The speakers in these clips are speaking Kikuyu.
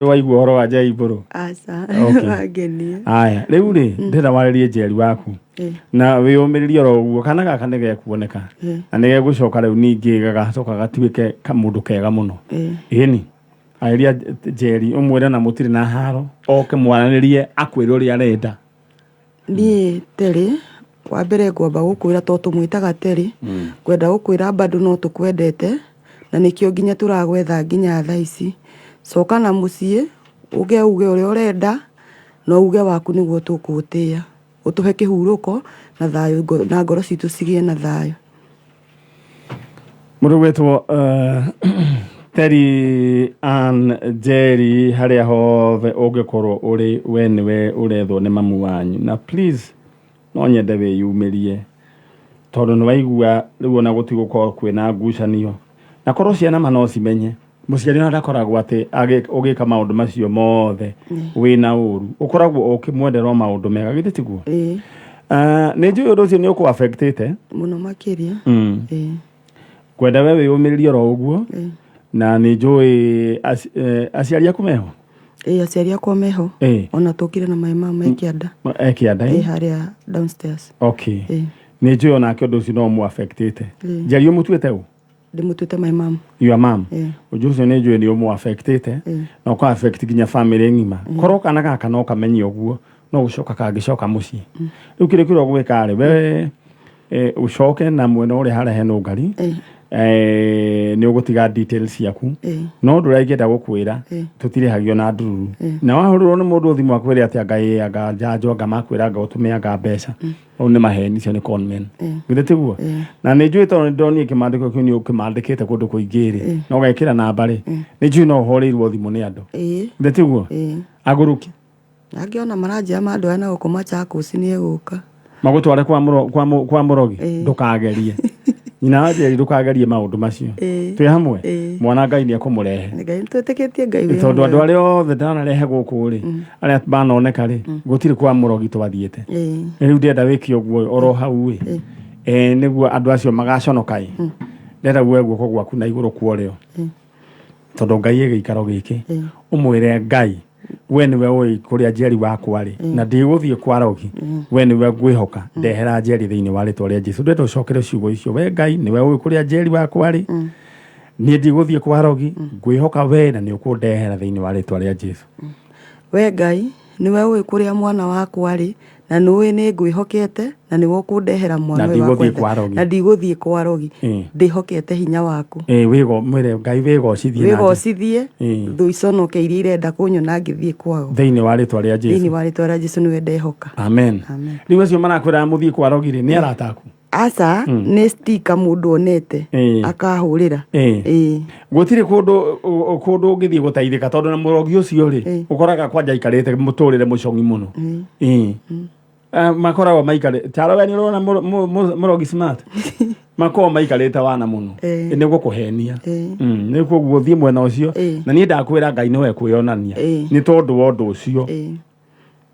Waigua ũhoro wa Njeri Mbũrũ? Aca. Okay. Wangenia. Aya, rĩu rĩ, ndĩrenda warĩrie Njeri waku na wĩyũmĩrĩrie oro ũguo, kana gaka nĩ gekuoneka na nĩ gegũcoka rĩu ningĩ gagacoka gatuĩke kamũndũ kega mũno. Ĩni arĩria Njeri, ũmwĩre na mũtirĩ na haro, oke mwaranĩrie, akwĩre ũrĩa arenda. Niĩ Terry, wa mbere ngwamba gũkwĩra tondũ tũmwĩtaga Terry, ngwenda gũkwĩra bado no tũkwendete, na nĩkĩo nginya tũragwetha nginya thaa ici. Coka na mũciĩ, ũke uge ũrĩa ũrenda, na uge waku nĩguo tũkũgũtĩa. Ũtũhe kĩhurũko na thayũ na ngoro citũ cigĩe na thayũ. Mũndũ gwĩtwo Terry Ann Njeri, harĩa hothe ũngĩkorwo ũrĩ, we nĩwe ũrethwo nĩ mamu wanyu, na please no nyende wĩyumĩrie, tondũ nĩ waigua rĩu ona gũtigũkorwo kwĩna ngucanio, na korwo ciana ma no cimenye mũciari ona ndakoragwo atĩ ũgĩka maũndũ macio mothe wĩna ũru, ũkoragwo ũkĩmwendera o maũndũ mega, githĩ tiguo? Ĩĩ. Nĩ njũĩ ũndũ ũcio nĩ ũkũ affectĩte mũno makĩria. Kwenda we wĩyũmĩrĩrie oro ũguo. Na nĩ njũĩ aciari aku meho? Ĩĩ, aciari akwa meho. Ona tũkire na maĩ mama e kĩanda. E kĩanda? Ĩĩ, harĩa downstairs. Okay. Nĩ njũĩ onake ũndũ ũcio no ũmũ affectĩte. Njeri ũmũtuĩte ũ? Ndĩmũtuĩte my mom. Your mom. Ĩĩ. Ũndũ ũcio nĩ njũĩ nĩ ũmũ affectĩte na ũka affect nginya family ng'ima. Korwo kana gaka no kamenye ũguo, no gũcoka kangĩcoka mũciĩ. Rĩu kĩrĩa kĩrĩa ũgwĩka rĩ, we ũcoke na mwena ũrĩa harĩa hena ũngari, nĩ ũgũtiga details ciaku. No ũndũ ũrĩa ingĩenda gũkwĩra, tũtirĩhagio na ndururu. Na wahũrĩrwo nĩ mũndũ thimũ akwĩre atĩ anga ĩ, anga njanjo, anga makwĩra anga ũtũme anga mbeca, au nĩ maheni, icio nĩ con men. Githĩ tiguo? Na nĩ njũĩ tondũ nĩ ndonire kĩmandĩko kĩu nĩ ũkĩmandĩkĩte kũndũ kũingĩ rĩ, na ũgekĩra namba rĩ, nĩ njũĩ no ũhũrĩirwo thimũ nĩ andũ. Githĩ tiguo? Agũrũki. Angĩ ona maranjĩra mandware na gũkũ Machakos nĩ egũka. Magũtware kwa mũrogi? Ndũkagerie. Nyina wa Njeri, ndũkagerie maũndũ macio. Twĩ hamwe? Mwana Ngai nĩ ekũmũrehe. Ngai, twĩtĩkĩtie Ngai wĩ Tondũ andũ hamwe. Arĩa othe ndanarehe gũkũ rĩ, arĩa manoneka rĩ, gũtirĩ kwa mũrogi twathiĩte. Rĩu ndĩrenda wĩke ũguo oro hau ĩ, nĩguo andũ acio magaconoka ĩ. Ndĩrenda woe guoko gwaku na igũrũ kwa ũrĩo, tondũ Ngai ĩ gĩikaro gĩkĩ, ũmwĩre, "Ngai, we nĩwe ũĩ kũrĩa Njeri wakwa rĩ, na ndigũthiĩ kwa rogi, we nĩwe ngwĩhoka, ndehera Njeri thĩinĩ wa rĩtwa rĩa Jesu." Ndĩrenda ũcokere ciugo icio: "We Ngai, nĩwe ũĩ kũrĩa Njeri wakwa rĩ, niĩ ndigũthiĩ kwa rogi, ngwĩhoka we na nĩ ũkũndehera thĩinĩ wa rĩtwa rĩa Jesu." We Ngai, nĩwe ũĩ kũrĩa mwana wakwa arĩ, na nĩũĩ nĩ ngwĩhokete na nĩwe ũkũndehera mwana Na ũyũ wakwa. ndigũthiĩ kwa rogi. Na ndigũthiĩ kwa rogi. Ndĩhokete hinya waku. Ĩ, mwĩre Ngai wĩgocithie na njĩra- Wĩgocithie, thũ iconoke iria irenda kũnyona ngĩthiĩ kwao. Thĩinĩ wa rĩtwa rĩa Thĩinĩ Jesu. wa rĩtwa rĩa Jesu nĩwe ndehoka. Amen. Amen. Rĩu acio marakwĩra mũthiĩ kwa rogi rĩ, nĩ arata aku? Aca, nĩ stika mũndũ onete akahũrĩra. Ĩĩ. Gũtirĩ kũndũ ũngĩthiĩ gũteithĩka, tondũ na mũrogi ũcio rĩ, ũkoraga kwanja aikarĩte mũtũrĩre mũcong'i mũno. Ĩĩ. Makoragwo maikarĩte taro, we nĩ ũrona mũrogi smart makoragwo maikarĩte wana mũno. Nĩ gũkũhenia. Nĩ koguo thiĩ mwena ũcio. Na niĩ ndakwĩra Ngai nĩwe kwĩyonania, nĩ tondũ wa ũndũ ũcio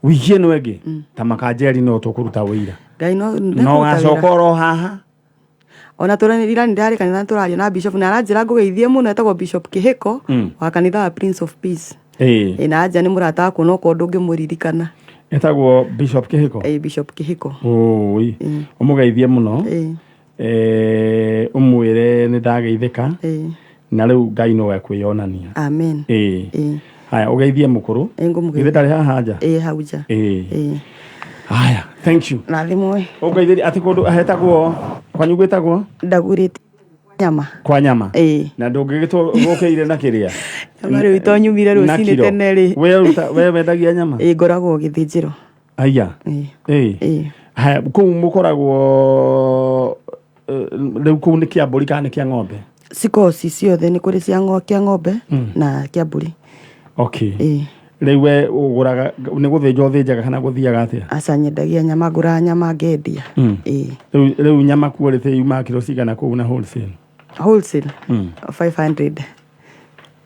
wiki ĩno ĩngĩ ta makanjeri no tũkũruta wĩira. Ngai no No ndekũruta gacoka wĩra. oro haha. Ona tũrira nĩ kanitha tũraria na bishop na aranjĩra ngũgeithie mũno, etagwo Bishop Kĩhĩko wa kanitha wa Prince of Peace. Ĩ, na anja nĩ mũrata wakwa, no korwo ndũngĩmũririkana. Etagwo Bishop Kĩhĩko? Ĩ, Bishop Kĩhĩko. Ũĩ, ũmũgeithie mũno. Ũmwĩre nĩ ndageithĩka. Na rĩu Ngai no ekwĩyonania. Amen. Ĩĩ. Haya, ũgeithie mũkũrũ. Ĩ, ngũmũgeithia. Githĩ ndarĩ haha nja? Ĩ, hau nja. Ĩĩ. Ĩ. Haya, thank you. Rathimwo. Ũngeithĩrie atĩ kũndũ hetagwo kwanyu gwĩtagwo? Ndagurĩte nyama. Kwa nyama? Ĩ. Na ndũngĩgĩtwo gũkĩire na kĩrĩa Nyama rĩu to nyumire na rũcinĩ kiro. tene rĩ. We we wendagia nyama? Ĩ, ngoragwo gĩthĩnjĩro. Aya. Ĩ. Ĩ. Ĩ. Haya, kũu mũkoragwo rĩu kũu nĩ kĩa mbũri kana nĩ kĩa ng'ombe? Cikoci ciothe nĩ kũrĩ cia kĩa ng'ombe na kĩa mbũri. Okay. Ĩ. Rĩu we ũgũraga nĩ gũthĩnja ũthĩnjaga kana gũthiaga atĩa? Aca, nyendagia nyama, ngũraga nyama ngendia. Ĩ. Rĩu nyama quality yumaga kiro cigana kũu na wholesale? Wholesale 500.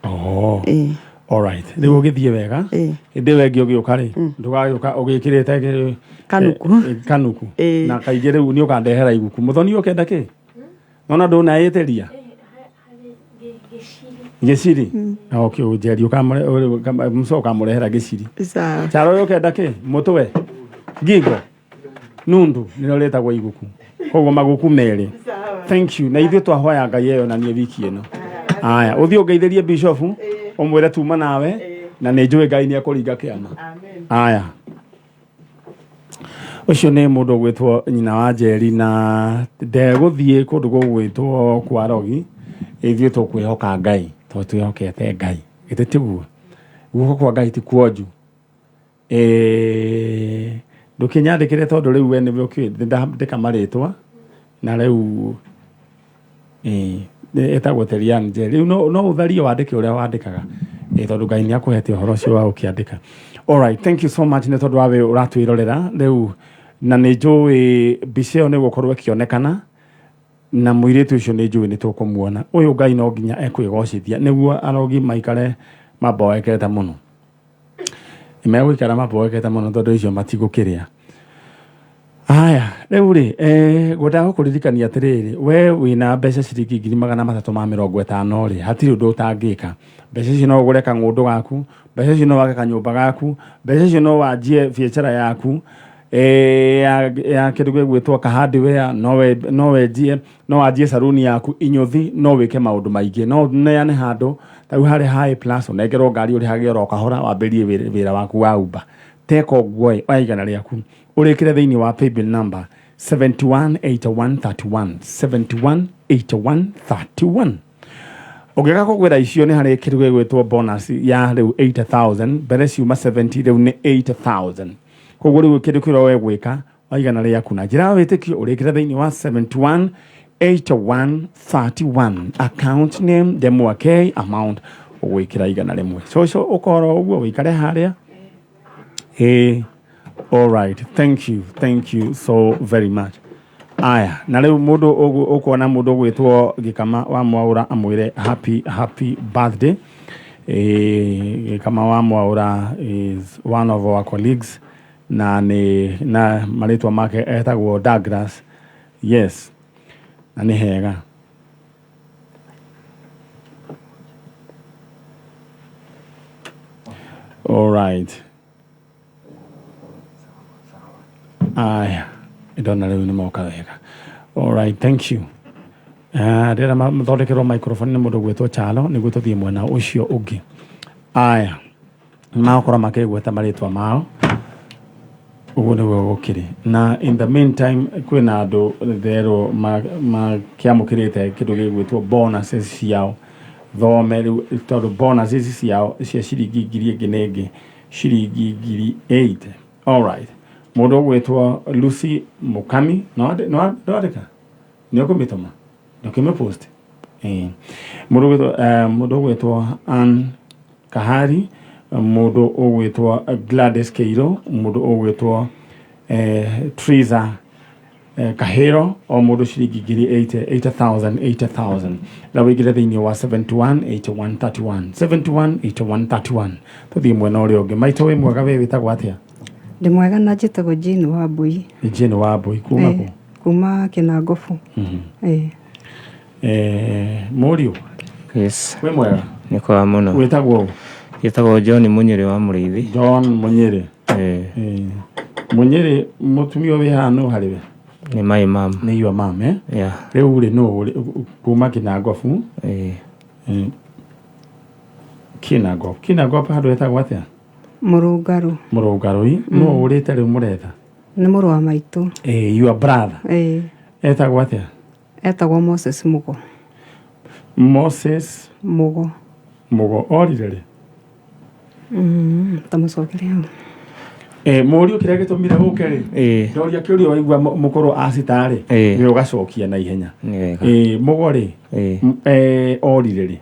Oh. Ĩ. Alright. Rĩu ũgĩthiĩ wega. Ĩ. Hĩndĩ ĩyo ĩngĩ ũgĩũka rĩ, ndũgagĩũka ũgĩkĩrĩte Kanuku. Kanuku. Ĩ. Na kaingĩ rĩu nĩ ũkandehera iguku. Mũthoni ũkenda kĩ? Nona ndũnaĩtĩria? Gĩciri. Okay, ũnjerie mũcoka ũkamũrehera gĩciri. Sawa. Charo ũyũ ũkenda kĩ? Mũtwe? Ngingo? Nundu nĩrĩo rĩtagwo iguku. Koguo maguku merĩ. Thank you. Na ithuĩ twahoya Ngai eyonanie wiki ĩno. Aya, ũthiĩ ũngeithĩrie bishop, ũmwĩre tuma nawe na nĩ njũĩ Ngai nĩ ekũringa kĩama. Aya. Ũcio nĩ mũndũ ũgwĩtwo nyina wa Njeri na ndegũthiĩ kũndũ gũgwĩtwo kwa Rogi, ithuĩ tũkwĩhoka Ngai tondũ twĩhokete Ngai. Githĩ tiguo? Guoko kwa Ngai ti kuonju. Eh, ndũkĩnyandĩkĩre tondũ rĩu we nĩwe ũkĩũĩ ndandĩka marĩtwa na rĩu ĩĩ, ĩtagwo Terian Njeri. Rĩu no, no ũtharie wandĩke ũrĩa wandĩkaga ĩĩ, tondũ Ngai nĩ akũhete ũhoro ũcio wa gũkĩandĩka. Alright, thank you so much nĩ tondũ wa we ũratwĩrorera rĩu na nĩ njũĩ mbica ĩyo nĩ gũkorwo ĩkĩonekana na mũirĩtu ũcio nĩ njũĩ nĩ tũkũmuona. Ũyũ Ngai no nginya ekwĩgocithia nĩguo arogi maikare mamboekete mũno. Megũikara mamboekete mũno tondũ icio matigũkĩrĩa. Aya, rĩu rĩ, eh, ngwendaga gũkũririkania atĩrĩrĩ, we wĩna mbeca ciringi 350,000 rĩ, hatirĩ ũndũ ũtangĩka. Mbeca icio no ũgũre kang'ũndũ gaku, mbeca icio no wake kanyũmba gaku, mbeca icio no wanjie biacara yaku eh, ya kĩndũ gĩgwĩtwo ka hardware, no wenjie, no wanjie saruni yaku inyũthi, no wĩke maũndũ maingĩ, no ũneane handũ, ta rĩu harĩa ha A plus ũnengerwo ngari ũrĩhage oro kahora wambĩrĩrie wĩra waku wa Uber. Teka ũguo ĩ, oya 100 rĩaku ũrĩkĩre thĩinĩ wa paybill number 718131 718131. Ũngĩaga kũgwĩra icio nĩ harĩ kĩndũ gĩgwĩtwo bonus ya rĩu 80,000, mbere ciuma 70 rĩu nĩ 80,000. Koguo rĩu kĩndũ kĩrĩa we gwĩka wa 100 rĩaku na njĩra ya wĩtĩkio ũrĩkĩre thĩinĩ wa 718131 account name Ndemwa K amount ũgwĩkĩra 100. Cũcũ ũkoro ũguo ũikare harĩa. Ĩĩ, all right, thank you, thank you so very much. Aya, na rĩu mũndũ ũkuona mũndũ ũgwĩtwo Gĩkama wa Mwaũra amwĩre happy happy birthday. Ĩĩ, Gĩkama wa Mwaũra is one of our colleagues na nĩ na marĩtwa make etagwo Douglas. Yes, na nĩ hega. All right. Aya, ndona rĩu nĩ moka wega. All right, thank you. Ah, ndĩrenda mathondekerwo microphone nĩ mũndũ ũgwĩtwo Chalo nĩguo tũthiĩ mwena ũcio ũngĩ. Aya, magũkorwo makĩgweta marĩtwa mao ũguo nĩguo gũkĩrĩ na in the meantime kwĩna andũ therwo makĩamũkĩrĩte kĩndũ gĩgwĩtwo bonuses ciao thome rĩu tondũ bonuses ciao cia ciringi ngiri ĩngĩ na ĩngĩ ciringi 80,000. Alright, mũndũ ũgwĩtwo Lucy Mukami no ndwandĩka nĩ ũkũmĩtũma ndũkĩmĩpost. Ĩĩ. Mũndũ ũgwĩtwo mũndũ ũgwĩtwo Ann Kahari, mũndũ ũgwĩtwo Gladys Keiro, mũndũ ũgwĩtwo Triza Kahĩro, o mũndũ ciringi 80,000 80,000 80,000 na wĩingĩre thĩinĩ wa 71 81 31 71 81 31. Tũthiĩ mwena ũrĩa ũngĩ. Maitũ wĩ mwega, we wĩtagwo atĩa? Ndĩ mwega na njĩtagwo Jane Wambui. Jane Wambui kuma kũ? Kuma Kĩnangobu. Ĩĩ. Mũriũ. Yes. Wĩ mwega? Nĩ kwega mũno. Wĩtagwo ũ? Njĩtagwo John Mũnyĩrĩ wa Mũrĩithi. John Mũnyĩrĩ. Ĩĩ. Mũnyĩrĩ, mũtumia wĩ haha nũ harĩ we? Nĩ my mom. Nĩ your mom, eh? Yeah. Rĩu rĩ nũ kuma Kĩnangobu? Ĩĩ. Kĩnangobu. Kĩnangobu handũ hetagwo atĩa? Mũrũngarũ. Mũrũngarũ. Nũ ũrĩte rĩu mũretha? Nĩ mũrũ wa maitũ. Your brother. Ĩĩ. Etagwo atĩa? Etagwo Moses Mugo. Moses Mugo. Mugo orire rĩ? Ta mũcokere hau. Mũriũ kĩrĩa gĩtũmire ũke rĩ? Ĩĩ. Ndoria kĩũria waigua mũkũrũ acita rĩ? Ĩĩ. Nĩ ũgacokia na ihenya. Nĩ wega. Mũgo rĩ? Ĩĩ. Orire rĩ?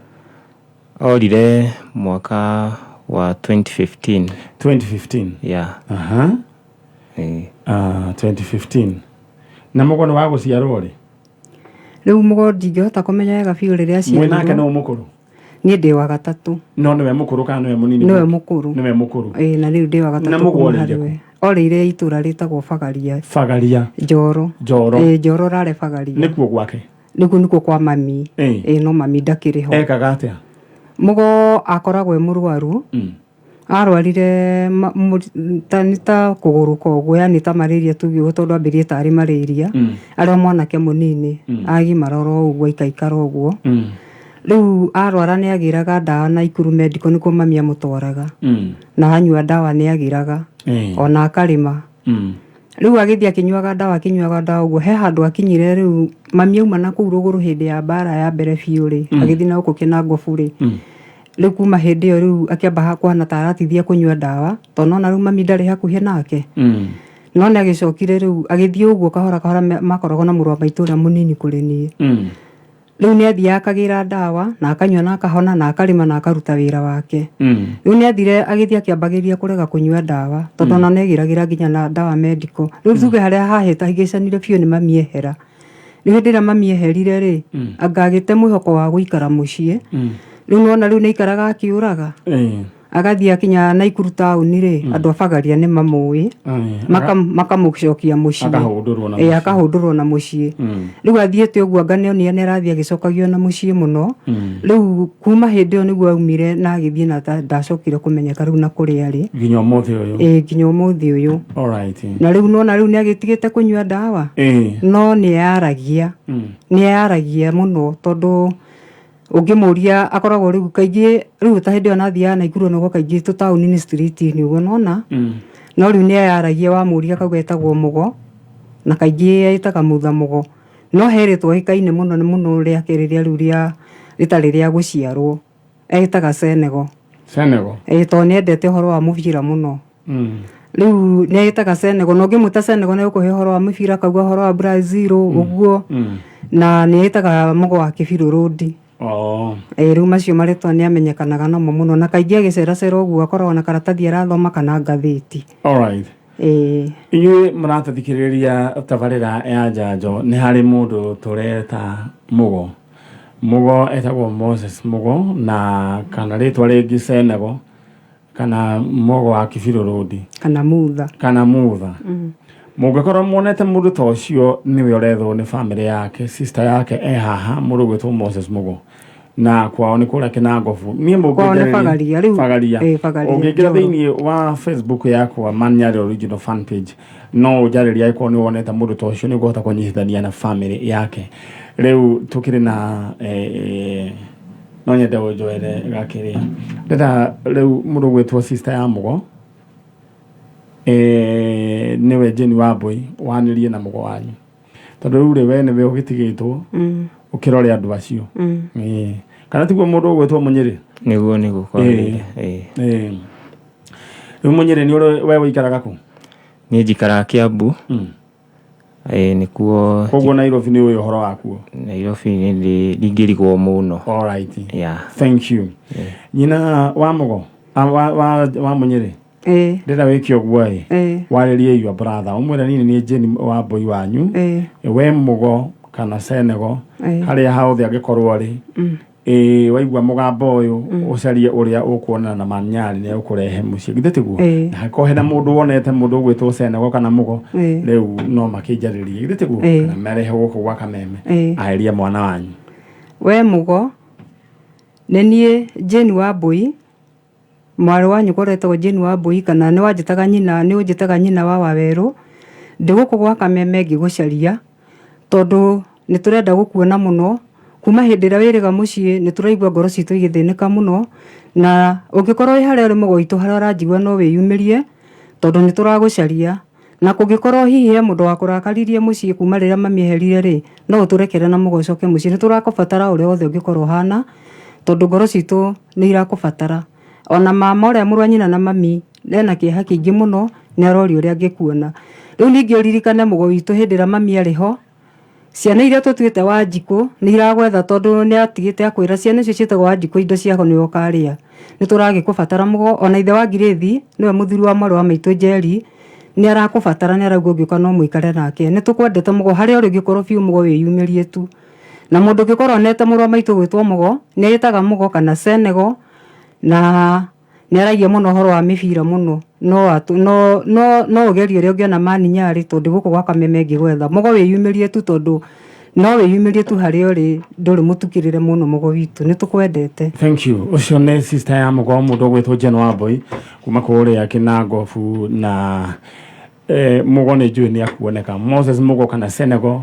Orire mwaka wa 2015. 2015. Yeah. Aha. Ĩĩ. 2015. Na Mũgo nĩ wa gũciarwo rĩ? Rĩu Mũgo ndingĩhota kũmenya wega biũ rĩrĩa Mwĩ nake aciarirwo. nĩ mũkũrũ? Niĩ ndĩ wa gatatũ. No nĩwe mũkũrũ kana nĩwe mũnini? Nĩwe mũkũrũ. Nĩwe mũkũrũ. Ĩĩ, na rĩu ndĩ wa Na gatatũ Mũgo kuma orĩire harĩ kũ? we. Orĩire itũra rĩtagwo Bagaria. Bagaria. Njoro. Njoro. Ĩĩ, Njoro rare Bagaria. Nĩkuo gwake? Nĩkuo nĩkuo kwa mami. Ĩĩ. Ĩĩ, no mami ndakĩrĩ ho. Ekaga atĩa? Mũgo akoragwo e mũrwaru. Arwarire ta nĩ ta kũgũrũka ũguo, yani ta malaria tuge ũguo, tondũ ambĩrĩrie tarĩ malaria arĩ o mwanake mũnini, agimara oro ũguo aikaikara ũguo. Rĩu arwara nĩ agĩraga ndawa na Ikuru Medical, nĩkuo mami amũtwaraga, na anyua ndawa nĩ agĩraga ona akarĩma. Rĩu agĩthiĩ akĩnyuaga ndawa, akĩnyuaga ndawa ũguo, he handũ akinyire rĩu mami auma na kũu rũgũrũ hĩndĩ ya mbara ya mbere biũ rĩ, agĩthiĩ na gũkũ Kĩnangobu rĩ. Rĩu kuma hĩndĩ ĩyo rĩu akĩamba kũhana ta aratithia kũnyua ndawa, tondũ nona rĩu mami ndarĩ hakuhĩ nake. No nĩ agĩcokire rĩu agĩthiĩ ũguo kahora kahora, makoragwo na mũrũ wa maitũ ũrĩa mũnini kũrĩ niĩ. Rĩu nĩ athiaga akagĩra ndawa na akanyua na akahona na akarĩma na akaruta wĩra wake. Rĩu nĩ athire agĩthiĩ akĩambagĩrĩria kũrega kũnyua ndawa, tondũ ona nĩ agĩragĩra nginya na ndawa medical. Rĩu tuge harĩa hahĩtahĩgĩcanire biũ nĩ mami ehera. Rĩu hĩndĩ ĩrĩa mami eherire rĩ, anga agĩte mwĩhoko wa gũikara mũciĩ. Rĩu nĩwona rĩu nĩ aikaraga akĩũraga. Agathiĩ akinya Naikuru taũni rĩ, andũ a Bagaria nĩ mamũĩ, makamũcokia mũciĩ. Akahũndũrwo na Ĩĩ, mũciĩ. akahũndũrwo na mũciĩ. Rĩu athiĩte ũguo anga nĩonire nĩ arathiĩ agĩcokagio na mũciĩ mũno. Rĩu kuma hĩndĩ ĩyo nĩguo aumire na agĩthiĩ na ndacokire kũmenyeka rĩu na kũrĩa arĩ. Nginya ũmũthĩ ũyũ. Ĩĩ, nginya ũmũthĩ ũyũ. Alright. Na rĩu nona rĩu nĩ agĩtigĩte kũnyua ndawa. No nĩ eyaragia. Nĩ eyaragia mũno, tondũ ũngĩmũria akoragwo rĩu kaingĩ rĩu ta hĩndĩ ĩyo nathiaga Naikuru nĩguo kaingĩ tũtaũni-inĩ street-inĩ ũguo nona. No rĩu nĩ eyaragia, wamũria akauga etagwo Mũgo, na kaingĩ etaga Mutha Mũgo. No he rĩtwa oĩkaine mũno mũno rĩake rĩrĩa rĩu rĩa rĩtarĩ rĩa gũciarwo, etaga Senego. Senego. Ĩĩ, tondũ nĩ endete ũhoro wa mũbira mũno. Rĩu nĩ etaga Senego, na ũngĩmwĩta Senego nĩ egũkũhe ũhoro wa mũbira, akauga ũhoro wa Brazil ũguo, na nĩ etaga Mũgo wa Kĩbirũ Road. Ĩĩ, rĩu macio marĩtwa nĩ amenyekanaga namo mũno, na kaingĩ agĩceracera ũguo akoragwo na karatathi arathoma kana ngathĩti. Alright. Ĩĩ. Inyuĩ mũratũthikĩrĩria tabarĩra ya njanjo, nĩ harĩ mũndũ tũreta Mũgo. Mũgo etagwo Moses Mũgo, na kana rĩtwa rĩngĩ Senego, kana Mũgo wa Kibirũ Road, kana Mutha. Kana Mutha. Mũngĩkorwo muonete mũndũ ta ũcio, nĩwe ũrethwo nĩ famĩlĩ yake, sister yake e haha, mũndũ ũgwĩtwo Moses Mũgo, na kwao nĩ kũrĩa Kĩnangobu. Niĩ Kwao nĩ mũngĩnjarĩria- Bagaria, rĩu. Bagaria. Ĩĩ, Bagaria, Ũngĩingĩra Njoro. thĩinĩ wa Facebook yakwa, Manyari Original fan page, no ũnjarĩrie angĩkorwo nĩ wonete mũndũ ta ũcio, nĩ ũkũhota kũnyitithania na famĩlĩ yake. Rĩu tũkĩrĩ na no nyende ũnjoere gakĩrĩa ndĩra rĩu mũndũ ũgwĩtwo sister ya Mũgo, nĩwe Jane Wambui, wanĩrie na Mũgo wanyu, tondũ rĩu rĩ, we nĩwe ũgĩtigĩtwo ũkĩrore andũ acio. Kana tiguo mũndũ ũgwĩtwo Mũnyĩrĩ? Nĩguo kwagĩrĩire. Ĩĩ. Rĩu Mũnyĩrĩ, nĩ ũrĩ we ũikaraga kũ? Niĩ njikaraga Kiambu. Ĩĩ, nĩkuo. Koguo Nairobi nĩ ũĩ ũhoro wakuo? Nairobi nĩ ndingĩrigwo mũno. Alright. Yeah. Thank you. Nyina wa Mũgo, wa Mũnyĩrĩ, ndĩrenda wĩke ũguo ĩ, warĩrie your brother, ũmwĩre niĩ nĩ Jane Wambui wanyu, we Mũgo kana Senego, harĩa hothe angĩkorwo rĩ, ĩ waigua mũgambo ũyũ, ũcarie ũrĩa ũkuonana na Manyari nĩ ũkũrehe mũciĩ, githĩ tiguo? Ĩĩ. Na angĩkorwo hena mũndũ wonete mũndũ ũgwĩtwo Senego kana Mũgo, rĩu no makĩnjarĩrie, githĩ tiguo? Kana marehe gũkũ gwa Kameme, aherie mwana wanyu. We Mũgo, nĩ niĩ Jane Wambui, mwarĩ wa nyũkwa ũrĩa wĩtagwo Jane Wambui, kana nĩ wanjĩtaga nyina, nĩ ũnjĩtaga nyina wa Wawerũ. Ndĩ gũkũ gwa Kameme ngĩgũcaria, tondũ nĩ tũrenda gũkuona mũno. Kuma hĩndĩ ĩrĩa wĩrĩga mũciĩ nĩ tũraigua ngoro citũ igĩthĩnĩka mũno, na ũngĩkorwo wĩ harĩa ũrĩ Mũgo witũ, harĩa ũranjigua, no wĩyumĩrie, tondũ nĩ tũragũcaria. Na kũngĩkorwo hihi he mũndũ wakũrakaririe mũciĩ kuma rĩrĩa mami eherire rĩ, no ũtũrekere na Mũgo ũcoke mũciĩ. Nĩ tũrakũbatara ũrĩa wothe ũngĩkorwo ũhana, tondũ ngoro citũ nĩ irakũbatara. Ona mama ũrĩa mũrũ wa nyina na mami ena kĩeha kĩingĩ mũno, nĩ aroria ũrĩa angĩkuona. Rĩu ningĩ ũririkane Mũgo witũ, hĩndĩ ĩrĩa mami arĩ ho, ciana iria tũtuĩte Wanjikũ nĩ iragwetha, tondũ nĩ atigĩte akwĩra ciana icio ciĩtagwo Wanjikũ indo ciao nĩwe ũkarĩa. Nĩ tũragĩkũbatara Mũgo, ona ithe wa Ngirĩthi, nĩwe mũthuri wa mwarĩ wa maitũ Njeri, nĩ arakũbatara, nĩ arauga ũngĩũka no mũikare nake. Nĩ tũkwendete Mũgo, harĩa ũrĩ ũngĩkorwo biũ Mũgo wĩyumĩrie tu. Na mũndũ ũngĩkorwo onete mũrũ wa maitũ gwĩtwo Mũgo, nĩ ĩtaga Mũgo kana Senego, na nĩ aragia mũno ũhoro wa mĩbira mũno. No no no no ũgerie ũrĩa ũngĩona Mani Nyarĩ, tondũ gũkũ gwa Kameme ngĩgwetha. Mũgo wĩyumĩrie tu, tondũ No wĩyumĩrie tu harĩa ũrĩ, ndũrĩ mũtukĩrĩre mũno mũgo witũ, nĩ tũkwendete. Thank you. Ũcio nĩ sister ya mũgo, mũndũ ũgwĩtwo Jane Wambui kuma kũrĩa Kĩnangobu, na mũgo nĩ njũĩ nĩ akuoneka, Moses Mũgo kana Senegal.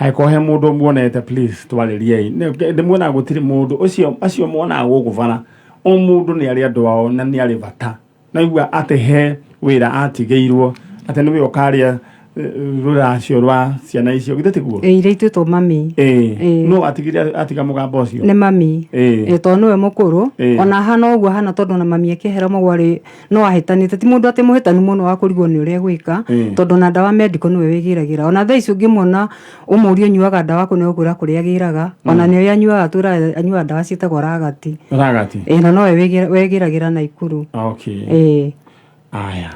Hangĩkorwo he mũndũ muonete, please twarĩriei. Ndĩmuonaga gũtirĩ mũndũ ũcio, acio muonaga gũkũ bara, o mũndũ nĩ arĩ andũ ao na nĩ arĩ bata. Naigua atĩ he wĩra atigĩirwo atĩ nĩwe ũkarĩa rũracio rwa ciana icio, githĩ tiguo? Ĩ, iria ituĩtwo mami. Ĩĩ, no atigire atiga mũgambo ũcio. Nĩ mami. Ĩĩ. Ĩ, tondũ nĩwe mũkũrũ. Ĩĩ. Ona ahana ũguo ahana, tondũ ona mami akĩehera mũgwa rĩ, no ahĩtanĩte, ti mũndũ atĩ mũhĩtanu mũno wa kũrigwo nĩ ũrĩa egwĩka. Tondũ ona ndawa medical nĩwe wĩgĩragĩra. Ona thaa ici ũngĩmuona ũmũrie ũnyuaga ndawa kũ, nĩ ũkwĩra kũrĩa agĩraga. Ona nĩoĩ anyuaga, twĩraga anyuaga ndawa ciĩtagwo ragati. Ragati. Ĩ, na nowe wegĩragĩra Naikuru. Okay. Ĩ. Aya.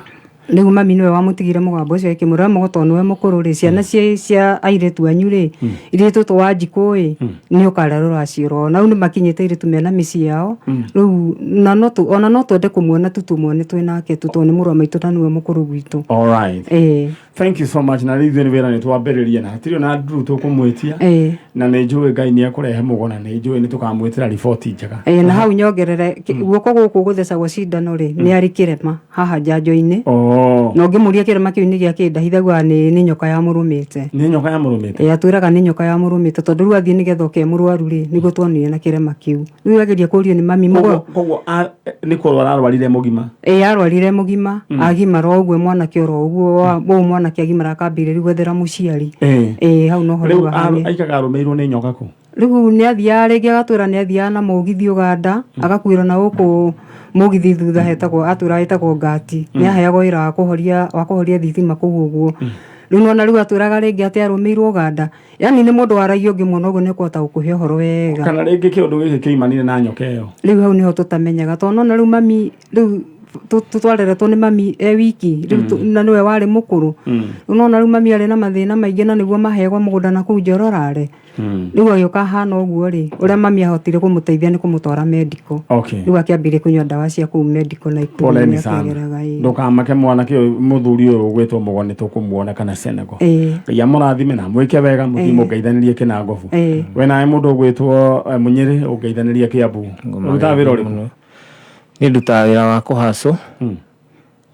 Rĩu mami nĩwe wamũtigire mũgambo ũcio, akĩmwĩra mũgo tondũ nĩwe mũkũrũ rĩ, ciana cia airĩtu anyu rĩ, iria itũtwo Wanjikũ ĩ, nĩ ũkarĩa rũracio rwao, na rĩu nĩ makinyĩte airĩtu mena mĩciĩ yao rĩu, na no ona no twende kũmuona tu, tũmuone twĩ nake tu, tondũ nĩ mũrũ wa maitũ na nĩwe mũkũrũ gwitũ. All right. Ĩĩ. Thank you so much. Na rĩu ithuĩ nĩ wĩra nĩ twambĩrĩria na hatirĩ ona nduru tũkũmwĩtia. Ĩĩ. Na nĩ njũĩ Ngai nĩ ekũrehe mũgo, na nĩ njũĩ nĩ tũkamwĩtĩra riboti njega. Ĩĩ, na hau nyongerere guoko gũkũ gũthecagwo cindano rĩ, nĩ arĩ kĩrema haha njanjo-inĩ. Oh. Na ũngĩmũria kĩrema kĩu nĩ gĩa kĩ, ndahithagua nĩ nyoka ya mũrũmĩte. Nĩ nyoka ya mũrũmĩte. Ĩĩ, atwĩraga nĩ nyoka ya mũrũmĩte, tondũ rĩu athiĩ nĩgetha oke mũrwaru rĩ, nĩguo tuonire na kĩrema kĩu. Rĩu ageria kũrio nĩ mami mũgo. Koguo nĩ kũrwara arwarire mũgima. Ĩĩ, arwarire mũgima, agimara o ũguo mwanake oro ũguo ũyũ mwanake agimara akambĩrĩria rĩu gwethera mũciari. Ĩĩ. Ĩĩ, hau noho rĩu rĩu ahanire. Aikaraga arũmĩirwo nĩ nyoka kũ? Rĩu nĩ athiaga rĩngĩ agatwĩra nĩ athiaga na mũgithi Ũganda, agakuĩrwo na gũkũ mũgithi thutha, hetagwo, atwĩra hetagwo ngati, nĩ aheagwo wĩra wa kũhoria thitima kũu ũguo. Rĩu nona rĩu atwĩraga rĩngĩ atĩ arũmĩirwo Ũganda, yani nĩ mũndũ waragia ũngĩmuona ũguo nĩ ũkũhota gũkũhe ũhoro wega. Kana rĩngĩ kĩũndũ gĩkĩ kĩimanire na nyoka ĩyo. Rĩu hau nĩho tũtamenyaga, tondũ nona rĩu mami rĩu twareretwo nĩ mami e wiki rĩu na nĩwe warĩ mũkũrũ. Rĩu nona rĩu mami arĩ na mathĩna maingĩ, na nĩguo maheagwo mũgũnda na kũu Njororare. Rĩu agĩũka ahana ũguo rĩ, ũrĩa mami ahotire kũmũteithia nĩ kũmũtwara medical. Rĩu akĩambire kũnyua ndawa cia kũu medical na Naikuru. Poleni nĩ sana. akĩgeraga, ĩĩ. Ndũkamake, mwanake ũyũ, mũthuri ũyũ ũgwĩtwo mũgo nĩ tũkũmuona kana Senegal. Ĩĩ. Ngai amũrathime na mwĩke wega, mũthiĩ mũngeithanĩrie Kĩnangobu. Ĩĩ. We nawe mũndũ ũgwĩtwo Mũnyĩrĩ, ũngeithanĩrie Kĩambu. Ũrutaga wĩra ũrĩkũ? Niĩ ndutaga wĩra wa kũhacũ,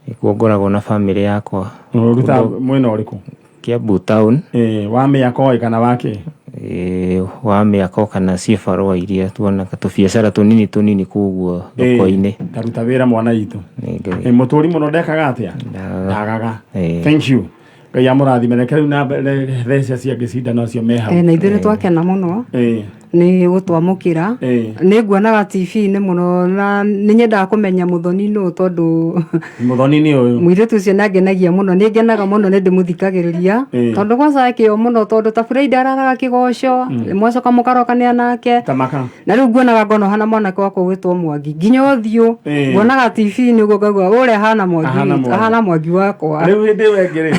nĩkuo ngoragwo na bamĩrĩ yakwa. Ũrutaga mwena ũrĩkũ? Kiambu town. Ĩĩ, wa mĩako ĩ kana wa kĩ? Ĩĩ, wa mĩako kana cibarũa iria tuonaga, tũbiacara tũnini tũnini kũguo thoko-inĩ. Taruta wĩra mwana itũ. Nĩ Ngai. Ĩ, mũtũri mũno ndekaga atĩa? Ndagaga. Ndagaga. Ĩĩ. Thank you. Ngai amũrathime. Reke rĩu na theca ciangĩ cindano acio me hau. Ĩĩ, na ithuĩ nĩ twakena mũno nĩ gũtwamũkĩra. Nĩ nguonaga TV-inĩ mũno na nĩ nyendaga kũmenya mũthoni nũ, tondũ Mũthoni nĩ ũyũ. Mũirĩtu ũcio nĩ angenagia mũno, nĩ ngenaga mũno, nĩ ndĩmũthikagĩrĩria tondũ gwaca kĩo mũno, tondũ ta Friday araraga kĩgoco, mwacoka mũkarokanĩa nake. Tamaka. Na rĩu nguonaga ngona ũhana mwanake wakwa ũgwĩtwo Mwangi nginya ũthiũ. Nguonaga TV-inĩ ũguo ngaigua ũrĩa ahana Mwangi Ahana witũ, Mwangi. ahana Mwangi wakwa. Rĩu hĩndĩ ĩyo ĩngĩ rĩ,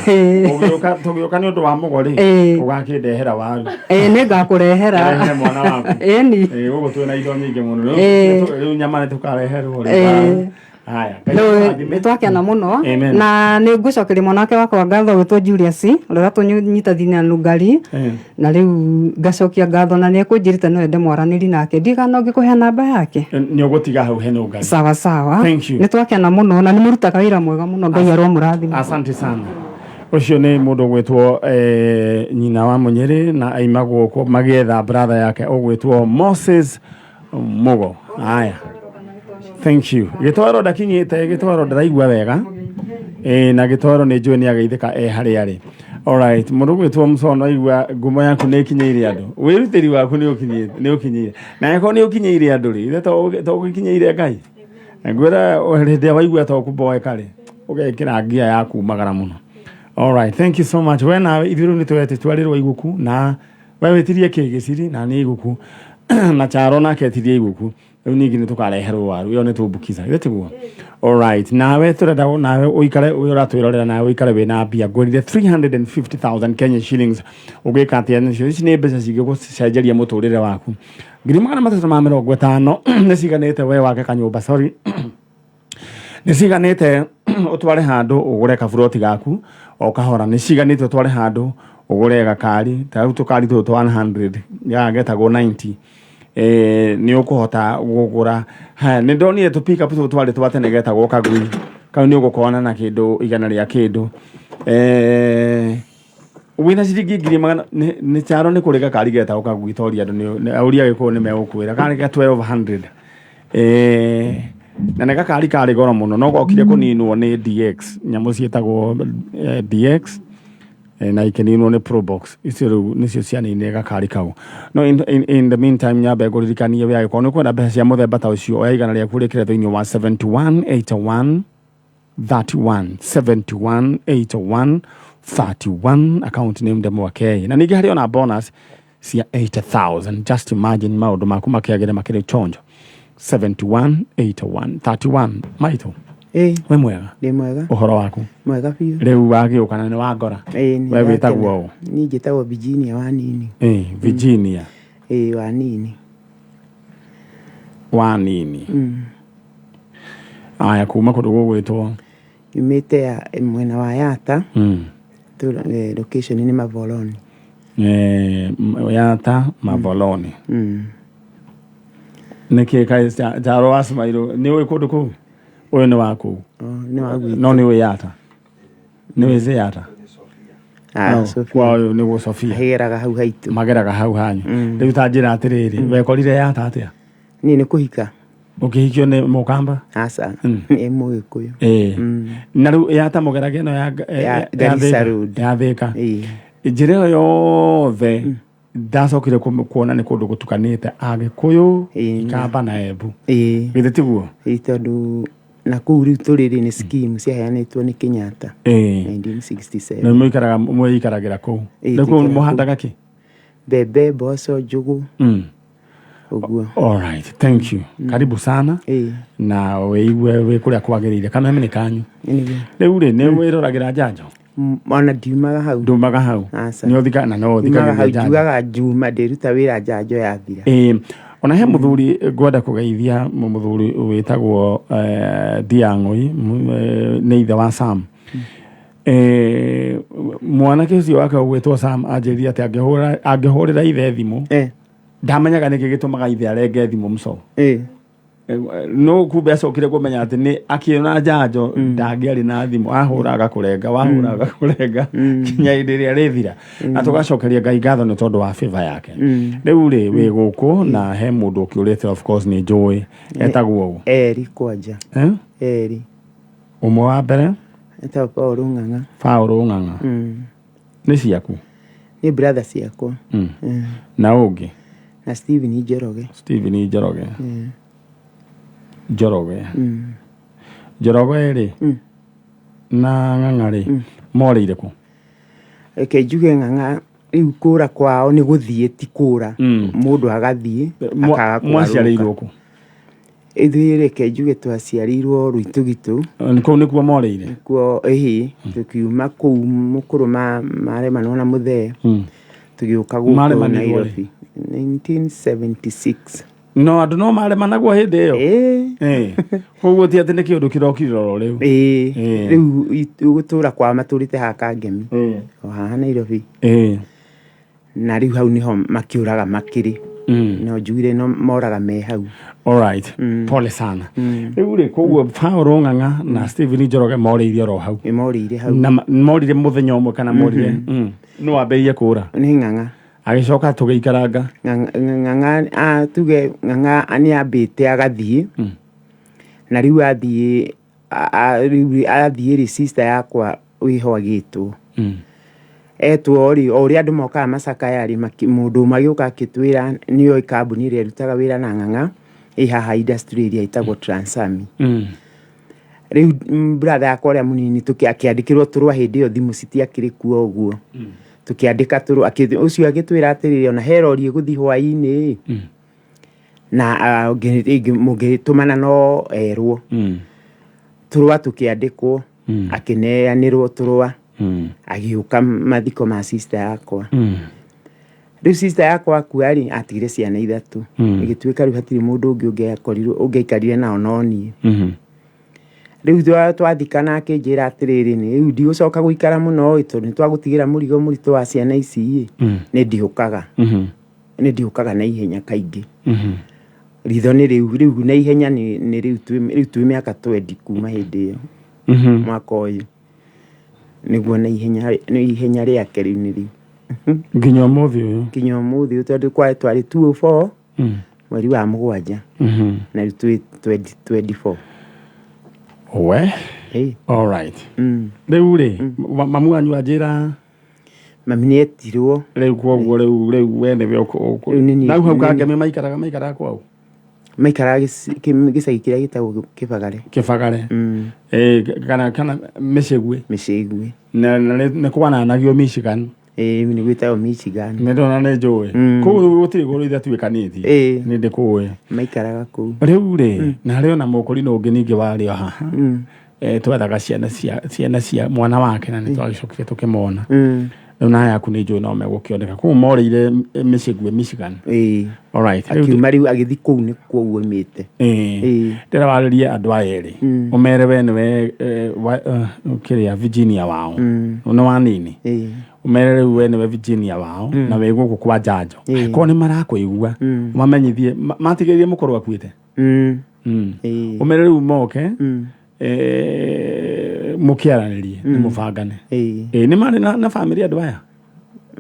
ũgĩũka, tũgĩũka nĩ ũndũ wa mũgo rĩ, ũgakĩndehera waru. Ĩĩ, nĩ ngakũrehera. Rehere mwana waku. Ĩni. Ĩĩ, gũkũ twĩna indo nyingĩ mũno. Rĩu rĩu nyama nĩ tũkareherwo rĩ. Ĩĩ. Haya. Ngai Rĩu akũrathime. nĩ twakena mũno. Amen. Na nĩ ngũcokeria mwanake wakwa ngatho gwĩtwo Julius ũrĩa ũratũnyitithania na Nungari. Na rĩu ngacokia ngatho na nĩ ekũnjĩrĩte no ende mwaranĩri nake, ndiĩ kana ũngĩkũhe namba yake. Nĩ ũgũtiga hau he Nungari. Sawa sawa. Thank you. Nĩ twakena mũno na nĩ mũrutaga wĩra mwega mũno, Ngai aromũrathima. Asante sana. Ũcio nĩ mũndũ ũgwĩtwo nyina wa Mũnyĩrĩ na aima gũkũ magĩetha brother yake ũgwĩtwo Moses Mugo. Haya, thank you. Gĩtwaro ndakinyĩte, gĩtwaro ndaraigua wega. Ĩ, na gĩtwaro nĩ njũĩ nĩ ageithĩka e harĩa arĩ. Alright, mũndũ ũgwĩtwo Mũcono, aigua ngumo yaku nĩ ĩkinyĩire andũ, wĩrutĩri waku nĩ ũkinyĩire, na angĩkorwo nĩ ũkinyĩire andũ rĩ, ithe to ũgĩkinyĩire Ngai. Ngwĩra hĩndĩ ĩrĩa waigua ta ũkũmboeka rĩ, ũgekĩra ngia ya kumagara mũno. Alright, thank you so much. We nawe, ithuĩ rĩu nĩ twete twarĩrwo iguku, na we wĩtirie kĩ gĩciri na nĩ iguku, na Charo nake etirie iguku. Rĩu ningĩ nĩ tũkareherwo waru ĩyo nĩ tumbukiza, githĩ tiguo? Alright, nawe tũrenda nawe ũikare ũyũ ũratwĩrorera, nawe ũikare wĩna mbia. Ngwĩrire 350,000 Kenya shillings, ũgĩka atĩa nacio? Ici nĩ mbeca cingĩgũcenjeria mũtũrĩre waku. 350,000 nĩ ciganĩte we wake kanyũmba, sorry, nĩ ciganĩte. Ũtware handũ ũgũre kaburoti gaku o kahora, nĩ ciganĩte. Ũtware handũ ũgũre gakari, ta rĩu tũkari tũtũ twa 100, gaka getagwo 90, nĩ ũkũhota gũgũra. Haya, nĩ ndonire tũ pick up tũtũ twarĩ twa tene getagwo kagui kau, nĩ ũgũkona na kĩndũ igana rĩa kĩndũ. Wĩna ciringi ngiri magana nĩ charo, nĩ kũrĩ gakari getagwo kagui, toria andũ, auria Gĩkũyũ nĩ megũkwĩra karĩ ga 1200, na nĩ gakari karĩ goro mũno, no gokire kũninwo nĩ DX, nyamũ ciĩtagwo DX, na ikĩninwo nĩ Probox. Icio rĩu nĩcio cianinire gakari kau. No in the meantime, nyambe ngũririkanie, we angĩkorwo nĩ ũkwenda mbeca cia mũthemba ta ũcio, oya 100 rĩaku rĩkĩre thĩinĩ wa 71 81 31, 71 81 31, account name Ndemwa K. Na ningĩ harĩ ona bonus cia 80,000. Just imagine maũndũ maku makĩagĩre makĩrĩ chonjo. 71 81 31. Maitũ. Ĩĩ. Wĩ mwega? Ndĩ mwega. Ũhoro waku? Mwega biũ. Rĩu wagĩũka na nĩ wangora. Ĩĩ, nĩ We ndakena. wĩtagwo ũ? Niĩ njĩtagwo Virginia Wanini. Ĩĩ, Virginia. Ĩĩ, Wanini. Wanini. Aya, kuma kũndũ gũgwĩtwo? Nyumĩte ya mwena wa Yata. Location nĩ Mavoloni. Yata Mavoloni. Nĩkĩ kaĩ Njaro wa Smailo nĩ ũĩ kũndũ kũu? Ũyũ nĩ wa kũu? Oh, nĩ wa gwitũ. No nĩ ũĩ Yata? Nĩ ũĩ zĩ Yata? Ah, No, Sofia. kwa ũyũ nĩguo Sofia. Ageraga hau haitũ. Mageraga hau hanyu. Rĩu ta njĩra atĩrĩrĩ, wekorire Yata atĩa? Niĩ nĩ kũhika. Ũkĩhikio nĩ Mũkamba? Aca. Nĩ Mũgĩkũyũ. Ĩĩ. Na rĩu Yata mũgeragia ĩno ya Ya Garissa Thĩka? Road. Ya Thĩka. Ĩĩ. Njĩra ĩyo yothe ndacokire kuona nĩ kũndũ gũtukanĩte Agĩkũyũ, Ikamba na Embu. Ĩĩ. Githĩ tiguo? Ĩĩ, tondũ na kũu rĩu tũrĩ rĩ nĩ scheme ciaheanĩtwo nĩ Kenyatta. 1967. Na mũikaraga, mwĩikaragĩra kũu? Ĩĩ, Rĩu kũu tũikaraga. mũhandaga kĩ? Mbembe, mboco, njũgũ. Ũguo. Alright, thank you. Karibu sana. Na wĩigue wĩ kũrĩa kwagĩrĩire. Kameme nĩ kanyu. Nĩguo. Rĩu rĩ, nĩ wĩroragĩra njanjo? Ona ndiumaga hau. Ndumaga hau? Aca. Nĩ ũthika na no Ndiumaga hau. ũthikagĩrĩria njanjo? Njugaga njuma ndĩruta wĩra njanjo yathira. Ĩĩ, ona he mũthuri ngwenda kũgeithia, mũthuri wĩtagwo Ndiang'ũi, nĩ ithe wa Sam. Mwanake ũcio wake ũgwĩtwo Sam anjĩrire atĩ angĩhũrĩra ithe thimũ, ndamenyaga nĩkĩ gĩtũmaga ithe arenge thimũ mũco. No kumbe acokire kũmenya atĩ nĩ akĩona njanjo ndangĩarĩ na thimũ, ahũra agakũrenga, wahũra agakũrenga kinya hĩndĩ ĩrĩa rĩthira. Na tũgacokeria Ngai ngatho nĩ tondũ wa favor yake. Rĩu rĩ, wĩ gũkũ na he mũndũ ũkĩũrĩte, of course nĩ njũĩ etagwo ũ. Eri kwanja. Eh? Eri. Ũmwe wa mbere? Etagwo Paul Ng'ang'a. Paul Ng'ang'a. Nĩ ciaku? Nĩ brother ciakwa. Na ũngĩ? Na Steven Njoroge. Steven Njoroge. Njoroge. Njoroge rĩ na Ng'ang'a rĩ morĩire kũ? Reke njuge Ng'ang'a rĩu kũra kwao nĩ gũthiĩ, ti kũra. Mũndũ agathiĩ akaga. Mwaciarĩirwo kũ? Ithuĩ, reke njuge, twaciarĩirwo Rũitũgitũ. Kũu nĩkuo morĩire? Kuo, ĩhĩ. Tũkiuma kũu mũkũrũ maremanwo na mũthee, tũgĩũka gũkũ Maremanirwo rĩ? Nairobi 1976. No andũ no maremanagwo hĩndĩ ĩyo? Ĩĩ. Koguo ti atĩ nĩ kĩũndũ kĩrokire oro rĩu? Ĩĩ. Rĩu gũtũra kwao matũrĩte haha Kangemi, o haha Nairobi. Na rĩu hau nĩho makĩũraga makĩrĩ. No njugire no moraga me hau. Alright. Pole sana. Rĩu rĩ, koguo Paul Ng'ang'a na Steven Njoroge morĩire oro hau? Nĩ morĩire hau. Na morire mũthenya ũmwe kana morire? Nĩ wambĩrĩirie kũra? Nĩ Ng'ang'a. Agĩcoka tũgĩikaranga. Ng'ang'a, tuge Ng'ang'a nĩ ambĩte agathiĩ. Na rĩu athiĩ, rĩu athiĩ rĩ, sister yakwa wĩho agĩtwo. Etwo rĩ, o ũrĩa andũ mokaga macakaya rĩ, mũndũ ũmwe agĩũka akĩtwĩra nĩoĩ kambuni ĩrĩa ĩrutaga wĩra na Ng'ang'a ĩ haha industry area ĩtagwo Transami. Rĩu brother yakwa ũrĩa mũnini akĩandĩkĩrwo tũrũa, hĩndĩ ĩyo thimũ citiakĩrĩ kuo ũguo. Tũkĩandĩka tũrũa, ũcio agĩtwĩra atĩrĩrĩ, ona he rori ĩgũthiĩ hwaĩ-inĩ na mũngĩtũmana no erwo. Tũrũa tũkĩandĩkwo, akĩneanĩrwo tũrũa, agĩũka mathiko ma sister yakwa. Rĩu sister yakwa akua rĩ, atigire ciana ithatũ. Ĩgĩtuĩka rĩu hatirĩ mũndũ ũngĩ ũngĩakorirwo ũngĩaikarire nao no niĩ. Rĩu twathikana akĩnjĩra atĩrĩrĩ, nĩ rĩu ndigũcoka gũikara mũno ĩ, tondũ nĩ twagũtigĩra mũrigo mũritũ wa ciana ici ĩ. Nĩ ndihũkaga. Nĩ ndihũkaga na ihenya kaingĩ. Ritho nĩ rĩu rĩu na ihenya nĩ rĩu twĩ mĩaka 20 kuma hĩndĩ ĩyo. Mwaka ũyũ nĩguo na ihenya, nĩ ihenya rĩake rĩu nĩ rĩu. Nginya ũmũthĩ ũyũ? Nginya ũmũthĩ ũyũ, tondũ kwa twarĩ 204 mweri wa mũgwanja na rĩu twĩ 2024. We. Ĩ. All right. Rĩu rĩ, mamu wanyu anjĩra? Mami nĩ etirwo. Rĩu koguo rĩu we nĩwe Rĩu nĩ niĩ- na hau nĩ niĩ. Kangemi maikaraga kwao? Maikaraga gĩcagi kĩrĩa gĩtagwo Kĩbagare. Kĩbagare. Kana Mĩcĩgui? Mĩcĩgui. Na nĩ kwananagio Michigan. Ĩ, nĩ gwĩtagwo Michigan. Nĩ ndona nĩ njũĩ. Kũu gũtirĩ kũndũ itatuĩkanĩtie. Nĩ ndĩkũĩ. Maikaraga kũu. Rĩu rĩ, na harĩ ona mũkũrinũ ũngĩ ningĩ warĩ o haha. Twethaga ciana cia mwana wake na nĩ twagĩcokire tũkĩmona. Rĩu na yaku nĩ njũĩ no megũkĩoneka kũu morĩire Mĩcĩgui, Michigan. Ĩ. Alright. Rĩu Akiuma rĩu agĩthiĩ kũu nĩ kuo oimĩte. Ndĩra warĩrie andũ aya erĩ, ũmere we nĩwe kĩrĩa Virginia wao nĩ wanini. Ũmere rĩu we nĩwe Virginia wao na wĩ gũkũ kwa njanjo. Angĩkorwo nĩ marakũigua, ũmamenyithie matigĩrĩrie mũkũrũ akuĩte. Ũmere rĩu moke mũkĩaranĩrie nĩ mũbangane. Nĩ marĩ na bamĩrĩ andũ aya?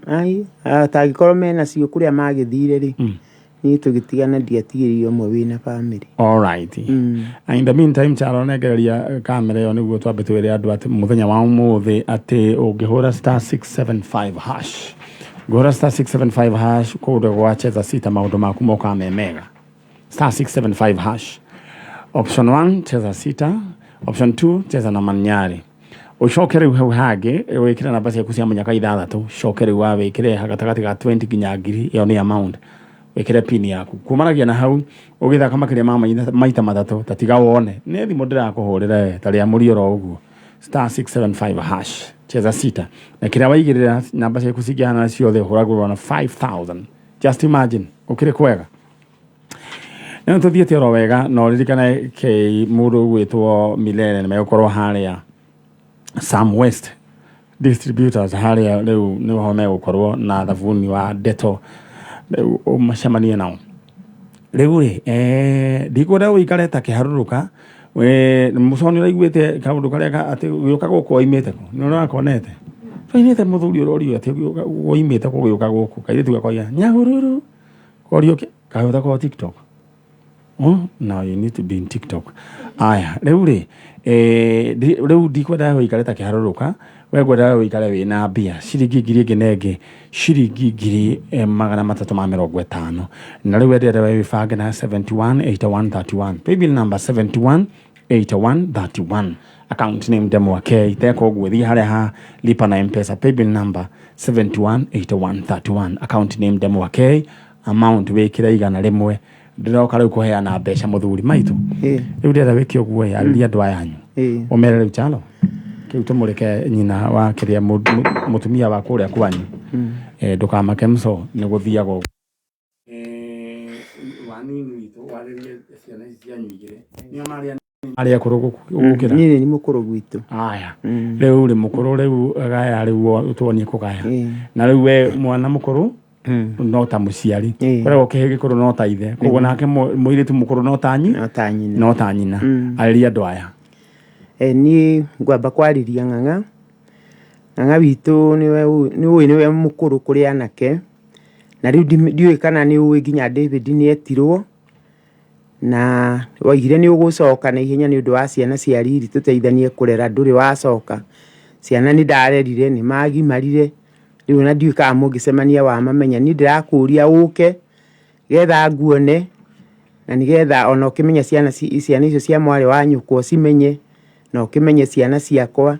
Ai, tangĩkorwo mena cio kũrĩa magĩthire rĩ, niĩ tũgĩtigana ndiatigĩrĩire ũmwe wĩna bamĩrĩ. Alright. And in the meantime, Charo, nengereria kamera ĩyo nĩguo twambe twĩre andũ atĩ mũthenya wa ũmũthĩ atĩ ũngĩhũra *675#, ngũhũra *675# kũndũ gwa cheza sita, maũndũ maku mokaga me mega. *675#, option 1 cheza sita, option 2 cheza na Manyari. Ũcoke rĩu hau hangĩ wĩkĩre namba ciaku cia mũnyaka ithathatũ, coke rĩu wa wĩkĩre gatagatĩ ga 20 nginya 1000, ĩyo nĩ amount, wĩkĩre pin yaku. Kumanagia na hau ũgĩthaka makĩria ma maita matatũ, ta tiga wone nĩ thimũ ndĩrakũhũrĩra we, ta rĩa mũri oro ũguo. *675# cheza sita, na kĩrĩa waigĩrĩra namba ciaku cingĩhana ciothe ũhũragĩrwo na 5000. Just imagine, gũkĩrĩ kwega. Nĩ tũthiĩte oro wega, na ũririkane kĩ mũndũ ũgwĩtwo Milele nĩ megũkorwo harĩa Sam West Distributors harĩa rĩu nĩho megũkorwo na thabuni wa Dettol, rĩu ũmacemanie nao. Rĩu rĩ, ndikwenda ũikare ta kĩharũrũka. We mũconi, ũraiguĩte kaũndũ karĩa atĩ gĩũka gũkũ oimĩte kũ? Nĩ ũrakonete twainĩte mũthuri ũrorio atĩ woimĩte kũ gĩũka gũkũ, kairĩtu gakoiga Nyahururu, korio kahota ko TikTok. Oh, now you need to be in TikTok. Aya, rĩu rĩ, rĩu ndikwenda ũikare ta kĩharũrũka, we ngwenda ũikare wĩna mbia ciringi 1000 ĩngĩ na ĩngĩ, ciringi 350,000. Na rĩu wendete we wĩbange na 71 81 31, paybill number 71 81 31, account name Ndemwa K. Teka ũguo, thiĩ harĩa ha lipa na M-Pesa, paybill number 71 81 31, account name Ndemwa K, amount wĩkĩre 100. Ndĩroka rĩu kũheana mbeca, mũthuri maitũ. Rĩu ndĩrenda wĩke ũguo ĩ, arĩria andũ aya anyu. Ũmere rĩu Chalo kĩu tũmũreke nyina wa kĩrĩa mũtumia wa kũrĩa kwanyu. Ndũkamake mco nĩ gũthiaga ũguo. Wanini witũ warĩrie ciana ici cianyu igĩrĩ nĩo marĩa arĩa akũrũ gũkĩra. Niĩ nĩ mũkũrũ gwitũ. Aya, rĩu rĩ, mũkũrũ rĩu gaya, rĩu tuonie kũgaya. Na rĩu we mwana mũkũrũ no ta mũciari. Koragwo kĩhĩ gĩkũrũ no ta ithe, koguo nake mũirĩtu mũkũrũ no ta No ta nyina. No ta nyina. Arĩria andũ aya. Niĩ ngwamba kwarĩria ng'ang'a. Ng'ang'a witũ nĩwe nĩũĩ nĩwe mũkũrũ kũrĩ anake, na rĩu ndiũĩ kana nĩ ũĩ nginya David nĩ etirwo, na waigire nĩ ũgũcoka na ihenya nĩ ũndũ wa ciana cia riri tũteithanie kũrera, ndũrĩ wacoka. Ciana nĩ ndarerire, nĩ magimarire, rĩu ona ndiũĩ kana mũngĩcemania wamamenya. Niĩ ndĩrakũria ũke getha nguone, na nĩgetha ona ũkĩmenye ciana icio cia mwarĩ wa nyũkwa ũcimenye, na ũkĩmenye ciana ciakwa,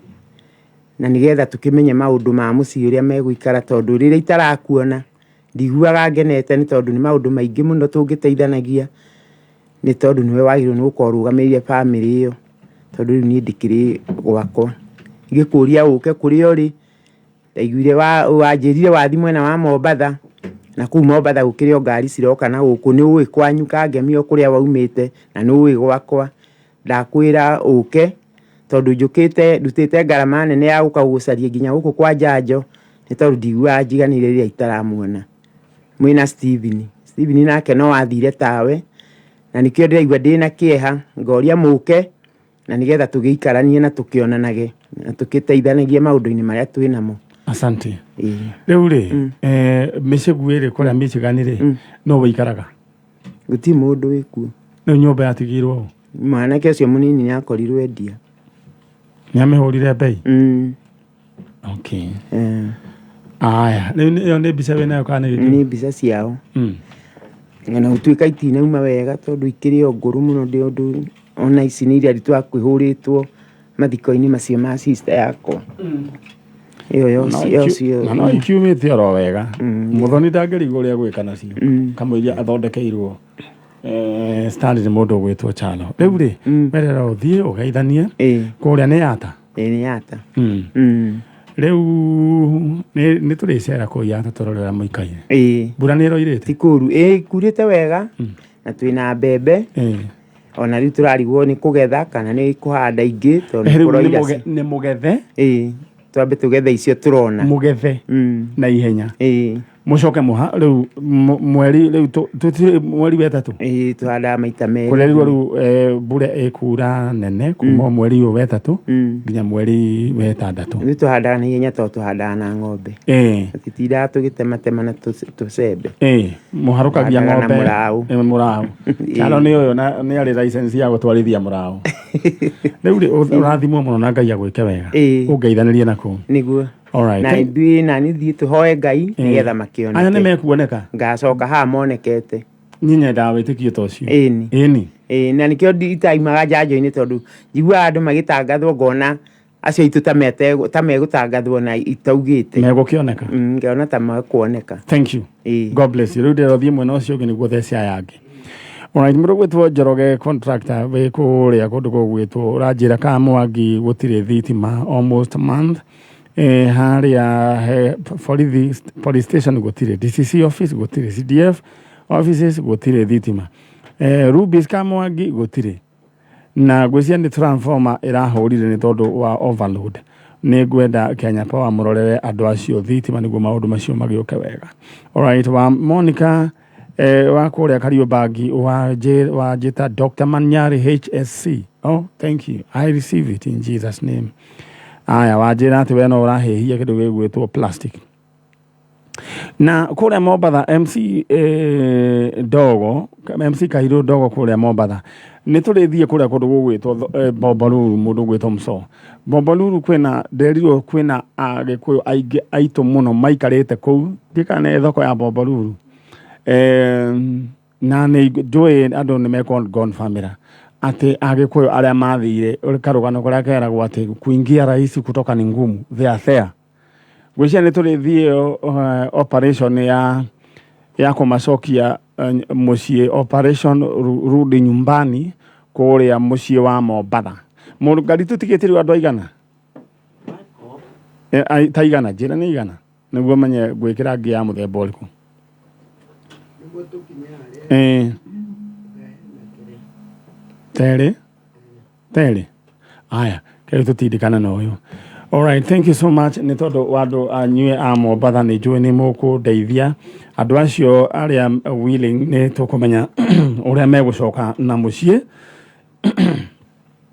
na nĩgetha tũkĩmenye maũndũ ma mũciĩ ũrĩa megũikara, tondũ rĩrĩa itarakuona ndiguaga ngenete, nĩ tondũ nĩ maũndũ maingĩ mũno tũngĩteithanagia, nĩ tondũ nĩwe wagĩrĩirwo nĩ gũkorwo ũrũgamĩrĩire bamĩrĩ ĩyo, tondũ rĩu niĩ ndĩkĩrĩ gwakwa. Ngĩkũria ũke kũrĩa ũrĩ, ndaiguire wanjĩrire wathiĩ mwena wa Mombatha, na kũu Mombatha gũkĩrĩ o ngari ciroka na gũkũ, nĩ ũĩ kwanyu Kangemi o kũrĩa waumĩte, na nĩ ũĩ gwakwa. Ndakwĩra ũke. Tondũ njũkĩte ndutĩte ngarama nene ya gũka gũcaria nginya gũkũ kwa njanjo, nĩ tondũ ndiguaga njiganĩire rĩrĩa itaramuona. Mwĩna Steven. Steven nake no athire tawe, na nĩkĩo ndĩraigua ndĩna kĩeha, ngoria mũke na nĩgetha tũgĩikaranie na tũkĩonanage na tũgĩteithanagie maũndũ-inĩ marĩa twĩ namo. Asante. Ĩĩ. Rĩu rĩ, mĩcĩgu ĩrĩ kũrĩa Michigan rĩ, no wĩikaraga? Gũtirĩ mũndũ wĩkuo. Rĩu nyũmba yatigirwo ũ? Mwanake ũcio mũnini nĩ akorirwo endia. Nĩ amĩhũrire mbei? Mm. Okay. Eh, Aya, rĩu ĩyo nĩ mbica wĩnayo kana nĩ gĩkĩ? Nĩ mbica ciao. Na gũtuĩka itinauma wega tondũ ikĩrĩ o ngũrũ mũno, ndĩ ũndũ ona ici nĩ iria twakwĩhũrĩtwo mathiko-inĩ macio ma sister yakwa. Ĩyo yocio. Na no ikiumĩte oro wega. Mũthoni ndangĩrigwo ũrĩa gwĩka nacio. Kamũiria athondekeirwo stand nĩ mũndũ ũgwĩtwo Chalo. Rĩu rĩ, werera ũthiĩ ũgeithanie. Kũrĩa nĩ Yata. Ĩĩ nĩ Yata. Rĩu nĩ tũrĩcera kũu Yata tũrore ũrĩa mũikaire. Ĩĩ. Mbura nĩ ĩroirĩte? Ti kũru. Ĩĩ kurĩte wega na twĩna mbembe. Ona rĩu tũrarigwo nĩ kũgetha kana nĩ kũhanda ingĩ tondũ Rĩu kũroira nĩ mũgethe? Ĩĩ, twambe tũgethe icio tũrona. Mũgethe na ihenya. Ĩĩ. Mũcoke mũha rĩu mweri rĩu tũtirĩ mweri wa ĩtatũ. Ĩĩ, tũhandaga maita merĩ. Kũrerirwo rĩu mbura ĩkura nene kuma mweri ũyũ wa ĩtatũ nginya mweri wa ĩtandatũ. Rĩu tũhandaga na ihenya tondũ tũhandaga na ng'ombe. Tũtitindaga tũgĩtematema na tũcembe. Ĩĩ, mũharũkagia Tũhandaga na ng'ombe. mũraũ. Ĩĩ, mũraũ. Kyalo nĩ ũyũ na nĩ arĩ license ya gũtwarithia mũraũ. Rĩu rĩ, ũrathimwo mũno na Ngai agwĩke wega. Ũngeithanĩrie na kũu. Nĩguo. Alright. Na ithuĩ na niĩ thiĩ tũhoe Ngai nĩgetha makĩoneke. Aya nĩ mekuoneka. Ngacoka haha monekete. Niĩ nyendaga wĩtĩkio ta ũcio. Ĩni. Ĩni. Ĩĩ, na nĩkĩo itaimaga njanjo-inĩ tondũ njiguaga andũ magĩtangathwo ngona acio aitũ ta megũtangathwo na itaugĩte. Megũkĩoneka. Ngona ta mekuoneka. Thank you. God bless you. Rĩu ndĩrothiĩ mwena ũcio ũngĩ nĩguo thece aya angĩ. Alright, mũndũ gwĩtwo Njoroge contractor wĩ kũrĩa kũndũ gũgwĩtwo ũranjĩra kana Mwangi gũtirĩ thitima almost a month. Harĩa he borithi police station gũtirĩ, DCC office gũtirĩ, CDF offices gũtirĩ thitima. Rubis ka Mwangi gũtirĩ. Na ngwĩciria nĩ transformer ĩrahũrire nĩ tondũ wa overload. Nĩ ngwenda Kenya Power mũrorere andũ acio thitima nĩguo maũndũ macio magĩũke wega. Alright, wa Monica wa kũrĩa Kariobangi wa njĩta Dr. Manyari HSC. Oh, thank you. I receive it in Jesus name. Aya, wanjĩra atĩ we no ũrahĩhia kĩndũ gĩgwĩtwo plastic. Na kũrĩa Mombatha MC Dogo, MC Kairũ Dogo kũrĩa Mombatha. Nĩ tũrĩthiĩ kũrĩa kũndũ gũgwĩtwo Bombolulu, mũndũ ũgwĩtwo Mso. Bombolulu kwĩna, nderirwo kwĩna Agĩkũyũ aingĩ aitũ mũno maikarĩte kũu. Ndiũĩ kana nĩ thoko ya Bombolulu. Na nĩ njũĩ andũ nĩ mekũngonbamĩra atĩ Agĩkũyũ arĩa mathire karũgano karĩa keragwo atĩ kuingia rahisi kutoka ni ngumu, they are there. Ngwĩciria nĩ tũrĩthiĩ operation ya kũmacokia mũciĩ, operation rudi nyumbani kũrĩa mũciĩ wa Mombatha. Mũndũ ngari tũtigĩte rĩu andũ aigana? Ta igana, njĩra nĩ igana nĩguo menye ngwĩkĩra ngia ya mũthemba ũrĩkũ. Terĩ. Aya, kĩrĩa tũtindĩkana na ũyũ. Alright, thank you so much. Nĩ tondũ wa andũ anyuĩ a Mombatha nĩ njũĩ nĩ mũkũndeithia. Andũ acio arĩa willing nĩ tũkũmenya ũrĩa megũcoka na mũciĩ.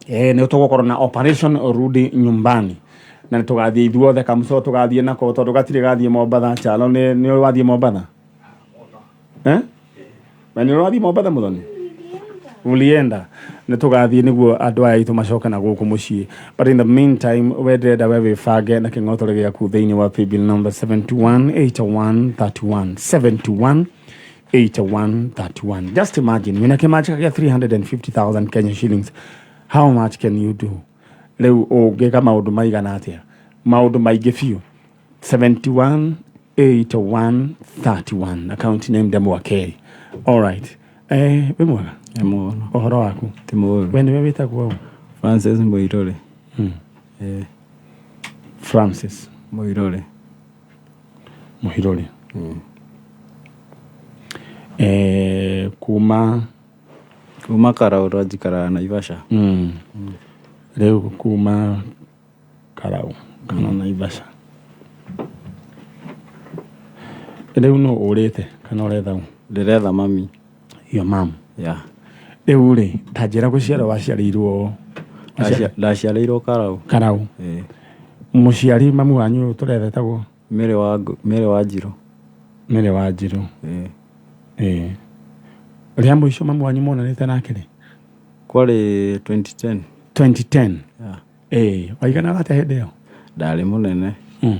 Nĩ tũgũkorwo na operation rudi nyumbani. Na nĩ tũgathiĩ ithuothe kamũco tũgathiĩ nako tondũ gatirĩ gathiĩ Mombatha. Chalo nĩ ũrathiĩ Mombatha? Na nĩ ũrathiĩ Mombatha mũthoni? Ulienda. Nĩ tũgathiĩ nĩguo andũ aya aitũ macoke na gũkũ mũciĩ. But in the meantime, we ndĩrenda we wĩbange na kĩng'otore gĩaku thĩinĩ wa paybill number 718131. 718131. Just imagine, wĩna kĩmanjĩka gĩa 350,000 Kenya shillings. How much can you do? Rĩu ũngĩka maũndũ maigana atĩa? Maũndũ maingĩ biũ. 718131. Account name Ndemwa K. All right. Wĩ mwega? Nĩ mwega. Ũhoro waku? Ti mũũru. We nĩwe wĩtagwo ũ? Francis Mũirũrĩ. Francis Mũirũrĩ. Mũirũrĩ. Kuma Kuma Karaũra njikaraga Naivasha. Rĩu kuma Karau kana Naivasha. Rĩu nũ ũrĩte kana ũretha ũ? Ndĩretha mami. Your mom. Yeah. Rĩu rĩ, ta njĩra gũciarwo waciarĩirwo Ndaciarĩirwo Karau. Karau. Ĩĩ. Mũciari mamu wanyu tũretha etagwo? Mary wa Mary wa Njirũ. Mary wa Njirũ. Ĩĩ. Ĩĩ. Rĩa mũico mamu wanyu monanĩte nake rĩ? Kwarĩ 2010. 2010. Yeah. Ĩĩ, waiganaga atĩa hĩndĩ ĩyo? Ndarĩ mũnene. Ĩĩ.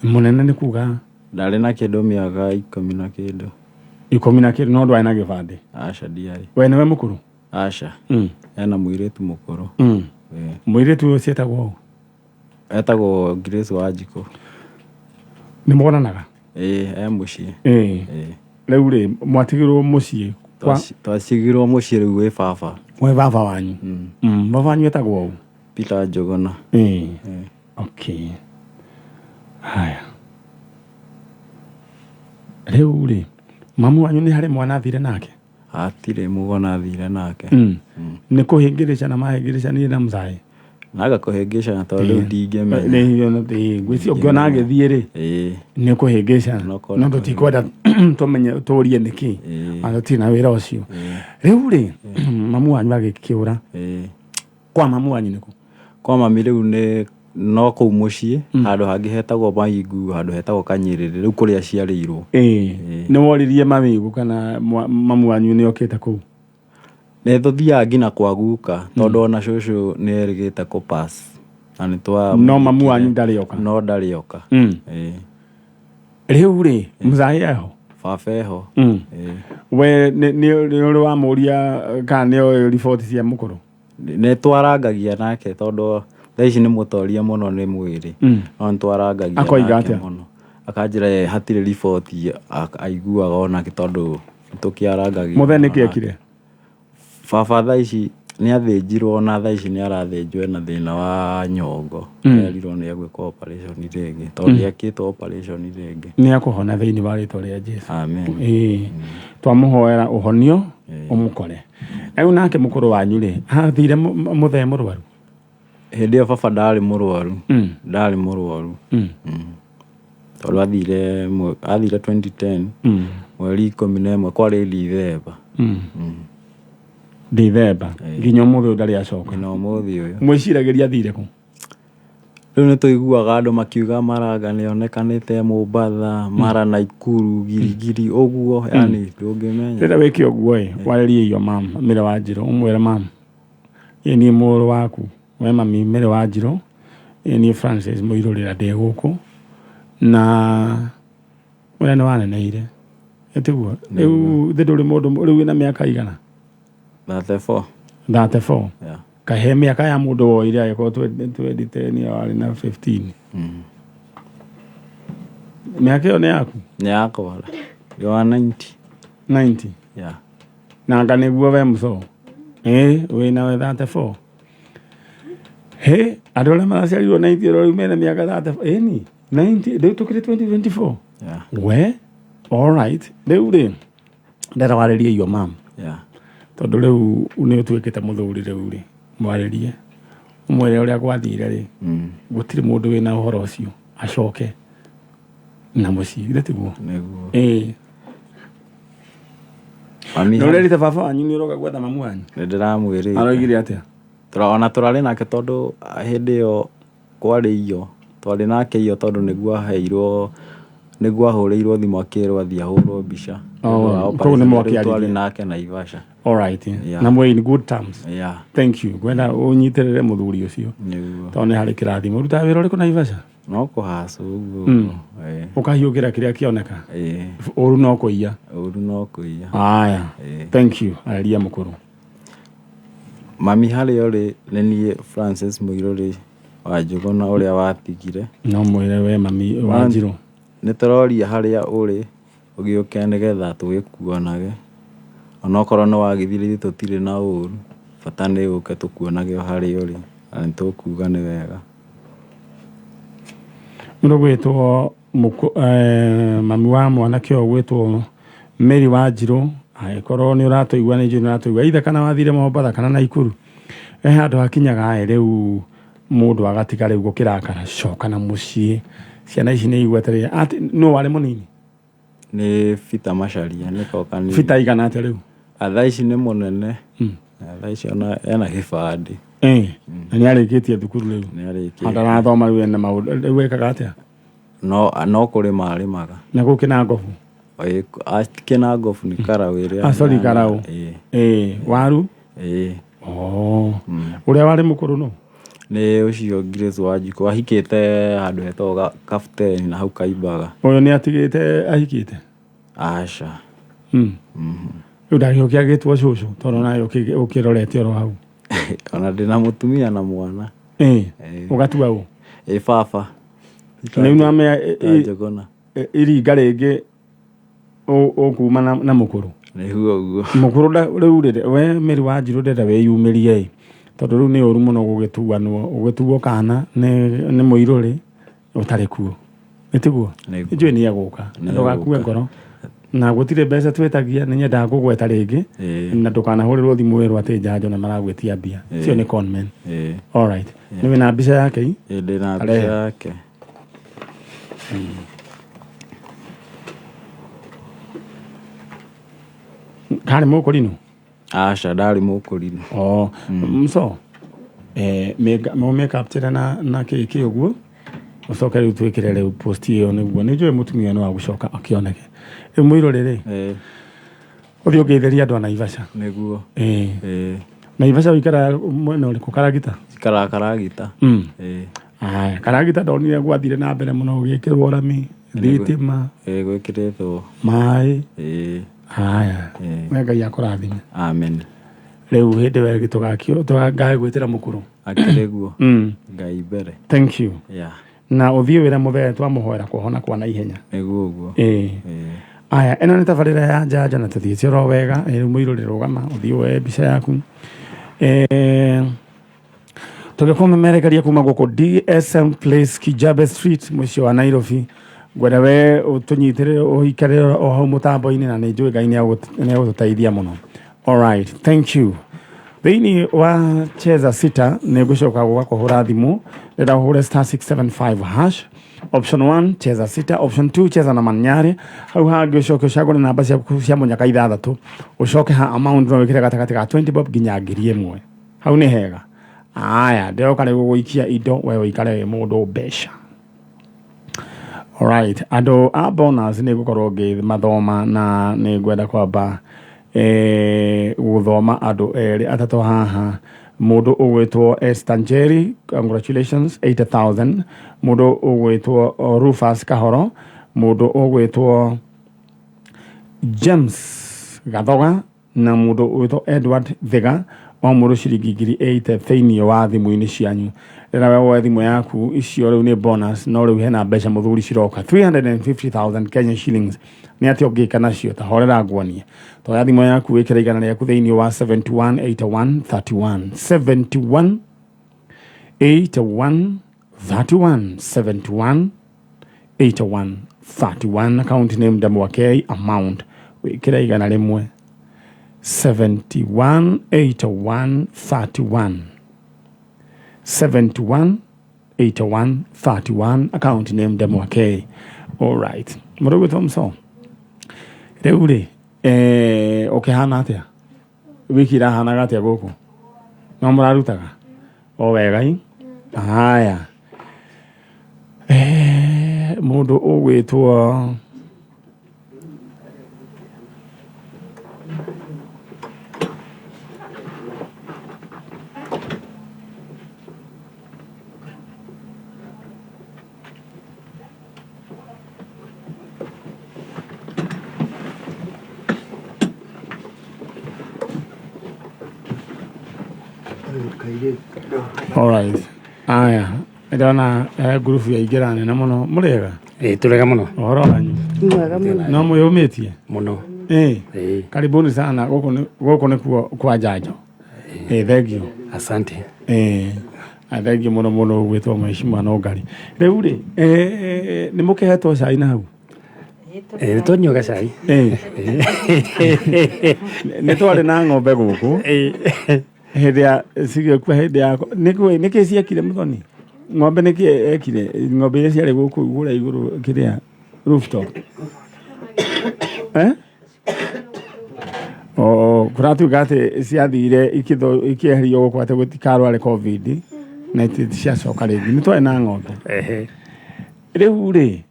Mũnene nĩ kuga? Ndarĩ na kĩndũ mĩaka ikũmi na kĩndũ. Ikũmi na kĩndũ, no ndwarĩ na gĩbandĩ? Aca, ndiarĩ. We nĩwe mũkũrũ? Aca. Ena mũirĩtu mũkũrũ. Ĩĩ. Mũirĩtu ũcio etagwo ũ? Etagwo Grace Wanjikũ. Nĩ monanaga? Ĩĩ, e mũciĩ. Ĩĩ. Ĩĩ. Rĩu rĩ, mwatigirwo mũciĩ kwa Twacigirwo mũciĩ rĩu gwĩ baba. Gwĩ baba wanyu? Baba wanyu etagwo ũ? Peter Njũgũna. Ĩĩ. Okay. Haya. Rĩu rĩ, mamu wanyu nĩ harĩ mwana athire nake? Hatirĩ mwana athire nake. Nĩ kũhĩngĩrĩcana mahĩngĩrĩcanire na mzae? Naga kũhĩngĩcana tondũ rĩu ndingĩmenya. Ngwĩciria ũngĩona agĩthiĩ rĩ, nĩ kũhĩngĩcana. No tũtikwenda tũmenye tũrie nĩkĩ. Na tũtirĩ na wĩra ũcio. Rĩu rĩ, mamu wanyu agĩkĩũra. Kwa mamu wanyu nĩkũ? Kwa mami rĩu nĩ no kũu mũciĩ, handũ hangĩ hetagwo Mawingu, handũ hetagwo Kanyĩrĩrĩ, rĩu kũrĩa aciarĩirwo. Ĩĩ. Nĩ woririe Mawingu kana mamu wanyu nĩ okĩte kũu? Nĩ tũthiaga nginya kwa guka, tondũ ona cũcũ nĩ erĩgĩte kũ pass. Na nĩ twa No mamu wanyu ndarĩ oka? No ndarĩ oka. Ĩĩ. Rĩu rĩ, mzae eho? Baba eho. Ĩĩ. We nĩ ũrĩ wamũria kana nĩ oĩ riboti cia mũkũrũ? Nĩ twarangagia nake tondũ thaa ici nĩ mũtorie mũno nĩ mwĩrĩ. No nĩ twarangagia Akoiga nake atĩa? mũno. Akanjĩra ye hatirĩ riboti aiguaga onake tondũ tũkĩarangagia Mũthee mũno nĩkĩ nake. ekire? Baba thaa ici nĩ athĩnjirwo na thaa ici nĩ arathĩnjwo ena thĩna wa nyongo. Erirwo nĩ egwĩkwo operation rĩngĩ tondũ nĩ ekĩtwo operation rĩngĩ. Nĩ ekũhona thĩinĩ wa rĩtwa rĩa Jesu. Amen. Ĩĩ. Twamũhoera ũhonio ũmũkore. Rĩu nake mũkũrũ wanyu rĩ, athire mũthee mũrwaru? Hĩndĩ ĩyo baba ndarĩ mũrwaru. Ndarĩ mũrwaru. Tondũ athire 2010 mweri 11 kwarĩ Dithemba. Dithemba. Nginya ũmũthĩ ũyũ ndarĩ acoka. Nginya ũmũthĩ ũyũ. Mwĩciragĩria athire kũ? Rĩu nĩ tũiguaga andũ makiuga Maranga nĩ onekanĩte Mombatha, mara Naikuru, Girigiri, ũguo, yani ndũngĩmenya. Rĩrĩa wĩke ũguo ĩ, warĩrie iyo mam, Mary wa Njirũ, ũmwĩre mam, ĩ niĩ mũrũ waku, we mami Mary wa Njirũ, ĩ niĩ Francis Mũirũrĩra ndĩ gũkũ, na ũrĩa nĩ waneneire, ĩtiguo? Rĩu thĩ ndũrĩ mũndũ, rĩu wĩna mĩaka igana? 34. 34. Yeah. Kahe mĩaka ya mũndũ woire agĩkorwo 2010 warĩ na 15. Mĩaka ĩyo nĩ yaku? Nĩ yakwa. Ndĩ wa 90. 90? Yeah. Na anga nĩguo we mũco? Ĩĩ, wĩna we 34. Hĩ, andũ arĩa maraciarirwo 90 rĩu mena mĩaka 34. Ĩni, 90, rĩu tũkĩrĩ 2024. Yeah. We, all right. Rĩu rĩ, ndĩrenda warĩrie iyo mam. Yeah. Tondũ rĩu nĩ ũtuĩkĩte mũthuri rĩu rĩ, mwarĩrie. Ũmwĩre ũrĩa gwathire rĩ, gũtirĩ mũndũ wĩna ũhoro ũcio, acoke na mũciĩ, githĩ tiguo? Nĩguo. Ĩĩ. Mami Nĩ ũrerire baba wanyu nĩ ũroka gwetha mamu wanyu? Nĩ ndĩramwĩrĩte. Aroigire atĩa? Ona tũrarĩ nake tondũ hĩndĩ ĩyo kwarĩ iyo, twarĩ nake iyo tondũ nĩguo aheirwo, nĩguo ahũrĩirwo thimũ akĩrwo athiĩ ahũrwo mbica. Oh, Nĩũndũ wa koguo nĩ operation, rĩu mwakĩaririe. twarĩ nake Naivasha. All right. Yeah. Na mwĩ in good terms. Yeah. Thank you. Ngwenda ũnyitĩrĩre mũthuri ũcio. Nĩguo. Tondũ nĩ harĩ kĩrathimo. Ũrutaga wĩra ũrĩkũ Naivasha? No kũhacwo ũguo. Ĩĩ. Ũkahiũkĩra kĩrĩa kĩoneka. Ĩĩ. Ũru no kũiya. Ũru no kũiya. Aya. Ĩĩ. Thank you. Arĩria mũkũrũ. Mami harĩa ũrĩ nĩ niĩ Francis Mũirũrĩ wa Njũgũna ũrĩa watigire. No mwĩre we mami wa Njirũ. Nĩ tũroria harĩa ũrĩ ũgĩũke nĩgetha tũgĩkuonage. Onokorwo nĩ wagĩthire ithuĩ tũtirĩ na ũru, bata nĩ ũke tũkuonage o harĩa ũrĩ na nĩ tũkuga nĩ wega. Mũndũ gwĩtwo mami wa mwanake ũyũ gwĩtwo Mary wa Njirũ, angĩkorwo nĩ ũratũigua nĩ njũĩ nĩ ũratũigua, either kana wathire Mombatha kana Naikuru. He handũ hakinyaga ĩ rĩu mũndũ agatiga rĩu gũkĩrakara, coka na mũciĩ. Ciana ici nĩ igua atĩrĩrĩ, atĩ nũ warĩ mũnini? Nĩ Peter Macharia nĩko kanini. Peter aigana atĩa rĩu? Thaa ici nĩ mũnene. Thaa ici ona ena gĩbandĩ. Na nĩ arĩkĩtie thukuru rĩu? Nĩ arĩkĩtie. Andarathoma rĩu ena maũndũ, rĩu ekaga atĩa? No kũrĩma arĩmaga. Na gũkũ Kĩnangobu? Kĩnangobu nĩ Karaũ ĩrĩa. Ah, sorry, Karaũ. Ĩĩ. Waru? Ĩĩ. Oh. Ũrĩa warĩ mũkũrũ nũ? Nĩ ũcio Grace Wanjikũ ahikĩte handũ hetagwo Kapteni na hau Kaimbaga. Ũyũ nĩ atigĩte ahikĩte? Aca. Rĩu ndagĩũke agĩtwo cũcũ tondũ nawe ũkĩrorete oro hau. Ona ndĩna mũtumia na mwana. Ũgatua ũ? Ĩ baba. Rĩu nĩwamenya Njũgũna. Iringa rĩngĩ ũkuma na mũkũrũ. Nĩguo ũguo. Mũkũrũ rĩu rĩ, we Mary Wanjirũ ndenda wĩyumĩrie ĩ. Tondũ rĩu nĩ ũru mũno gũgĩtuanwo, ũgĩtuo kana nĩ mũirũrĩ ũtarĩ kuo. Nĩ tiguo? Njũĩ nĩ egũka. Ndũgakue ngoro. Na gũtirĩ mbeca twĩtagia, nĩ nyendaga kũgweta rĩngĩ. Na ndũkanahũrĩrwo thimũ wĩrwo atĩ njanjo na maragwĩtia mbia. Cio nĩ con men. All right. Nĩ wĩna mbica yake i? Ĩ, ndĩna mbica yake. Karĩ mũkũrinũ? Aca, ndarĩ mũkũrinũ. Oh, mso. Mũmĩkaptĩre na kĩ kĩ ũguo. Ũcoke rĩu twĩkĩre rĩu post ĩyo nĩguo. Nĩ njũĩ mũtumia nĩ wa gũcoka akĩoneke. Rĩu mũirũrĩ rĩ. Ũthiĩ ũngeithĩrie andũ a Naivasha. Nĩguo. Naivasha ũikaraga mwena ũrĩkũ? Karagita? Njikaraga Karagita. Aya, Karagita ndonire gwathire na mbere mũno gũgĩkĩrwo rami, thitima. Gwĩkĩrĩtwo. Maĩ. Aya. We Ngai akũrathime. Amen. Rĩu hĩndĩ ĩyo ĩngĩ tũgagwĩtĩra mũkũrũ. Akĩrĩ guo. Ngai mbere. Thank you. Yeah. Na ũthiĩ wĩra mũthee twamũhoera kũhona kwa naihenya. Nĩguo ũguo. Aya, ĩno nĩ tabarĩra ya njanjo na tũthiĩte oro wega. Rĩu mũirũrĩ rũgama ũthiĩ woe mbica yaku. Tũgĩkũmemerekeria kuma gũkũ DSM Place, Kijabe Street, mũciĩ wa Nairobi. Ngwenda we ũtũnyitĩrĩre ũikarĩre o hau mũtambo-inĩ na nĩ njũĩ Ngai nĩ egũtũteithia mũno. All right, thank you. Thĩinĩ wa Cheza Sita nĩ ngũcoka gũka kũhũra thimũ. Ndĩrenda ũhũre star 675 hash. Option 1 Cheza Sita, option 2 Cheza na Manyare. Hau hangĩ ũcoke ũcagũre namba ciaku cia mũnyaka ithathatũ. Ũcoke ha amount no wĩkĩre gatagatĩ ga 20 bob nginya ngiri ĩmwe. Hau nĩ hega. Aya, ndĩroka rĩu gũgũikia indo we ũikare wĩ mũndũ mbeca. Alright, andũ a bonus nĩ ngũkorwo ngĩmathoma na nĩ ngwenda kwamba gũthoma andũ erĩ atatũ haha. Mũndũ ũgwĩtwo Esther Njeri, congratulations, 80,000. Mũndũ ũgwĩtwo Rufus Kahoro, mũndũ ũgwĩtwo James Gathoga na mũndũ ũgwĩtwo Edward Thiga, o mũndũ ciringi ngiri 80 thĩinĩ wa thimũ-inĩ cianyu. Rĩrĩa we woe thimũ yaku, icio rĩu nĩ bonus, no rĩu hena mbeca mũthuri ciroka 350,000 Kenya shillings. Nĩ atĩa ũngĩka nacio? Ta horera nguonie. Toya thimũ yaku wĩkĩre igana rĩaku thĩinĩ wa 71 81 31. 71 81 31. 71 81 31. Account name Ndamwakei, amount wĩkĩre igana rĩmwe. 71 81 31. 71 81 31. Account name Ndamwakei. All right. Mũrũgũ Thompson. Rĩu rĩ, ũkĩhana atĩa? Wiki ĩrahanaga atĩa gũkũ? No mũrarutaga? O wega i? Haya. Mũndũ ũgwĩtwo All right. Aya, ndona ngurubu ya ingĩra nene mũno. Mũrĩega? Ĩĩ, tũrega mũno. Ũhoro wanyu? Mwega mũno. No mwĩyũmĩtie? Mũno. Ĩĩ. Ĩĩ. Karibuni sana, gũkũ nĩkuo kwa njanjo. Ĩĩ, thank you. Asante. Ĩĩ. Thank you mũno mũno gwĩtwo mheshimiwa Nongari. Rĩu rĩ, nĩ mũkĩhetwo cai na hau? Nĩ twanyuaga cai. Ĩĩ. Nĩ twarĩ na ng'ombe gũkũ. Hĩndĩ ya cigĩkua hĩndĩ ya nĩkĩ ciekire mũthoni? Ng'ombe nĩkĩ ekire? Ng'ombe iria ciarĩ gũkũ kũrĩa igũrũ kĩrĩa rooftop. Eh? O kũratuĩka atĩ ciathire ikĩeherio gũkũ atĩ gũtikarware COVID na ciacoka rĩngĩ. Nĩ twarĩ na ng'ombe. Ehe. Rĩu rĩ,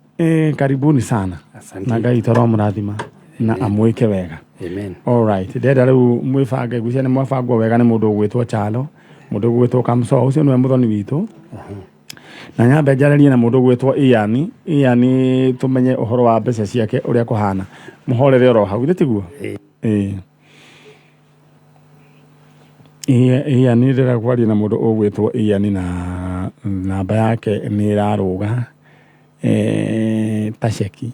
karibuni sana. Asante. Na Ngai toro mũrathima na amwĩke wega. Amen. Alright, ndĩrenda rĩu mwĩbange ngwĩciria nĩ mwabangwo wega nĩ mũndũ ũgwĩtwo Chalo, mũndũ ũgwĩtwo Kamso, ũcio nĩwe mũthoni witũ. Na nyambe njarĩrie na mũndũ ũgwĩtwo Ian, Ian tũmenye ũhoro wa mbeca ciake ũrĩa kũhana. Mũhorere oro hau, githĩ tiguo? Ĩĩ. Ian ndĩrenda kwaria na mũndũ ũgwĩtwo Ian na namba yake nĩ ĩrarũga ta ceki.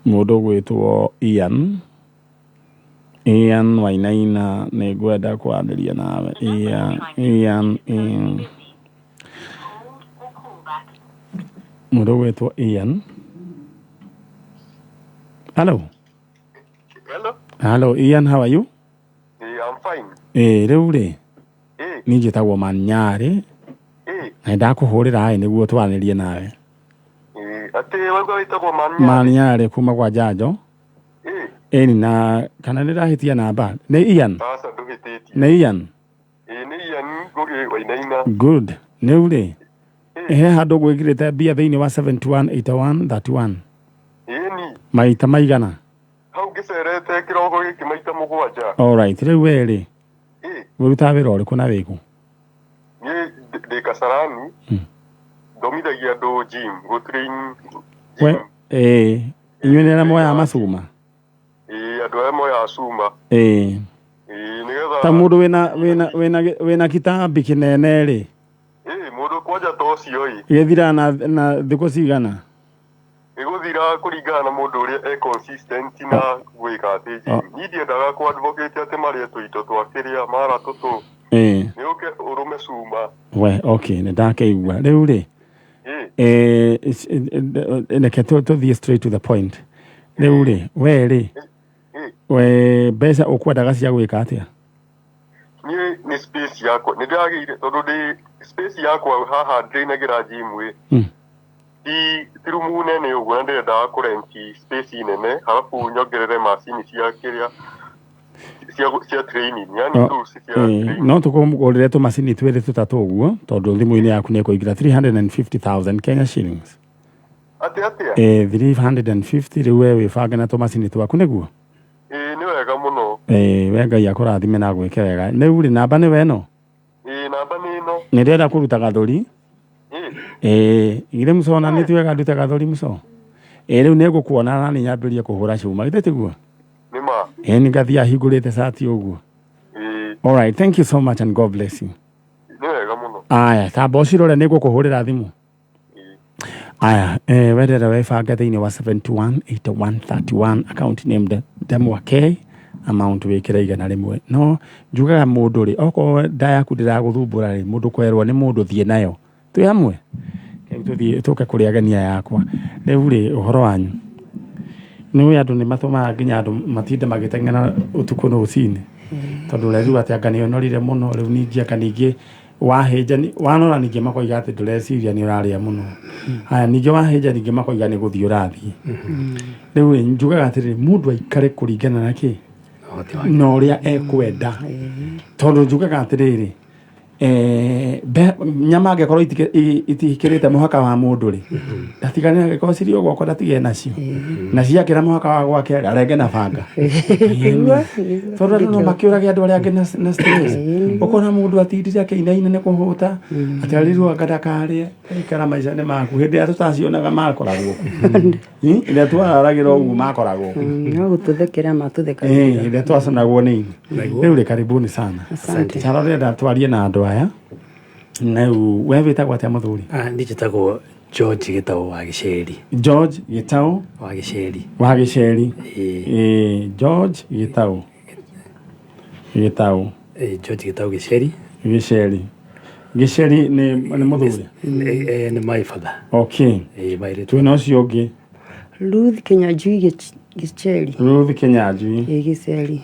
Mũndũ ũgwĩtwo Ian Ian Wainaina nĩ ngwenda kwaranĩria nawe. Ian Ian Ian mũndũ ũgwĩtwo Ian. Hello. Hello. Hello Ian, how are you? Yeah, I'm fine. Rĩu rĩ niĩ njĩtagwo Manyarĩ na nĩndakũhũrĩra ĩ nĩguo twaranĩrie nawe. Atĩ wauga wĩtagwo Manyarĩ? Manyarĩ kuma kwa Njanjo. Ĩni na kana nĩ ndahĩtia namba? Nĩ Ian? Aca ndũhĩtĩtie. Nĩ Ian? Ĩĩ nĩ Ian Ngũgĩ Wainaina. Good. Rĩu rĩ he handũ gwĩkĩrĩte mbia thĩinĩ wa 7181 31 Ĩni. Maita maigana? Hau ngĩcerete kĩroko gĩkĩ maita 7. Alright, rĩu we rĩ wĩrutaga wĩra ũrĩkũ na wĩkũ? Niĩ ndĩ Kasarani. Thomithagia andũ gym, gũ train. We ĩĩ inyuĩ nĩ arĩa moyaga macuma? Ĩĩ andũ arĩa moyaga cuma. Ĩĩ. Ĩĩ nĩgetha Ta mũndũ wĩna kĩtambi kĩnene rĩ Ĩĩ mũndũ kwanja ta ũcio ĩ gĩthiraga na thikũ cigana? Ĩgũthira kũringana na mũndũ ũrĩa e consistent na gwĩka atĩ gym. Niĩ ndiendaga kũ advocate atĩ marĩe tũindo twa kĩrĩa mara tũtũ. Nĩ ũke ũrũme cuma. We okay, nĩ ndakĩigua. Rĩu rĩ reke tũthiĩ straight to the point. Rĩu rĩ we rĩ we mbeca ũkwendaga cia gwĩka atĩa? Niĩ nĩ space yakwa nĩ ndĩragĩire tondũ ndĩ space yakwa haha ndĩinagĩra gym ĩ ti rumu nene ũguo na ndĩrendaga kũ rent space nene halafu nyongerere macini cia kĩrĩa cia training, yani tools cia training. No tũkũgũrĩre tũmacini twĩrĩ tũtatũ ũguo tondũ thimũ-inĩ yaku nĩ ĩkũingĩra 350,000 Kenya shillings. Atĩ atĩa? 350 rĩu we wĩbange na tũmacini twaku nĩguo? Ĩĩ nĩ wega mũno. We Ngai akũrathime na agwĩke wega. Rĩu rĩ namba nĩwe ĩno? Ĩĩ namba nĩ ĩno. Nĩ ndĩrenda kũruta gathũri. Ĩĩ githĩ mũco na nĩ ti wega ndute gathũri mũco? Ĩĩ rĩu nĩ ngũkuona na nĩ nyambĩrĩrie kũhũra cuma githĩ tiguo? Nĩ ma. Ĩĩ nĩ ngathiĩ ahingũrĩte cati ũguo. All right, thank you so much and God bless you. Nĩ wega mũno. Aya, tamba ũcirore nĩ ngũkũhũrĩra thimũ. Aya, wendera wĩbange thĩinĩ wa 71 81 31 account name Ndemwa K amount wĩkĩre 100. No njugaga mũndũ rĩ okorwo nda yaku ndĩragũthumbũra rĩ mũndũ kwerwo nĩ mũndũ thiĩ nayo. Twĩ hamwe? Rĩu tũthiĩ tũke kũrĩ ageni aya akwa. Rĩu rĩ ũhoro wanyu nĩ ũĩ andũ nĩ matũmaga nginya andũ matinde magĩteng'era ũtukũ na rũcinĩ tondũ ũrerigwo atĩ anga nĩ ũnorire mũno rĩu ningĩ anga ningĩ wahĩnja wanora ningĩ makoiga atĩ ndũreciria nĩ ũrarĩa mũno. Haya ningĩ wahĩnja ningĩ makoiga nĩ gũthiĩ ũrathiĩ. Rĩu rĩ njugaga atĩrĩrĩ mũndũ aikare kũringana na kĩ na ũrĩa ekwenda tondũ njugaga atĩrĩrĩ nyama angĩkorwo itikĩrĩte mũhaka wa mũndũ rĩ ndatigane angĩkorwo cirĩ o gwakwa ndatige nacio na ciakĩra mũhaka wa gwake arenge na banga tondũ andũ no makĩũrage andũ arĩa angĩ na stress ũkona mũndũ atindire akĩinaina nĩ kũhũta atĩ arirwo anga ndakarĩe ikara maica nĩ maku hĩndĩ ĩrĩa tũtacionaga makoragwo kuo ĩrĩa twararagĩra ũguo makoragwo kuo. No gũtũthekera matũthekagĩra. Ĩrĩa twaconagwo nĩ ini. Rĩu rĩ karibuni sana. Asante. Charo ndĩrenda twarie na andũ aya. Rĩu we wĩtagwo atĩa mũthuri? Niĩ njĩtagwo George Gĩtaũ wa Gĩceri. George Gĩtaũ wa Gĩceri. Wa Gĩceri. George Gĩtaũ. Gĩtaũ. George Gĩtaũ Gĩceri. Gĩceri. Gĩceri nĩ mũthuri? Nĩ my father. Okay. Twĩna ũcio ũngĩ. Ruth Kinyanjui Gĩcheri. Ruth Kinyanjui. Ĩĩ Gĩceri.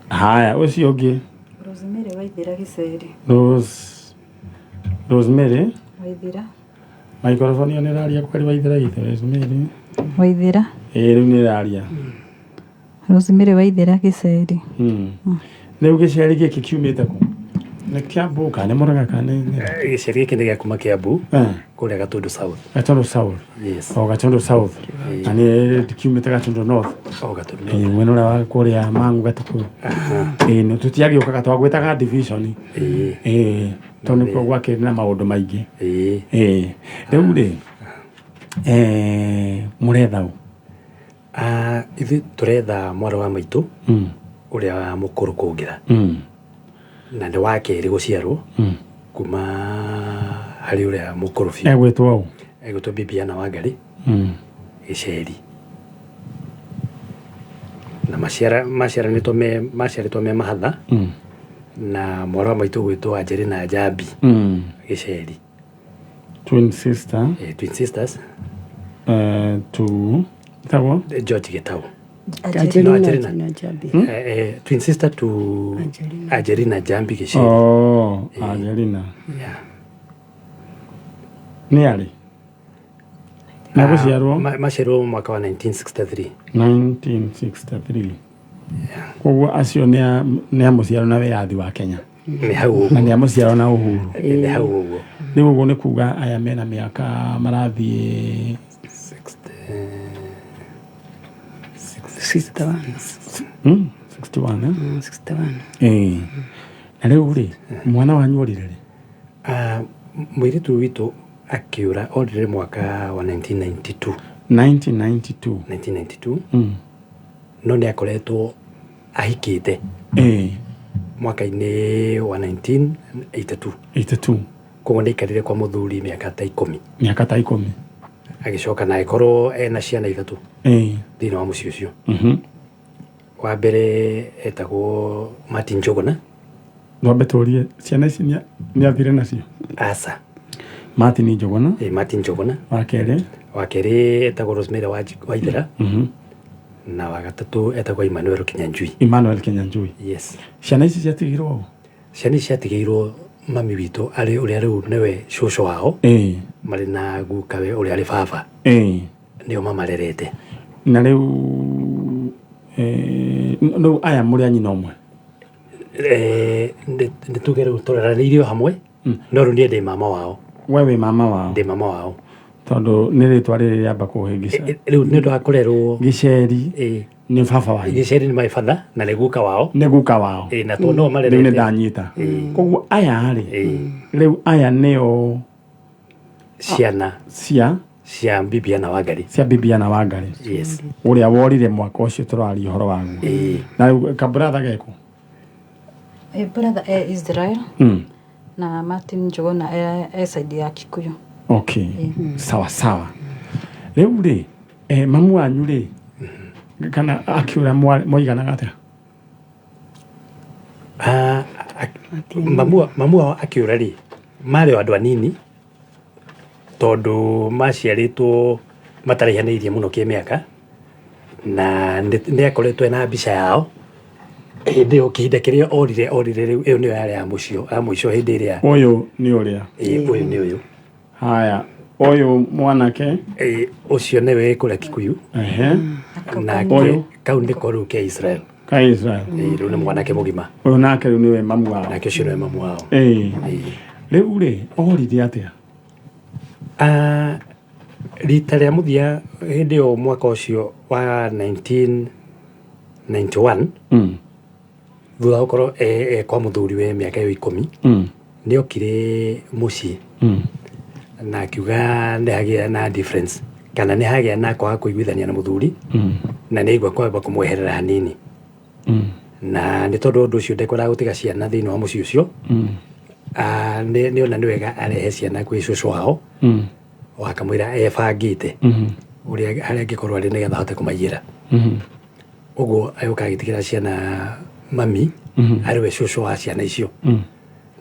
Haya, ũcio ũngĩ? Rosemary Waithira Gĩceri. Rosemary Waithira. Microphone ĩyo nĩ ĩraria kweri? Waithira itũ Rosemary. Waithira. Ĩĩ, rĩu nĩ ĩraria. Rosemary Waithira Gĩceri. Rĩu gĩceri gĩkĩ kiumĩte kũ? Nĩ Kiambu kana nĩ Mũrang'a kana nĩ Gĩceri gĩkĩ nĩ gĩa kuma Kiambu, kũrĩa Gatundu South. Gatundu South. Yes. O Gatundu South, na nĩ kiumĩte Gatundu North. O Gatundu. Ĩĩ, mwena ũrĩa wa kũrĩa Mang'u Gatukũ. Ĩĩ, nĩ tũtiagĩũkaga, twagwĩtaga division. Ĩĩ, tondũ nĩkuo gwakĩrĩ na maũndũ maingĩ. Ĩĩ, rĩu rĩ, mũretha ũ? Ah, ithuĩ tũretha mwarĩ wa maitũ ũrĩa mũkũrũ kũngĩra, na nĩ wa kerĩ gũciarwo kuma harĩ ũrĩa mũkũrũ biũ. Egwĩtwo ũ? Egwĩtwo Bibiana Wangari Gĩceri, na maciaranĩtwo me mahatha na mwarĩ wa maitũ gwĩtwo Angelina Njambi Gĩceri. Twin sister. Twin sisters. To tagwo? George Gitau. Angelina. No, Angelina. Angelina Njambi. Twin sister to Angelina Njambi Gĩceri. Oh, Angelina. Yeah. Nĩ arĩ megũciarwo? Maciarirwo mwaka wa 1963. 1963, koguo acio nĩ a mũciaro na wĩyathi wa Kenya. Nĩ hau ũguo. Na nĩ a mũciaro na uhuru. Nĩ hau ũguo. Rĩu ũguo nĩ kuga aya mena mĩaka marathiĩ 61. 61, eh? 61. Ĩĩ. Na rĩu rĩ, mwana wanyu orire rĩ? Ah, mũirĩtu witũ akĩũra, orire mwaka wa 1992. 1992. 1992. No nĩ akoretwo ahikĩte mwaka-inĩ wa 1982. 82. Koguo nĩ aikarire kwa mũthuri mĩaka ta 10. Mĩaka ta 10. Agĩcoka na agĩkorwo ena ciana ithatũ thĩinĩ wa mũciĩ ũcio. Wa mbere etagwo Martin Njuguna. Twambe tũrie, ciana ici nĩ athire nacio? Aca. Martin Njuguna. Martin Njuguna. Wa kerĩ? Wa kerĩ etagwo Rosemary Waithera, na wa gatatũ etagwo Emmanuel Kinyanjui. Emmanuel Kinyanjui. Yes. Ciana ici ciatigirwo ũ? Ciana ici ciatigĩirwo mami witũ arĩ ũrĩa rĩu nĩwe cũcũ wao, marĩ na gukawe ũrĩa arĩ baba, nĩo mamarerete. Na rĩu rĩu aya mũrĩ a nyina ũmwe? Nĩ tuge rĩu tũreranĩirio hamwe, no rĩu niĩ ndĩ mama wao. We wĩ mama wao? Ndĩ mama wao. Tondũ nĩ rĩtwa rĩrĩ rĩamba kũhĩngĩca. Rĩu nĩ ũndũ wa kũrerwo. Gĩceri nĩ baba wanyu? Gĩceri nĩ my father na nĩ guka wao. Nĩ guka wao. Na tondũ no marerete. Rĩu nĩ ndanyita. Koguo aya rĩ, rĩu aya nĩo ciana cia cia Bibiana Wangari. Cia Bibiana Wangari. Yes. Ũrĩa worire mwaka ũcio tũraria ũhoro waguo. Na rĩu kaburatha geku? Brother e Israel, na Martin Njuguna e side ya Kikuyu. Okay, sawa sawa. Rĩu rĩ, mamu wanyu rĩ, kana akiũra moiganaga atĩa? Ah, mamu wao akĩũra rĩ, marĩ o andũ anini, tondũ maciarĩtwo mataraihanĩirie mũno kĩmĩaka, na nĩ akoretwo ena mbica yao hĩndĩ ĩyo, kĩhinda kĩrĩa orire rĩu ĩyo nĩyo yarĩ ya mũico, ya mũico hĩndĩ ĩrĩa. Ũyũ nĩ ũrĩa? Ĩĩ, ũyũ nĩ ũyũ. Haya, ũyũ mwanake? Ĩĩ, ũcio nĩwe kũrĩa Kikuyu. Nake Ũyũ? Kau nĩko rĩu ke Israel. Ka Israel. Ĩĩ, rĩu nĩ mwanake mũgima. Ũyũ nake rĩu nĩwe mamu wao? Nake ũcio nĩwe mamu wao. Ĩĩ. Rĩu rĩ, orire atĩa? Ah, rita rĩa mũthia hĩndĩ ĩyo mwaka ũcio wa 1991, thutha wa gũkorwo e kwa mũthuri we mĩaka ĩyo 10, nĩ okire mũciĩ na akiuga nĩ hagĩa na difference, kana nĩ hagĩa na kwaga kũiguithania na mũthuri, na nĩ aigua kwamba kũmweherera hanini, na nĩ tondũ ũndũ ũcio ndekwendaga gũtiga ciana thĩinĩ wa mũciĩ ũcio. Ah, nĩ ona nĩ wega arehe ciana kwĩ cũcũ wao, wakamwĩra ebangĩte ũrĩa harĩa angĩkorwo arĩ nĩgetha ahote kũmaigĩra. Ũguo agĩũka agĩtigĩra ciana mami, arĩ we cũcũ wa ciana icio,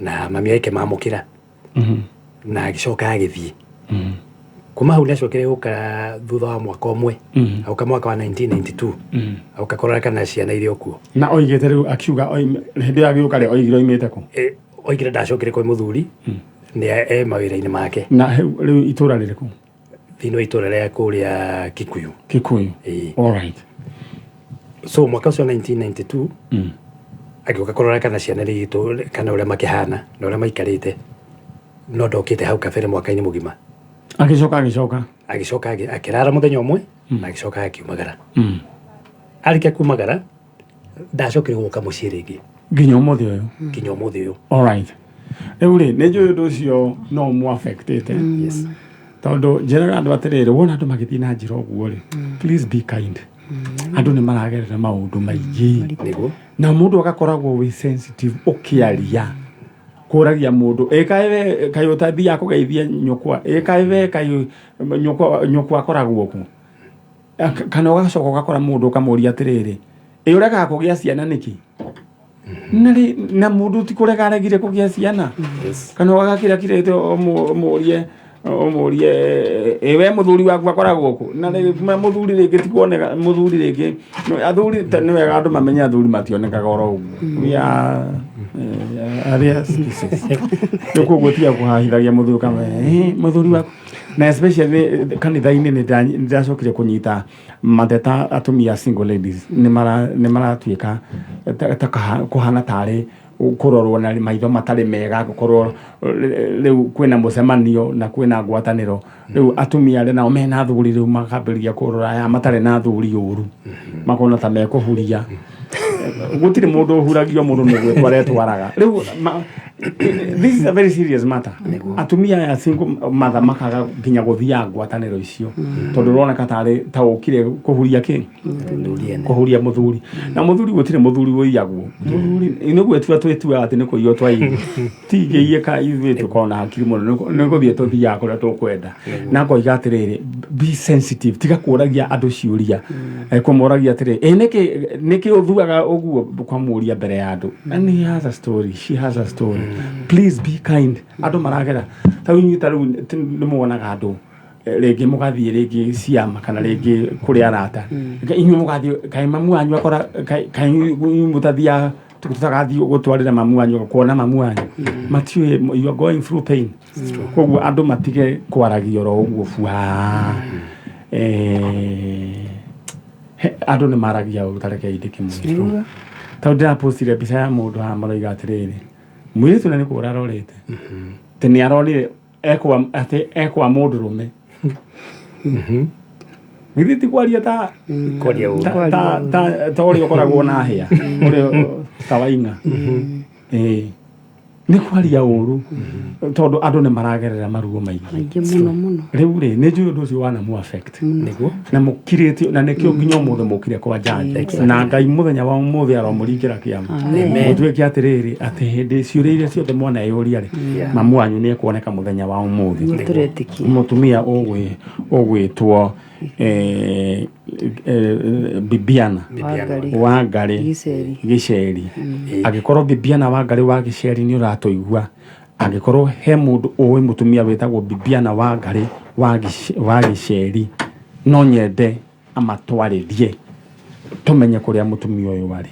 na mami agĩkĩmamũkĩra na agĩcoka agĩthiĩ. Kuma hau nĩacokire gũka thutha wa mwaka ũmwe, agũka mwaka wa 1992, agũka kũrora kana ciana irĩ o kuo. Na oigĩte rĩu akiuga hĩndĩ ĩyo agĩũka rĩ, oigire oimĩte kũ? Oigire ndacokire kwĩ mũthuri, nĩ e mawĩra-inĩ make. Na rĩu itũra rĩrĩkũ? Thĩinĩ wa itũra rĩa kũrĩa Kikuyu. Kikuyu. Ĩĩ. All right. So mwaka ũcio 1992 agĩũka kũrora kana ciana nĩ itũ, kana ũrĩa makĩhana na ũrĩa maikarĩte, no ndokĩte hau kabere mwaka-inĩ mũgima. Agĩcoka agĩcoka. Agĩcoka akĩrara mũthenya ũmwe na agĩcoka akiumagara. Arĩkia kumagara ndacokire gũka mũciĩ rĩngĩ. Nginya ũmũthĩ ũyũ. Nginya ũmũthĩ ũyũ. All right. Rĩu rĩ, nĩ njũĩ ũndũ ũcio no ũmũ affectĩte. Yes. Tondũ njĩraga andũ atĩrĩrĩ, wona andũ magĩthiĩ na njĩra ũguo rĩ, please be kind. Andũ nĩ maragerera maũndũ maingĩ. Nĩguo. Na mũndũ agakoragwo wĩ sensitive ũkĩaria. Kũragia mũndũ, ĩ kaĩ we, kaĩ ũtathiaga kũgeithia nyũkwa, ĩ kaĩ we, kaĩ nyũkwa akoragwo kũ? Kana ũgacoka ũgakora mũndũ ũkamũria atĩrĩrĩ, ĩ ũregaga kũgĩa ciana nĩkĩ? Na rĩ, na mũndũ ti kũrega aregire kũgĩa ciana. Yes. Kana ũgakira kirĩte ũmũrie ĩ we mũthuri waku akoragwo kũ? Na rĩ, mũthuri rĩngĩ ti kuoneka, mũthuri rĩngĩ, athuri nĩ wega andũ mamenye athuri mationekaga oro ũguo. We are arĩa species. Rĩu koguo tiga kũhahithagia mũthuri ũkamwĩra, mũthuri waku. Na especially kanitha-inĩ nĩ ndacokire kũnyita mateta atumia single ladies nĩ maratuĩka ta kũhana tarĩ kũrorwo na maitho matarĩ mega, gũkorwo rĩu kwĩna mũcemanio na kwĩna ngwatanĩro. Rĩu atumia arĩa nao mena athuri rĩu makambĩrĩria kũrora aya matarĩ na athuri ũru, makona ta mekũhuria. Gũtirĩ mũndũ ũhuragio, mũndũ nĩ gwĩtwara etwaraga. Rĩu this is a very serious matter. Atumia aya single mother makaga nginya gũthiaga ngwatanĩro icio, tondũ ũroneka tarĩ ta ũkire kũhuria kĩ? Kũhuria mũthuri. Na mũthuri gũtirĩ mũthuri ũiyagwo. Mũthuri nĩ gwĩtua twĩtuaga atĩ nĩ kũiywo twaiywo. Ti ngĩiyĩka ithuĩ tũkorwo na hakiri mũno, nĩ gũthiĩ tũthiaga kũrĩa tũkwenda. Na ngoiga atĩrĩrĩ, be sensitive, tiga kũragia andũ ciũria. Kũmoragia atĩrĩrĩ, ĩ nĩkĩ ũthuaga ũguo kwamũria mbere ya andũ? And he has a story, she has a story. Please be kind. Andũ maragera. Ta rĩu inyuĩ ta rĩu nĩ muonaga andũ rĩngĩ mũgathiĩ rĩngĩ ciama kana rĩngĩ kũrĩ arata. Inyuĩ mũgathiĩ, kaĩ mamu wanyu akora, kaĩ inyuĩ mũtathiaga, tũtathiĩ gũtwarĩra mamu wanyu, kuona mamu wanyu. Matiũĩ, you are going through pain. Koguo andũ matige kwaragia oro ũguo bua. Andũ nĩ maragia ũru, ta rekei ndĩkĩmwĩre. Tondũ ndĩrapostire mbica ya mũndũ haha maroiga atĩrĩrĩ, mũirĩtu ũrĩa nĩ kũra arorĩte. Atĩ nĩ aronire atĩ ekwa mũndũrũme. Githĩ ti kwaria ta Kwaria ũru. Ta ũrĩa ũkoragwo na hĩa, ũrĩa ta waing'a. Nĩ kwaria ũru, tondũ andũ nĩ maragerera maruo maingĩ. Maingĩ mũno mũno. Rĩu rĩ, nĩ njũĩ ũndũ ũcio wanamũ affect. Nĩguo. Na mũkirĩtio, na nĩkĩo nginya ũmũthĩ mũkire kwa judge. Na Ngai mũthenya wa ũmũthĩ aromũringĩra kĩama. Amen. Mũtuĩke atĩrĩrĩ, atĩ hĩndĩ ciũria iria ciothe mwaneyũria rĩ, mamu wanyu nĩ ekuoneka mũthenya wa ũmũthĩ. Nĩguo tũretĩkia. Mũtumia ũgwĩtwo Bibiana Wangari. Wangari Gĩceri. Gĩceri. Angĩkorwo Bibiana Wangari wa Gĩceri nĩ ũratũigua, angĩkorwo he mũndũ ũĩ mũtumia wĩtagwo Bibiana Wangari wa Gĩceri, no nyende amatwarĩrie tũmenye kũrĩa mũtumia ũyũ arĩ.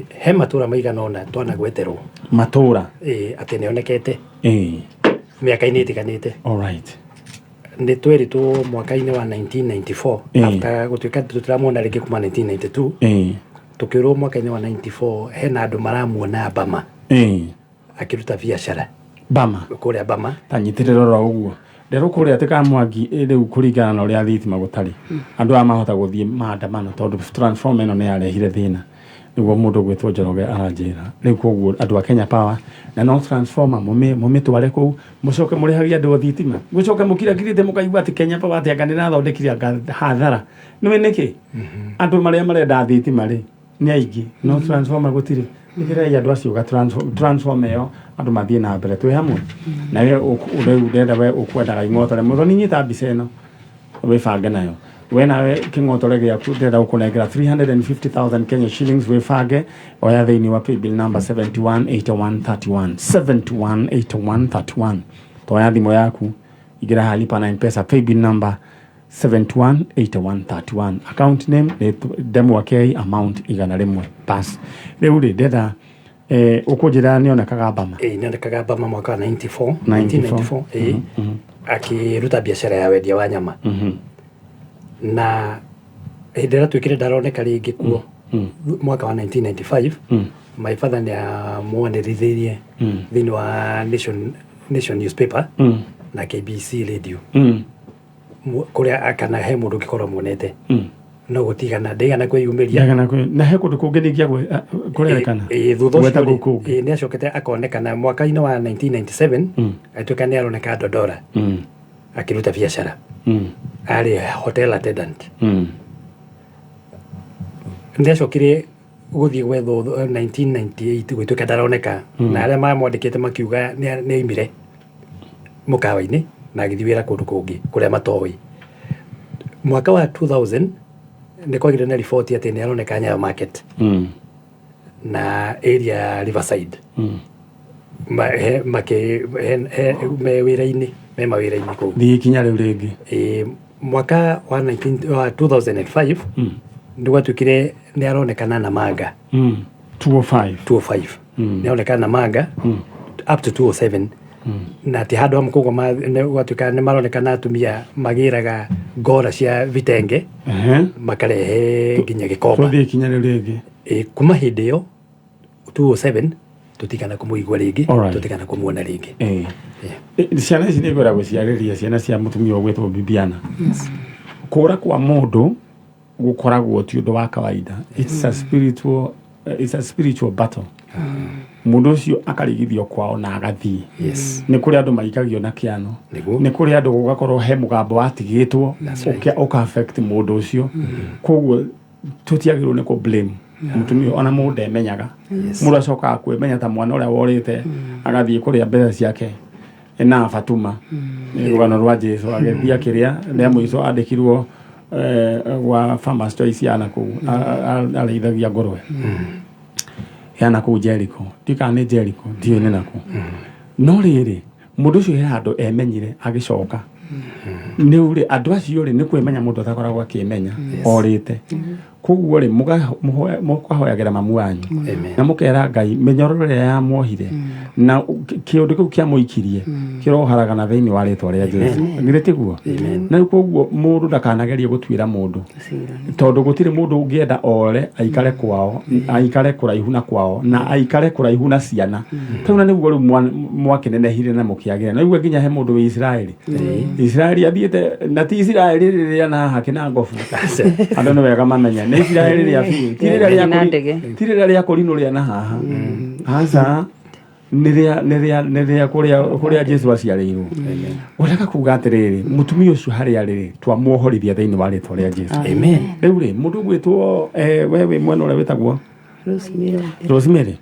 He matũra maigana ũna twanagweterwo. Matũra? Atĩ nĩonekete. Mĩaka-inĩ ĩtiganĩte. All right. Nĩ tweritwo mwaka-inĩ wa 1994, after gũtuĩka tũtiramuona rĩngĩ kuma 1992, tũkĩrwo mwaka-inĩ wa 94 hena andũ maramuona Bama. Akĩruta biacara. Bama. Kũrĩa Bama. Ta nyitĩrĩra oro ũguo. Nderwo kũrĩa atĩ Kamwangi, rĩu kũringana na ũrĩa thitima gũtarĩ. Andũ aya mahota gũthiĩ maandamano tondũ transformer ĩno nĩ yarehire thĩna. Nĩguo mũndũ ũgwĩtwo Njoroge aranjĩra. Rĩu koguo andũ a Kenya Power na no transformer mũmĩtware kũu, mũcoke mũrĩhagie andũ a thitima. Mũcoke mũkirakirĩte mũkaigua atĩ Kenya Power atĩ anga nĩrathondekire anga hathara. Nĩũĩ nĩkĩ? Andũ marĩa marenda thitima rĩ, nĩ aingĩ, no transformer gũtirĩ. Ĩkĩrai andũ acio ga transformer ĩyo, andũ mathiĩ na mbere twĩ hamwe. Na we rĩu ndĩrenda we ũkwendaga ing'otore. Mũthoni nyita mbica ĩno wĩbange nayo. We nawe kĩng'otore gĩaku ndĩrenda gũkũnengera 350,000 Kenya shillings wĩbange, oya thĩinĩ wa paybill number 718131, 718131. Toya thimũ yaku Ingĩra haha lipa na Mpesa, paybill number 718131, account name nĩ Ndemwa K, amount 100. Bas, rĩu rĩ, ndetha ũkũnjĩra nĩonekaga Bama? Ĩĩ, nĩonekaga Bama mwaka wa 94. 94. 1994, ĩĩ, akĩruta biacara ya wendia wa nyama. Na hĩndĩ ĩrĩa tuĩkire ndaroneka rĩngĩ kuo, mwaka wa 1995, my father nĩ amwanĩrithĩirie thĩinĩ wa Nation newspaper na KBC radio, kũrĩa kana he mũndũ ũngĩkorwo muonete, no gũtigana ndaigana kwĩyumĩria. Ndagana na he kũndũ kũngĩ ningĩ kũrerekana? Ĩ, thutha Gweta ũcio kũu rĩ, kũngĩ. Ĩ, nĩ acokete akonekana mwaka-inĩ wa 1997, agĩtuĩka nĩ aroneka Dodora akĩruta biacara, arĩ hotel attendant. Nĩ acokire gũthiĩ gwethwo 1998, gũtuĩka ndaroneka, na arĩa mamwandĩkĩte makiuga nĩ aimire mũkawa-inĩ na agĩthiĩ wĩra kũndũ kũngĩ kũrĩa matoĩ. Mwaka wa 2000 nĩ kwagĩire na riboti atĩ nĩ aroneka Nyayo Market na area ya Riverside, he, me wĩra-inĩ, me mawĩra-inĩ kũu. Thiĩ ikinya rĩu rĩngĩ. Ĩ, mwaka wa 19 wa 2005 nĩ gwatuĩkire nĩ aronekana Namanga. 205. 205, nĩ aronekana Namanga up to 207, na ti handũ hamwe. Koguo nĩ gwatuĩka nĩ maronekana atumia magĩraga ngora cia vitenge, makarehe nginya Gĩkomba. Tũthiĩ ikinya rĩu rĩngĩ. Ĩ, kuma hĩndĩ ĩyo 207 tũtigana kũmũigua rĩngĩ, tũtigana kũmuona rĩngĩ. Ciana ici nĩ ngwenda gũciarĩria ciana cia mũtumia ũgwĩtwo Bibiana. Kũra kwa mũndũ gũkoragwo ti ũndũ wa kawaida. It's a spiritual battle. Mũndũ ũcio akarigithio kwao na agathiĩ. Nĩ kũrĩ andũ maikagio na kĩano. Nĩ kũrĩ andũ gũgakorwo he mũgambo watigĩtwo ũka affect mũndũ ũcio. Koguo tũtiagĩrĩirwo nĩ kũ blame mũtumia, ona mũndũ ndemenyaga. Mũndũ acokaga kwĩmenya ta mwana ũrĩa worĩte agathiĩ kũrĩa mbeca ciake na Fatuma. Nĩ rũgano rwa Jesu, agĩthiĩ akĩrĩa, rĩa mũico andĩkirwo gwa Farmers Choice yana kũu arĩithagia ngũrwe yana kũu Jericho. Ndikana nĩ Jericho, ndiũĩ nĩ nakũ, no rĩrĩ, mũndũ ũcio he handũ emenyire agĩcoka. Nĩ rĩ, andũ acio rĩ, nĩ kwĩmenya mũndũ atakoragwo akĩmenya orĩte. Koguo rĩ, mũkahoyagĩra mamu wanyu na mũkera Ngai mĩnyororo ĩrĩa yamuohire na kĩũndũ kĩu kĩamũikirie kĩroharagana thĩinĩ wa rĩtwa rĩa Jesu. Githĩ tiguo? Na rĩu koguo mũndũ ndakanagerie gũtuĩra mũndũ, tondũ gũtirĩ mũndũ ũngĩenda ore aikare kwao, aikare kũraihu na kwao na aikare kũraihu na ciana. Tau na nĩguo rĩu mwakĩnenehire na mũkĩagĩra na rĩu nginya he mũndũ wĩ Isiraeli. Isiraeli athiĩte, na ti Isiraeli rĩrĩa na haha kĩnangobu. Andũ nĩ wega mamenye nĩ Isiraeli rĩa biũ, ti rĩrĩa rĩa Na ndege. Ti rĩrĩa rĩa kũrinũ rĩa na haha, aca, nĩ rĩa kũrĩa Jesu aciarĩirwo. Ũreka kuga atĩrĩrĩ, mũtumia ũcio harĩa rĩrĩ, twamuohorithia thĩinĩ wa rĩtwa rĩa Jesu. Amen. Rĩu rĩ, mũndũ ũgwĩtwo we wĩ mwena ũrĩa wĩtagwo Rosemary. Rosemary,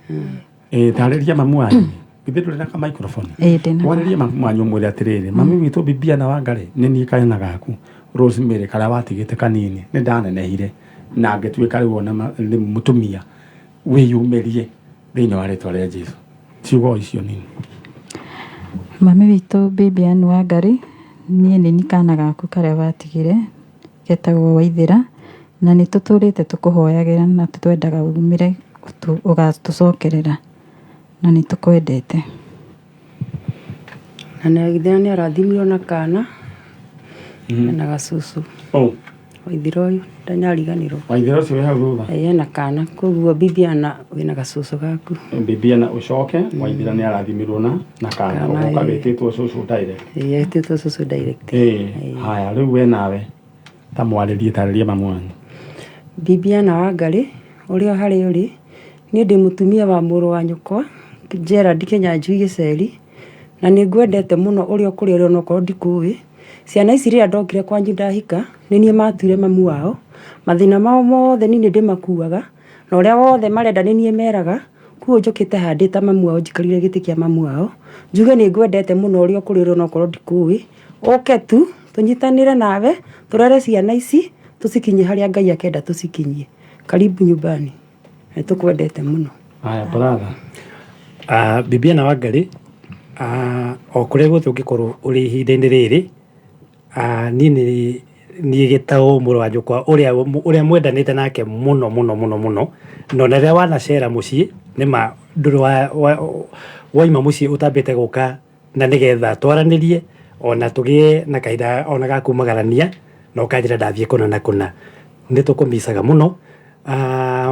tarĩria mamu wanyu. Githĩ ndũrĩ na ka microphone? Ĩĩ, ndĩnako. Warĩrie mamu wanyu, ũmwĩre atĩrĩrĩ, mami witũ Bibiana Wangari, nĩ niĩ kanyana gaku Rosemary karĩa watigĩte kanini, nĩ ndanenehire na ngĩtuĩka rĩu ona nĩ mũtumia wĩyumĩrie thĩinĩ wa rĩtwa rĩa Jesu. Ciugo icio nini. Mami witũ Bibian Wangari, niĩ nĩ niĩ kana gaku karĩa watigire getagwo Waithĩra, na nĩ tũtũrĩte tũkũhoyagĩra na twendaga umĩre ũgatũcokerera, na nĩ tũkwendete. Na nĩ nĩ arathimirwo na kana na gacucu. Oh. Waithĩra ũyũ ndanyariganĩrwo. Waithĩra ũcio wĩ hau thutha. Ĩĩ, ena kana, koguo Bibiana wĩna gacucu gaku. Bibiana ũcoke, Waithĩra nĩ arathimirwo na kana. Kana, ũgoka ĩĩ. wĩtĩtwo cũcũ direct. Ĩĩ, etĩtwo cucu direct. Ĩĩ, haya, rĩu we nawe ta mwarĩrie, tarĩria mamu wanyu. Bibiana Wangari, ũrĩa harĩa ũrĩ, niĩ ndĩ mũtumia wa mũrũ wa nyũkwa Gerald Kĩnyanjui Gĩceri, na nĩ ngwendete mũno ũrĩa ũkũrĩa ũrĩ onokorwo ndikũĩ. Ciana ici rĩrĩa ndokire kwanyu ndahika, nĩ niĩ matuire mamu wao. Mathĩna mao mothe nĩ niĩ ndĩmakuaga, na ũrĩa wothe marenda nĩ niĩ meraga. Koguo njũkĩte haha ndĩ ta mamu wao, njikarĩire gĩtĩ kĩa mamu wao, njuge nĩ ngwendete mũno ũrĩa ũkũrĩa ũrĩ onokorwo ndikũĩ. Ũke tu tũnyitanĩre nawe, tũrere ciana ici, tũcikinyie harĩa Ngai akenda tũcikinyie. Karibu nyumbani, nĩ tũkwendete mũno. Haya, brother. Bibiana Wangari O kũrĩa guothe ũngĩkorwo ũrĩ ihinda-inĩ rĩrĩ, niĩ nĩ niĩ gĩtaũ mũrũ wa nyũkwa ũrĩa ũrĩa mwendanĩte nake mũno mũno mũno mũno, na ona rĩrĩa wanacera mũciĩ nĩma ndũrĩ waima mũciĩ ũtambĩte gũka na nĩgetha twaranĩrie ona tũgĩe na kahinda ona ga kumagarania na ũkanjĩra ndathiĩ kũna na kũna. Nĩ tũkũmicaga mũno.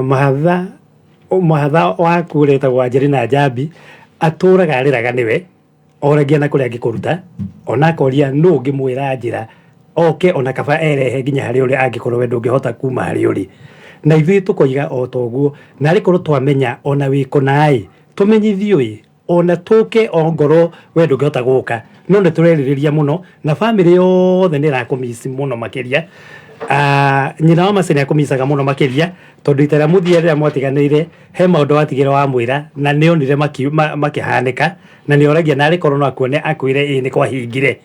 Mahatha mahatha waku ũrĩa wĩtagwo Angelina Njambi atũraga arĩraga nĩwe, oragia na kũrĩa angĩkũruta, ona akoria nũ ũngĩmwĩra njĩra oke ona kaba erehe nginya harĩa ũrĩ angĩkorwo we ndũngĩhota kuma harĩa ũrĩ. Na ithuĩ tũkoiga o ta ũguo, narĩ korwo twamenya ona wĩ kũna ĩ, tũmenyithio ĩ, ona tũke ongorwo we ndũngĩhota gũka, no nĩ tũrerirĩria mũno na bamĩrĩ yothe nĩ ĩrakũmici mũno makĩria. Nyina wa Mercy nĩ akũmicaga mũno makĩria tondũ ita rĩa mũthia rĩrĩa mwatiganĩire he maũndũ watigire wamwĩra na nĩ onire makĩhanĩka na nĩ oragia narĩ korwo no akuone akwĩre ĩĩ nĩ kwahingire.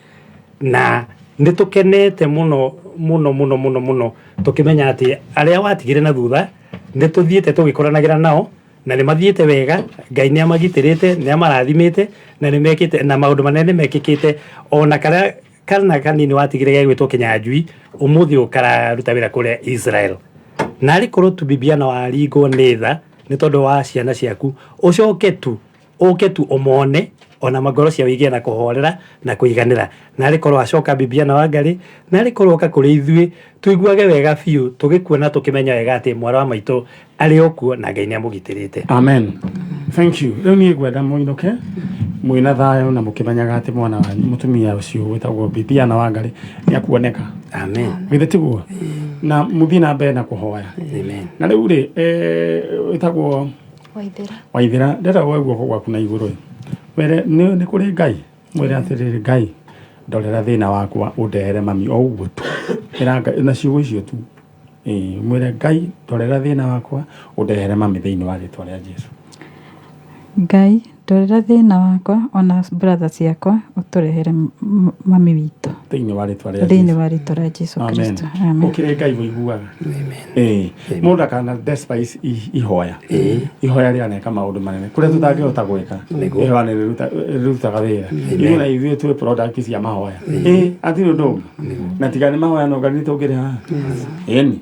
Na nĩ tũkenete mũno mũno mũno mũno mũno tũkĩmenya atĩ arĩa watigire na thutha nĩ tũthiĩte tũgĩkũranagĩra nao na nĩ mathiĩte wega. Ngai nĩ amagitĩrĩte, nĩ amarathimĩte na nĩ mekĩte na maũndũ manene mekĩkĩte. Ona karĩa kana kanini watigire gegwĩtwo Kĩnyanjui ũmũthĩ ũyũ kararuta wĩra kũrĩa Israel. Na arĩ korwo tu Bibiana waringwo nĩ tha nĩ tondũ wa ciana ciaku, ũcoke tu ũke tu ũmone ona ngoro ciao igĩe na kũhorera na kũiganĩra. Na arĩ korwo acoka Bibiana Wangari, na arĩ korwo oka kũrĩ ithuĩ tũiguage wega biũ tũgĩkuona tũkĩmenya wega atĩ mwana wa maitũ arĩ o kuo na Ngai nĩ amũgitĩrĩte. Amen. Thank you. Rĩu niĩ ngwenda mũinũke mwĩna thayũ na mũkĩmenyaga atĩ mwana wanyu mũtumia ũcio wĩtagwo Bibiana Wangari nĩ akuoneka. Amen. Githĩ tiguo? Na mũthiĩ na mbere na kũhoya. Amen. Na rĩu rĩ, wĩtagwo Waithĩra. Waithĩra, ndĩrenda woe guoko gwaku na igũrũ ĩ. Wĩre nĩ kũrĩ Ngai, mwĩre atĩrĩrĩ Ngai ndorera thĩna wakwa ũndehere mami o ũguo tu. Ĩra Ngai na ciugo icio tu. Ĩĩ, mwĩre Ngai ndorera thĩna wakwa ũndehere mami thĩinĩ wa rĩtwa rĩa Jesu. Ngai ndorera thĩna wakwa ona brother ciakwa ũtũrehere mami witũ. Thĩinĩ wa rĩtwa rĩa Thĩinĩ wa rĩtwa rĩa Jesu Amen. Kristo. Amen. Ũkĩrĩ Ngai ũiguaga. Ĩĩ. Mũndũ ndakana despise ihoya. Ihoya rĩaneka maũndũ manene. Kũrĩa tũtangĩhota gwĩka. Ihoya nĩ rĩrutaga wĩra. Ithuĩ na ithuĩ twĩ product cia mahoya. Ĩĩ, hatirĩ ũndũ ũngĩ. Na tiga nĩ mahoya no Ngai nĩtũngĩrĩ haha. Ĩni.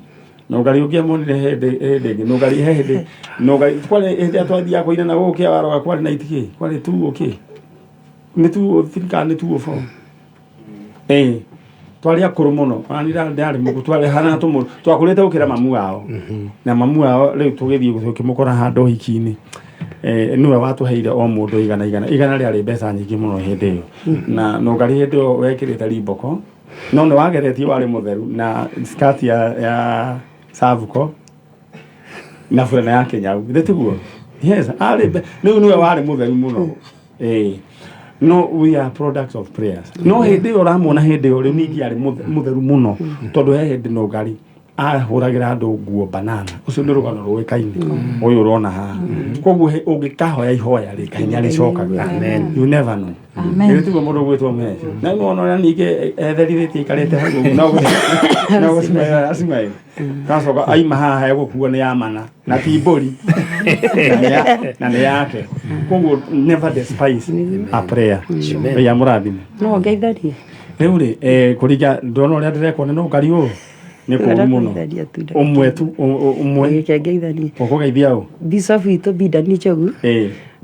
No Ngai ũngĩamuonire hĩndĩ hĩndĩ ĩngĩ. No Ngai he hĩndĩ. No Ngai kwarĩ hĩndĩ ĩrĩa twathiaga kũina na gũkũ kĩawaroga kwarĩ na itikĩ. Kwarĩ tu ũkĩ. Nĩ tu thirikari nĩ tu ũbo. Ĩĩ. Twarĩ akũrũ mũno. Ona niĩ ndarĩ mũkũrũ. Twarĩ hana tũmũ. Twakũrĩte gũkĩra mamu wao. Na mamu wao rĩu tũgĩthiĩ tũkĩmũkora handũ ũhiki-inĩ. Nĩwe watũheire o mũndũ igana igana. Igana rĩarĩ mbeca nyingĩ mũno hĩndĩ ĩyo. Na nũngari hĩndĩ ĩyo wekĩrĩte rimboko. No nĩ wageretie warĩ mũtheru na skirt ya Savuko na burana ya Kĩnyau. Githĩ tiguo? Yes, arĩ rĩu nĩwe warĩ mũtheru mũno. Ĩĩ. No we are products of prayers. No hĩndĩ ĩyo ũramuona hĩndĩ ĩyo rĩu ningĩ arĩ mũtheru mũno tondũ he hĩndĩ nũngari ahũragĩra andũ nguo banana. Ũcio nĩ rũgano rũĩkaine. Ũyũ ũrona haha. Koguo ũngĩkahoya ihoya rĩ, Ngai nĩarĩcokagia. Amen. You never know. Amen. Githĩ tiguo mũndũ ũgwĩtwo Messi? Na nĩ wona ũrĩa ningĩ etherithĩtie aikarĩte hau ũguo, no gũcimaĩra acimaĩra. Gacoka aima haha egũkuo nĩ amana na ti mbũri na nĩ yake. Koguo never despise a prayer. Ngai amũrathime. No ngeithanie. Rĩu rĩ, kũringa ndona ũrĩa ndĩrekwo nĩ nũngari ũũ nĩ kũũru mũno. Ndĩra tu Ũmwe tu ũmwe. Reke ngeithanie. Ũkũgeithia ũ? Bishop witũ Bidani Njogu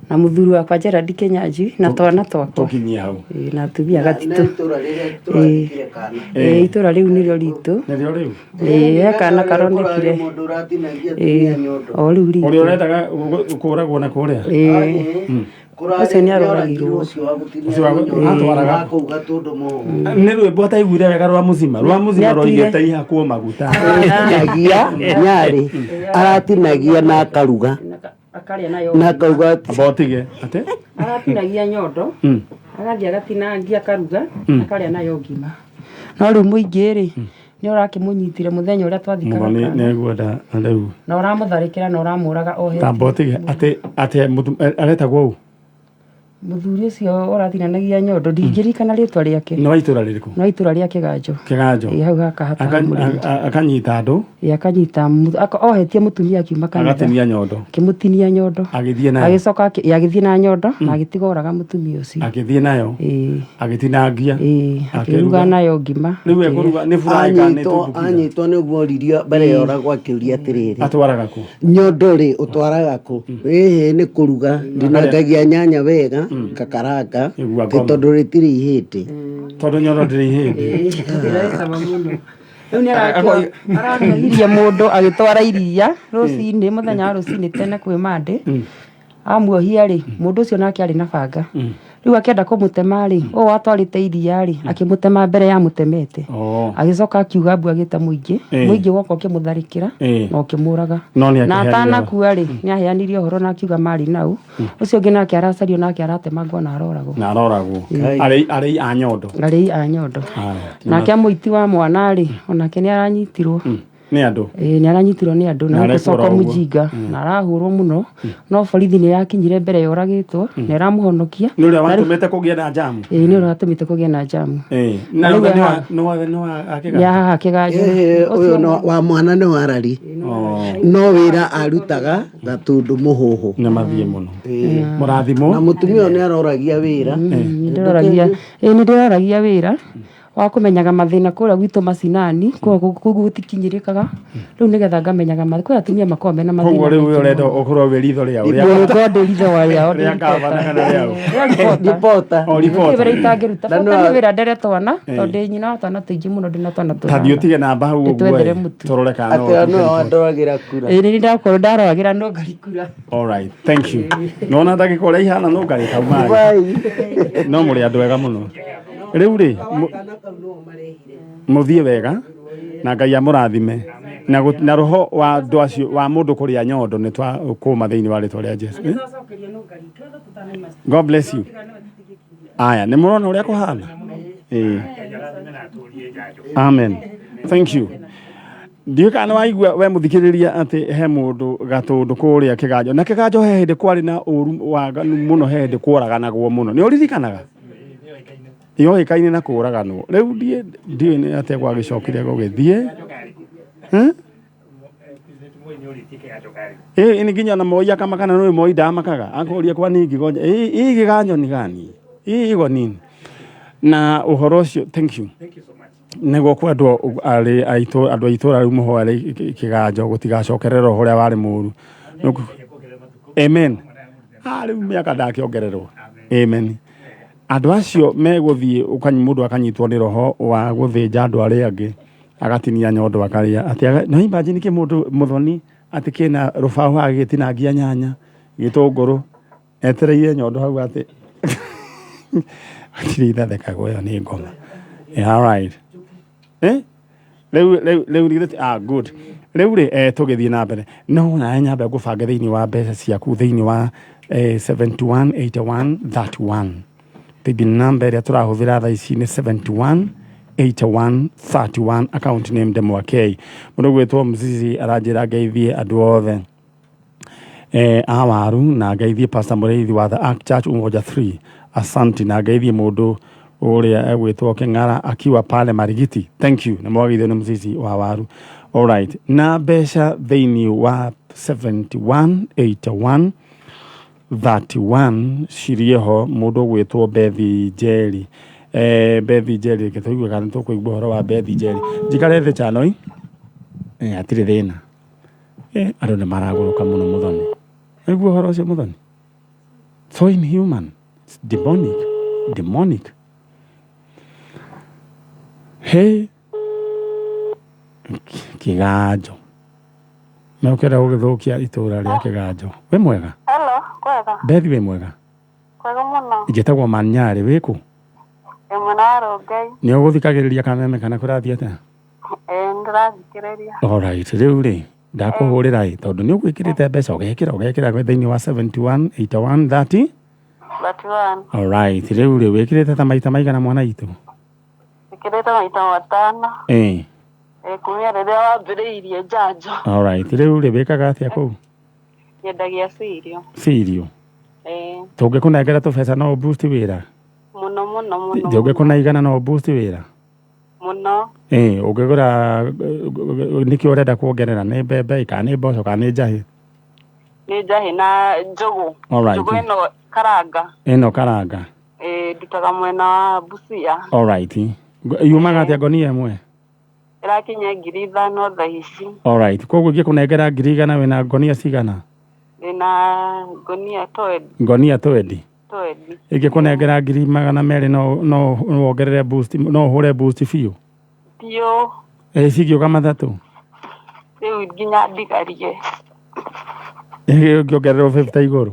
na mũthuri wakwa Gerald Kĩnyanjui na twana twakwa. Tũkinyie hau. Ĩĩ, na atumia gatitũ. Itũra rĩrĩa tũrathikire kana. Ĩĩ, itũra rĩu nĩrĩo ritũ. Nĩrĩo rĩu? Ĩĩ, he kana karonekire. Mũndũ ũratinagia atumia nyondo. O rĩu ritũ. Ũrĩa ũrendaga kũragwo na kũrĩa? Ĩĩ. Ũcio nĩ aroragirwo. Ũcio wa gũtinia Ũcio wa nyondo. atwaraga. Wa kũu Gatũndũ mũhũ. Nĩ rwĩmbo ataiguire wega rwa mũcima. Rwa mũcima Nĩatuire. rwaigĩte ihakwo maguta. Aratinagia nyarĩ, aratinagia na akaruga Akarĩa nayo. na akauga atĩ Amba ũtige. Atĩ? Aratinagia nyondo. Agathiĩ agatinangia akaruga, akarĩa nayo ngima. No rĩu mũingĩ rĩ, nĩ ũrakĩmũnyitire mũthenya ũrĩa twathikaga Mũthoni kana. nĩ ngwenda rĩu. Na ũramũtharĩkĩra na ũramũraga o hĩndĩ. Tamba ũtige. Atĩ atĩ aretagwo ũ? Mũthuri ũcio ũratinanagia nyondo ndingĩririkana rĩtwa rĩake. Nĩ wa itũra rĩrĩkũ? No itũra rĩa Kĩganjo. Kĩganjo. Ĩ hau hakahata mũrĩmi. Akanyita andũ. Ĩ akanyita ohetie mũtumia akiuma kanitha. Agatinia nyondo. Akĩmũtinia nyondo. Agĩthiĩ nayo. Agĩcoka agĩthiĩ na nyondo na agĩtiga oraga mũtumia ũcio. Agĩthiĩ nayo. Agĩtinangia. Akĩruga nayo ngima. Rĩu ekũruga nĩ fry kana nĩ tumbukiza? Anyitwo nĩ guoririo mbere ya oragwo akĩũria atĩrĩrĩ, Atwaraga kũ? Nyondo rĩ ũtwaraga kũ? Ĩhĩ nĩ kũruga ndinangagia nyanya wega ngakaranga Nĩguo atĩ ngoma. tondũ rĩtirĩ ihĩndĩ. Tondũ nyondo ndĩrĩ ihĩndĩ. Rĩu nĩ arakĩohirie mũndũ agĩtwara iria rũcinĩ mũthenya wa rũcinĩ tene kwĩ Monday. Amuohia rĩ, mũndũ ũcio nake arĩ na banga. Rĩu akĩenda kũmũtema rĩ, ũyũ watwarĩte iria rĩ, akĩmũtema mbere ya mũtemete. Agĩcoka akiuga mbu agĩta mũingĩ, mũingĩ woka ũkĩmũtharĩkĩra na ũkĩmũraga. No nĩ Na akĩheanire atanakua rĩ, nĩ aheanire ũhoro na akiuga marĩ nau. Ũcio ũngĩ nake aracario nake aratemangwo na aroragwo. Na aroragwo. Arĩi a nyondo. Arĩi a nyondo. Haya. Nake mũiti wa mwana rĩ, onake nĩ aranyitirwo. Nĩ andũ. Ĩĩ nĩ aranyitirwo nĩ andũ Na na arekwo gũkũ oro ũguo. mũjinga na arahũrwo mũno no borithi nĩ yakinyire mbere yoragĩtwo na ĩramũhonokia. Nĩ ũrĩa watũmĩte kũgĩe na njamu. Ĩĩ nĩ ũrĩa watũmĩte kũgĩe na njamu. Na Rĩu nĩ wa haha- nĩ wa nĩ wa Nĩ haha Kĩganjo. Ĩhĩ, ũyũ wa mwana nĩ warari no wĩra arutaga Gatũndũ mũhũhũ. Nĩ mathiĩ mũno. Mũrathimwo. Na mũtumia ũyũ nĩ aroragia wĩra. Nĩ ndĩroragia wĩra wa kũmenyaga mathĩna kũrĩa gwitũ macinani kũu gũtikinyĩrĩkaga rĩu nĩgetha ngamenyaga kwĩ atumia makoragwo mena mathĩna. Koguo rĩu we ũrenda ũkorwo wĩ ritho rĩao. Ngorwo ndĩ ritho rĩao. Rĩa gavana kana rĩao. Ripota. O ripota. Wĩra itangĩruta. Na Bata no- nĩ wĩra ndere twana tondũ ndĩ nyina wa twana tũingĩ mũno ndĩ na twana Ta thiĩ ũtige namba hau ũguo Ndĩtwethere ĩ, mũtu. tũrore kana no Atĩ ũtuĩke nĩwe ripota. wandoragĩra kura. Ĩĩ nĩ ndakorwo ndaroragĩra no ngarikura. All right, thank you. Nona ndagĩka ũrĩa ihana no ngarĩ kauma. No mũrĩ andũ ega mũno. Rĩu rĩ, mũthiĩ wega na Ngai amũrathime na na roho wa andũ acio wa mũndũ kũrĩa nyondo nĩ twakũma thĩinĩ wa rĩtwa rĩa Jesu. God bless you. Aya, nĩ mũrona ũrĩa kũhana? Ĩĩ. Amen. Thank you. Ndiũĩ kana waigua we mũthikĩrĩria atĩ he mũndũ Gatũndũ kũrĩa Kĩganjo na Kĩganjo he hĩndĩ kwarĩ na ũru waganu mũno, he hĩndĩ kworaganagwo mũno, nĩ ũririkanaga? Yoĩkaine na kũraganwo. Rĩu ndiũĩ nĩ atĩa gwagĩcokire gũgĩthiĩ. Ĩ nĩ nginya na Moi akamakana nĩ Moi ndamakaga akũria kwa nini gonja ĩ Kĩganjo ni gani ĩ iko nini na ũhoro ũcio. Thank you. Nĩguo kwendwo arĩ aitũ andũ a itũra rĩu mũhoere Kĩganjo gũtigacokerera roho ũrĩa warĩ mũru. Amen. Rĩu mĩaka ndakĩongererwo. Amen. Andũ acio megũthiĩ mũndũ akanyitwo nĩ roho wa gũthĩnja andũ arĩa angĩ agatinia nyondo akarĩa atĩ no imagine kĩ mũndũ mũthoni atĩ kĩna rũbaũ agĩtinangia nyanya gĩtũngũrũ etereire nyondo hau atĩ hatirĩ ithathekagwo ĩyo nĩ ngoma. Yeah, all right. Rĩu good. Rĩu rĩ tũgĩthiĩ na mbere no nawe nyambe ngũbange thĩinĩ wa mbeca ciaku thĩinĩ wa 71 81 31 paybill number ĩrĩa tũrahũthĩra thaa ici nĩ 71 81 31 account name Ndemwa K. Mũndũ gwĩtwo Mzizi aranjĩra ngeithie andũ othe a waru na ngeithie Pastor Mũrĩithi wa The Ark Church Umoja 3 asanti na ngeithie mũndũ ũrĩa egwĩtwo Kĩng'ara akiwa pale Marigiti. Thank you. Na mwageithio nĩ Mzizi wa waru. All right. Na mbeca thĩinĩ wa 71 81 31 cirĩho mũndũ ũgwĩtwo Bethi Njeri. Bethi Njeri reke tũigue kana nĩtũkũigua ũhoro wa Bethi Njeri. Njikare thĩ Chanoi. Hatirĩ thĩna. Andũ nĩ maragũrũka mũno Mũthoni. Waigua ũhoro ũcio Mũthoni? So inhuman. It's demonic. Demonic. Hey. Kĩganjo. Na ũkĩenda gũgĩthũkia itũra rĩa Kĩganjo. Wĩ mwega? Hello, kwega. Bethi wĩ mwega? Kwega mũno. Njĩtagwo Manyarĩ, wĩ kũ? Ĩ mwena wa Rongai. Nĩ ũgũthikagĩrĩria kameme kana kũrathiĩ atĩa? Ĩ nĩndĩrathikĩrĩria. Alright, rĩu rĩ ndakũhũrĩra ĩ tondũ nĩ ũgwĩkĩrĩte mbeca ũgekĩra ũgekĩra thĩinĩ wa 71 81 30 31. Alright, rĩu rĩ wĩkĩrĩte ta maita maigana mwana itũ? Ĩkĩrĩte maita matano. Ĩ. Ĩ kumia rĩrĩa wambĩrĩirie njanjo. Alright, rĩu rĩ wĩkaga atĩa kũu? Nyendagia cirio. Cirio. Ĩĩ. Tũngĩkũnengera tũbeca no boost wĩra? Mũno mũno mũno. Ũngĩkũna igana no boost wĩra? Mũno. Ĩĩ, ũngĩgũra nĩkĩ ũrenda kuongerera, nĩ mbembe kana nĩ mboco kana nĩ njahĩ? Nĩ njahĩ na njũgũ. Alright. Njũgũ ĩno karanga. Ĩno karanga. Ĩĩ, ndutaga mwena wa Busia. Alright. Yumaga atĩa ngonia ĩmwe? Ĩrakinya 5,000 thaa ici. Alright. Koguo ingĩkũnengera 100,000 wĩna ngonia cigana? Ndĩna ngonia twendi. Ngonia twendi. Twendi. Ingĩkũnengera 200,000 no wongerere boost, no ũhũre boost biũ? Biũ. Ĩ cingĩũka matatũ? Rĩu nginya ndigarie. Ĩngĩongererwo 50 igũrũ?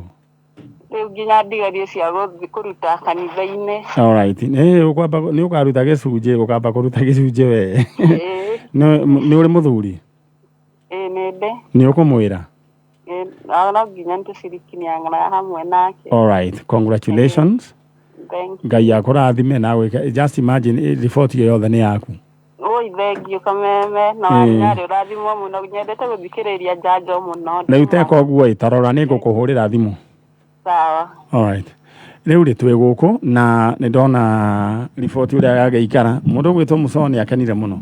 Rĩu nginya ndigarie cia gũthiĩ kũruta kanitha-inĩ. Alright. Nĩ ũkwamba nĩ ũkaruta gĩcunjĩ, ũkamba kũruta gĩcunjĩ we. Ĩĩ. Nĩ ũrĩ mũthuri? Ĩĩ nĩ ndĩ. Nĩ ũkũmwĩra? Ĩĩ, no nginya nĩtũcirikinianaga hamwe nake. Alright. Congratulations. Thank you. Ngai akũrathime na agwĩke. Just imagine riboti ĩyo yothe nĩ yaku. Oi thengiũ kameme na wanyarĩ ũrathimwo mũno, nyendete gũthikĩrĩria njanjo mũno. Rĩu teka ũguo ĩ, tarora nĩ ngũkũhũrĩra thimũ. Sawa. Alright. Rĩu rĩ twĩ gũkũ na nĩ ndona riboti ũrĩa yagĩikara. Mũndũ ũgwĩtwo Mũcoo nĩ akenire mũno.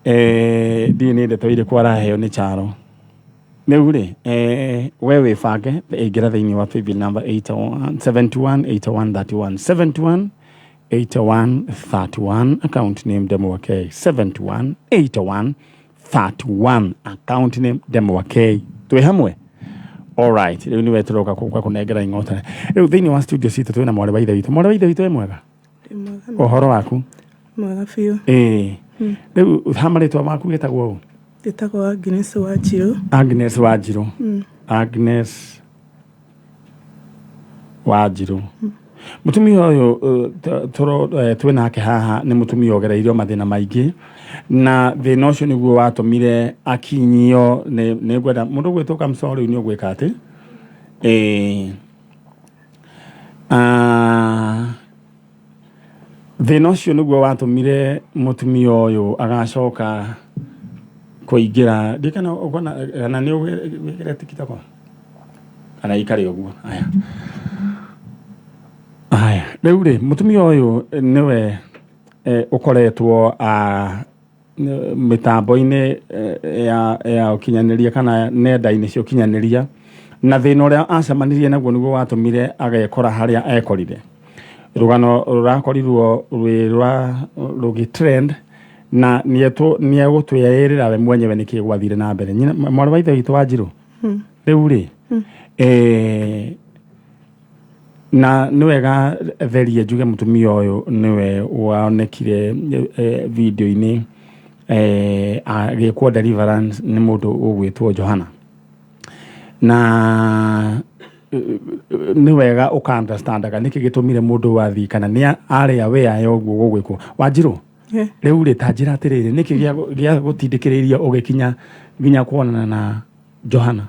Ndiũĩ nĩ ndeto irĩkũ araheo nĩ Charo. Rĩu rĩ, we wĩbange, ingĩra thĩinĩ wa paybill number 81 71 81 31 71 81 31, account name Demo K, 71 81 31, account name Demo K. Twĩ hamwe? Alright, rĩu nĩwe tũroka gũka kũnengera ing'ota. Rĩu thĩinĩ wa studio citũ twĩna mwarĩ wa ithe witũ. Mwarĩ wa ithe witũ, wĩ mwega? Ũhoro waku? Mwega biũ. Ĩĩ. Rĩu ha marĩtwa maku gĩtagwo ũ? Njĩtagwo Agnes Wanjirũ. Agnes Wanjirũ. Agnes Wanjirũ. Mũtumia ũyũ twĩ nake haha nĩ mũtumia ũgereirio mathĩna maingĩ, na thĩna ũcio nĩguo watũmire akinyio nĩ ngwenda mũndũ ũgwĩtwo Kamsoo. Rĩu nĩ ũgwĩka atĩ thĩna ũcio nĩguo watũmire mũtumia ũyũ agacoka kũingĩra. Ndikana ũkona kana nĩ wĩkĩre TikTok kana ikare ũguo. Aya aya, rĩu rĩ, mũtumia ũyũ nĩwe ũkoretwo mĩtambo-inĩ ya ũkinyanĩria kana nenda-inĩ cia ũkinyanĩria, na thĩna ũrĩa acemanirie naguo nĩguo watũmire agekora harĩa ekorire. Rũgano rũrakorirwo rwĩ rwa rũgĩ trend, na nĩegũtwĩrĩra we mwenyewe nĩkĩ gwathire na mbere. Mwarĩ wa ithe witũ Wanjirũ, rĩu rĩ, na nĩ wega therie njuge mũtumia ũyũ nĩwe wonekire video-inĩ agĩkwo deliverance nĩ mũndũ ũgwĩtwo Johana, na nĩ wega ũka understandaga nĩkĩ gĩtũmire mũndũ wathiĩ kana nĩ arĩ aware ya ũguo gũgwĩkwo. Wanjirũ, rĩu rĩ, ta njĩra atĩrĩrĩ, nĩkĩ gĩa gũtindĩkĩrĩiria ũgĩkinya nginya kuonana na Johana?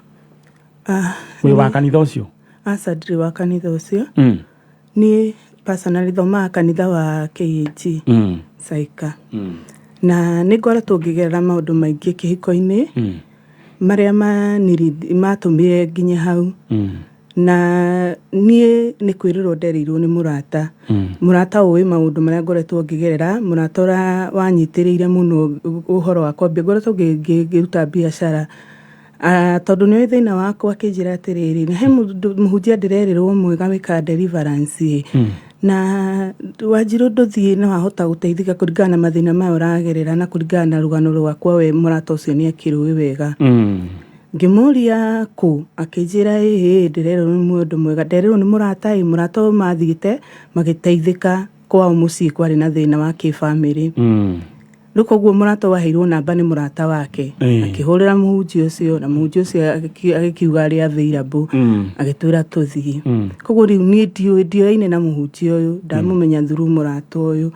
Wĩ wa kanitha ũcio? Aca, ndirĩ wa kanitha ũcio. Niĩ personally thomaga kanitha wa KAG Saika, na nĩ ngoretwo ngĩgerera maũndũ maingĩ kĩhiko-inĩ marĩa matũmire nginye hau. Na niĩ nĩ kwĩrĩrwo nderĩirwo nĩ mũrata, mũrata ũĩ maũndũ marĩa ngoretwo ngĩgerera, mũrata ũrĩa wanyitĩrĩire mũno ũhoro wa kwambia ngoretwo ngĩruta biacara. Tondũ nĩ ũĩ thĩna wakwa, akĩnjĩra atĩrĩrĩ, he mũndũ mũhunjia ndĩrerĩrwo mwega wĩkaga deliverance ĩ, na Wanjirũ ndũthiĩ no wahota gũteithĩka kũringana na mathĩna maya ũragerera na kũringana na rũgano rwakwa, we mũrata ũcio nĩ akĩrũĩ wega. Ngĩmũria kũ, akĩnjĩra ĩĩ, ndĩrerwo nĩ mũndũ mwega, nderĩrwo nĩ mũrata ĩ, mũrata ũyũ mathiĩte magĩteithĩka kwao mũciĩ kwarĩ na thĩna wa kĩbamĩrĩ. Rĩu koguo mũrata waheirwo namba nĩ mũrata wake, akĩhũrĩra mũhunjia ũcio, na mũhunjia ũcio agĩkiuga arĩ available, agĩtwĩra tũthiĩ. Koguo rĩu niĩ ndiũĩ, ndioyaine na mũhunjia ũyũ, ndamũmenya through mũrata ũyũ.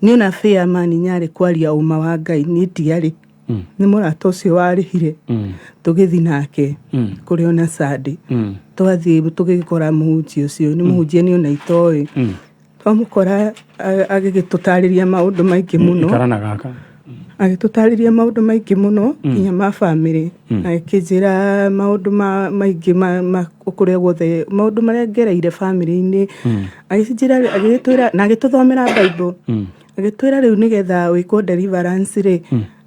Niĩ ona fair man nyarĩ kwaria ũma wa Ngai, niĩ ndiarĩ, nĩ mũrata ũcio warĩhire tũgĩthiĩ nake kũrĩ ona Sunday. Twathiĩ tũgĩkora mũhunjia ũcio, nĩ mũhunjia niĩ ona itoĩ. Twamũkora agĩgĩtũtarĩria maũndũ maingĩ mũno. Ikara na gaka. Agĩtũtarĩria maũndũ maingĩ mũno nginya ma bamĩrĩ, agĩkĩnjĩra maũndũ maingĩ ma kũrĩa guothe, maũndũ marĩa ngereire bamĩrĩ-inĩ. Agĩcinjĩra, agĩtwĩra na agĩtũthomera Bible, agĩtwĩra rĩu nĩgetha wĩkwo deliverance rĩ,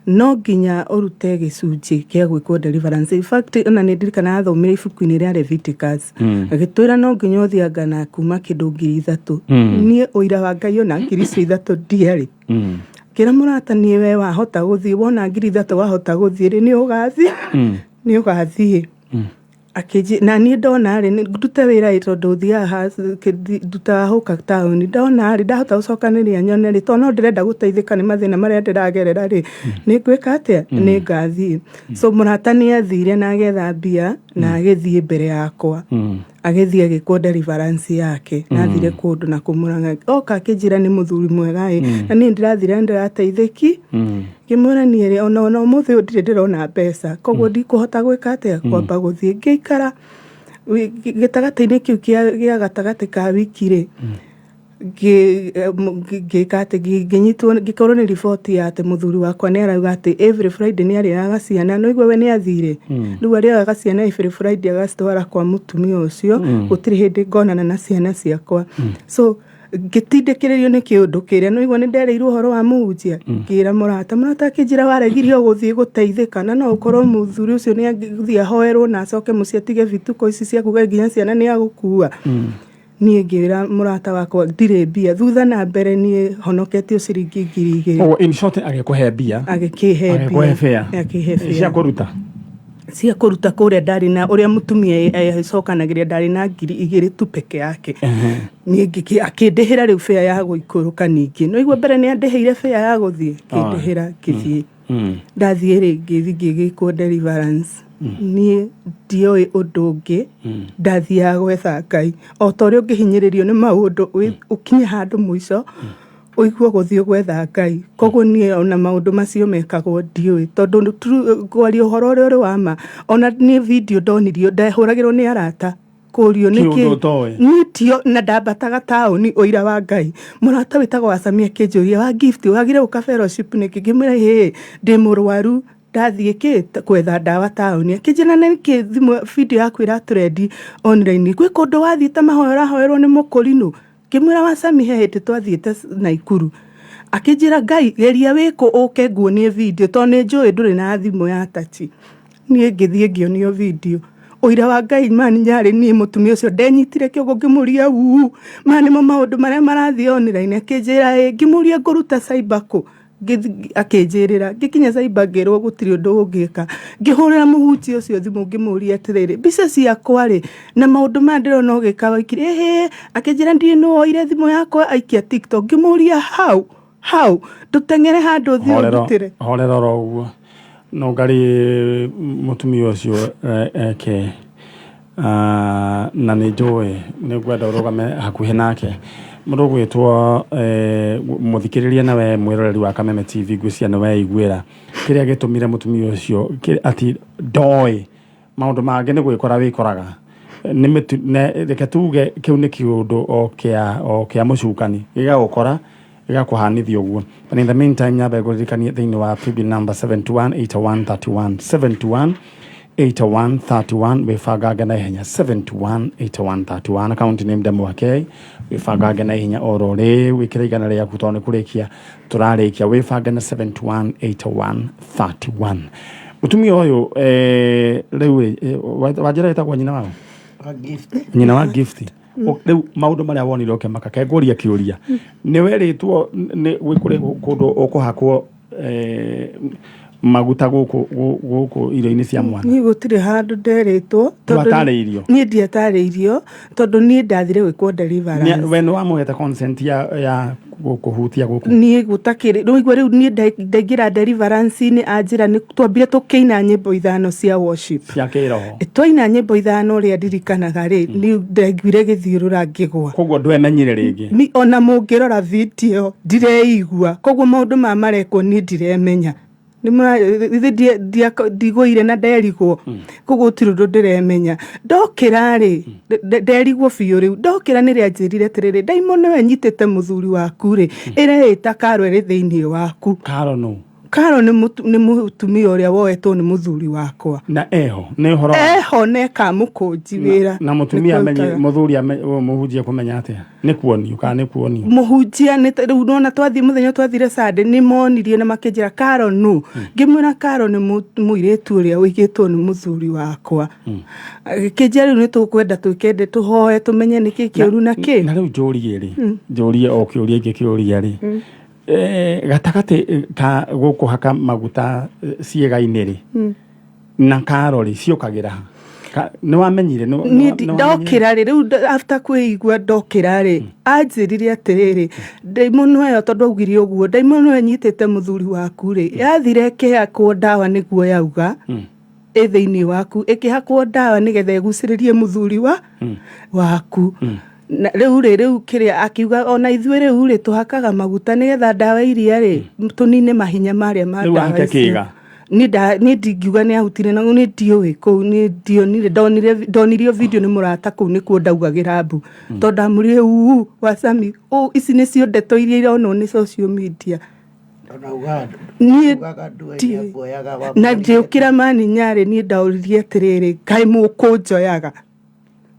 no nginya ũrute gĩcunjĩ kĩa gwĩkwo deliverance. In fact, ona nĩ ndirikanaga athomire ibuku-inĩ rĩa Leviticus, agĩtwĩra no nginya ũthianga na kuma kĩndũ 3,000. Niĩ ũira wa Ngai, ona 3,000 ndiarĩ. Ngĩra mũrata, niĩ we wahota gũthiĩ, wona 3,000 wahota gũthiĩ rĩ, nĩ ũgathiĩ, nĩ ũgathiĩ. Akĩnjĩ na niĩ ndona rĩ, ndute wĩra ĩ, tondũ thiaga ndutaga hũka taũni, ndona rĩ, ndahota gũcokanĩrĩria nyone rĩ, tondũ no ndĩrenda gũteithĩka nĩ mathĩna marĩa ndĩragerera rĩ, nĩ ngwĩka atĩa, nĩ ngathiĩ. So mũrata nĩ athire na agetha mbia na agĩthiĩ mbere yakwa, agĩthiĩ agĩkwo deliverance yake, na athire kũndũ na kũmũranga, oka akĩnjĩra nĩ mũthuri mwega ĩ, na niĩ ndĩrathire ndĩrateithĩki. Ngĩmwĩra niĩ rĩ, ona ũmũthĩ ũyũ ndirĩ ndĩrona mbeca, koguo ndikũhota gwĩka atĩa, kwamba gũthiĩ. Ngĩikara gĩtagatĩ-inĩ kĩu gĩa gatagatĩ ka wiki rĩ, ngĩka atĩ ngĩnyitwo, ngĩkorwo nĩ riboti ya atĩ mũthuri wakwa nĩ arauga atĩ every Friday nĩ arĩaga ciana. No igua we nĩ athire rĩu, arĩaga ciana every Friday agacitwara kwa mũtumia ũcio, gũtirĩ hĩndĩ ngonana na ciana ciakwa. So ngĩtindĩkĩrĩrio nĩ kĩũndũ kĩrĩa no igua nĩ ndereirwo ũhoro wa mũhunjia. Ngĩra mũrata, mũrata akĩnjĩra waregirio gũthiĩ gũteithĩka, na no ũkorwo mũthuri ũcio nĩ angĩthiĩ ahoerwo na acoke mũciĩ atige bituko ici cia kuga nginya ciana nĩ agũkua. Niĩ ngĩra mũrata wakwa ndirĩ mbia, thutha na mbere niĩ honoketio ciringi 2,000. Koguo in short agĩkũhe mbia? Agĩkĩhe. Agĩkũhe fare? Akĩhe fare. Cia kũruta? Cia kũruta kũrĩa ndarĩ na ũrĩa mũtumia acokanagĩria, ndarĩ na 2,000 tu peke yake. Niĩ akĩndĩhĩra rĩu fare ya gũikũrũka. Ningĩ no igua mbere nĩ andĩhĩire fare ya gũthiĩ, akĩndĩhĩra ngĩthiĩ. Ndathiĩ rĩ, ngĩthiĩ ngĩgĩkwo deliverance. Niĩ ndioĩ ũndũ ũngĩ, ndathiaga gwetha Ngai. O ta ũrĩa ũngĩhinyĩrĩrio nĩ maũndũ, ũkinye handũ mũico ũigue gũthiĩ gwetha Ngai. Koguo niĩ ona maũndũ macio mekagwo ndiũĩ, tondũ kwaria ũhoro ũrĩa ũrĩ wa ma, ona niĩ video ndonirio, ndahũragĩrwo nĩ arata kũrio Kĩũndũ nĩkĩ ũtoĩ. Niĩ tio na ndambataga taũni. Ũira wa Ngai, mũrata wĩtagwo Wacamia akĩnjũria, wa Gift, wagire gũka fellowship nĩkĩ? Ngĩmwĩra, hĩ, ndĩ mũrwaru, ndathiĩ kĩ kwetha ndawa taũni. Akĩnjĩra, nĩkĩ thimũ video yaku ĩratrendi online, gwĩ kũndũ wathiĩte mahoya ũrahoerwo nĩ mũkũrinũ? Ngĩmwĩra, Wacami, he hĩndĩ twathiĩte Naikuru. Akĩnjĩra, Ngai geria wĩkũ ũke nguonie video, tondũ nĩ njũĩ ndũrĩ na thimũ ya tachi. Niĩ ngĩthiĩ ngĩonio video. Ũira wa Ngai, mani nyarĩ niĩ mũtumia ũcio ndenyitire kĩongo, ngĩmũria, uu, maya nĩmo maũndũ marĩa marathiĩ online? Akĩnjĩra ĩ. Ngĩmũria, ngũruta cyber kũ? Akĩnjĩrĩra. Ngĩkinya cyber, ngĩrwo gũtirĩ ũndũ ũngĩka. Ngĩhũrĩra mũhunjia ũcio thimũ, ngĩmũria atĩrĩrĩ, mbica ciakwa rĩ, na maũndũ maya ndĩrona ũgĩka waikire ĩhĩ? Akĩnjĩra, ndiĩ nũ woire thimũ yakwa aikia TikTok. Ngĩmũria, how ndũteng'ere handũ ũthiĩ ũndutĩre. Horera oro ũguo, no ngarĩ mũtumia ũcio eke. Ah, na nĩ njũĩ nĩ ngwenda ũrũgame hakuhĩ nake. Mũndũ ũgwĩtwo mũthikĩrĩria nawe mwĩroreri wa Kameme TV, ngwĩciria nĩ weiguĩra kĩrĩa gĩtũmire mũtumia ũcio ati ndoĩ maũndũ mangĩ nĩ gwĩkora wĩkoraga nĩ reke tuge kĩu nĩ kĩũndũ o kĩa mũcukani gĩgagũkora gĩgakũhanithia ũguo. But in the meantime, nyambe ngũririkanie thĩinĩ wa paybill number 718131, 71 8131, wĩbangange na ihenya, 71 8131, account name Ndemwake. Wĩbangange na ihenya oro rĩu, wĩkĩre 100 rĩaku, tondũ nĩ kũrĩkia tũrarĩkia. Wĩbange na 71 8131. Mũtumia ũyũ rĩu wanjĩra ĩtagwo nyina wao? Nyina wa Gift. Rĩu maũndũ marĩa wonire ũkĩmaka, kengũria kĩũria, nĩ werĩtwo nĩ gwĩ kũrĩ kũndũ ũkũhakwo maguta gũkũ gũkũ irio-inĩ cia mwana? Niĩ gũtirĩ handũ nderĩtwo tondũ. Ndwatarĩirio? Niĩ ndiatarĩirio, tondũ niĩ ndathire gwĩkwo deliverance. We nĩ wamũhete consent ya kũhutia gũkũ? Niĩ gũtakĩrĩ rĩu igua rĩu niĩ ndaingĩra deliverance-inĩ, anjĩra nĩ twambire tũkĩina nyĩmbo ithano cia worship. Cia kĩroho. Twaina nyĩmbo ithano, ũrĩa ndirikanaga rĩ, nĩ ndaiguire gĩthiũrũra, ngĩgwa. Koguo ndwemenyire rĩngĩ? Ona mũngĩrora video ndireigua, koguo maũndũ maya marekwo niĩ ndiremenya. Ithe ndigũire na nderigwo, koguo gũtirĩ ũndũ ndĩremenya. Ndokĩra rĩ, nderigwo biũ. Rĩu ndokĩra nĩ rĩanjĩrire atĩrĩrĩ, ndaimono ĩyo ĩnyitĩte mũthuri waku rĩ, ĩreĩta karo ĩrĩ thĩinĩ waku. Karo nũ? Karo nĩ mũtumia ũrĩa woetwo nĩ mũthuri wakwa. Na eho nĩ ũhoro wa Eho na ĩkamũkũnji wĩra. Na mũtumia Nĩkuo amenye arutaga. mũthuri amenye mũhunjia kũmenya atĩa? Nĩ kuonio kana nĩ kuonio? Mũhunjia nĩ rĩu nona twathiĩ mũthenya twathire Sunday nĩ monirie na makĩnjĩra Karo nũ, ngĩmwĩra Karo nĩ mũirĩtu ũrĩa ũigĩtwo nĩ mũthuri wakwa. Agĩkĩnjĩra rĩu nĩ tũkwenda twĩkende tũhoe tũmenye nĩkĩ kĩũru na kĩ. Na rĩu njũrie rĩ, njũrie o kĩũria ingĩkĩũria rĩ, gatagatĩ ka gũkũhaka maguta ciĩga-inĩ rĩ, na Karo rĩ, ciũkagĩra ha? Nĩ wamenyire? Niĩ ndokĩra rĩ, rĩu after kwĩigua ndokĩra rĩ, anjĩrire atĩrĩrĩ, ndaimono ĩyo, tondũ augire ũguo, ndaimono ĩyo ĩnyitĩte mũthuri waku rĩ, yathire ĩkĩhakwo ndawa nĩguo yauga ĩ thĩinĩ waku, ĩkĩhakwo ndawa nĩgetha ĩgucĩrĩrie mũthuri wa waku. Na rĩu rĩ, rĩu kĩrĩa akiuga ona ithuĩ rĩu rĩ, tũhakaga maguta nĩgetha ndawa iria rĩ, tũnine mahinya marĩa ma Rĩu ndawa ahake icio. kĩga? Niĩ ndingiuga nĩ ahutire na niĩ ndiũĩ kũu, niĩ ndionire, ndonirio video nĩ mũrata kũu nĩkuo ndaugagĩra mbu, tondũ ndamũrire uu wacami ici nĩcio ndeto iria ironwo nĩ social media. Niĩ na ngĩũkĩra mani nyarĩ, niĩ ndaũririe atĩrĩrĩ, kaĩ mũkũnjoyaga?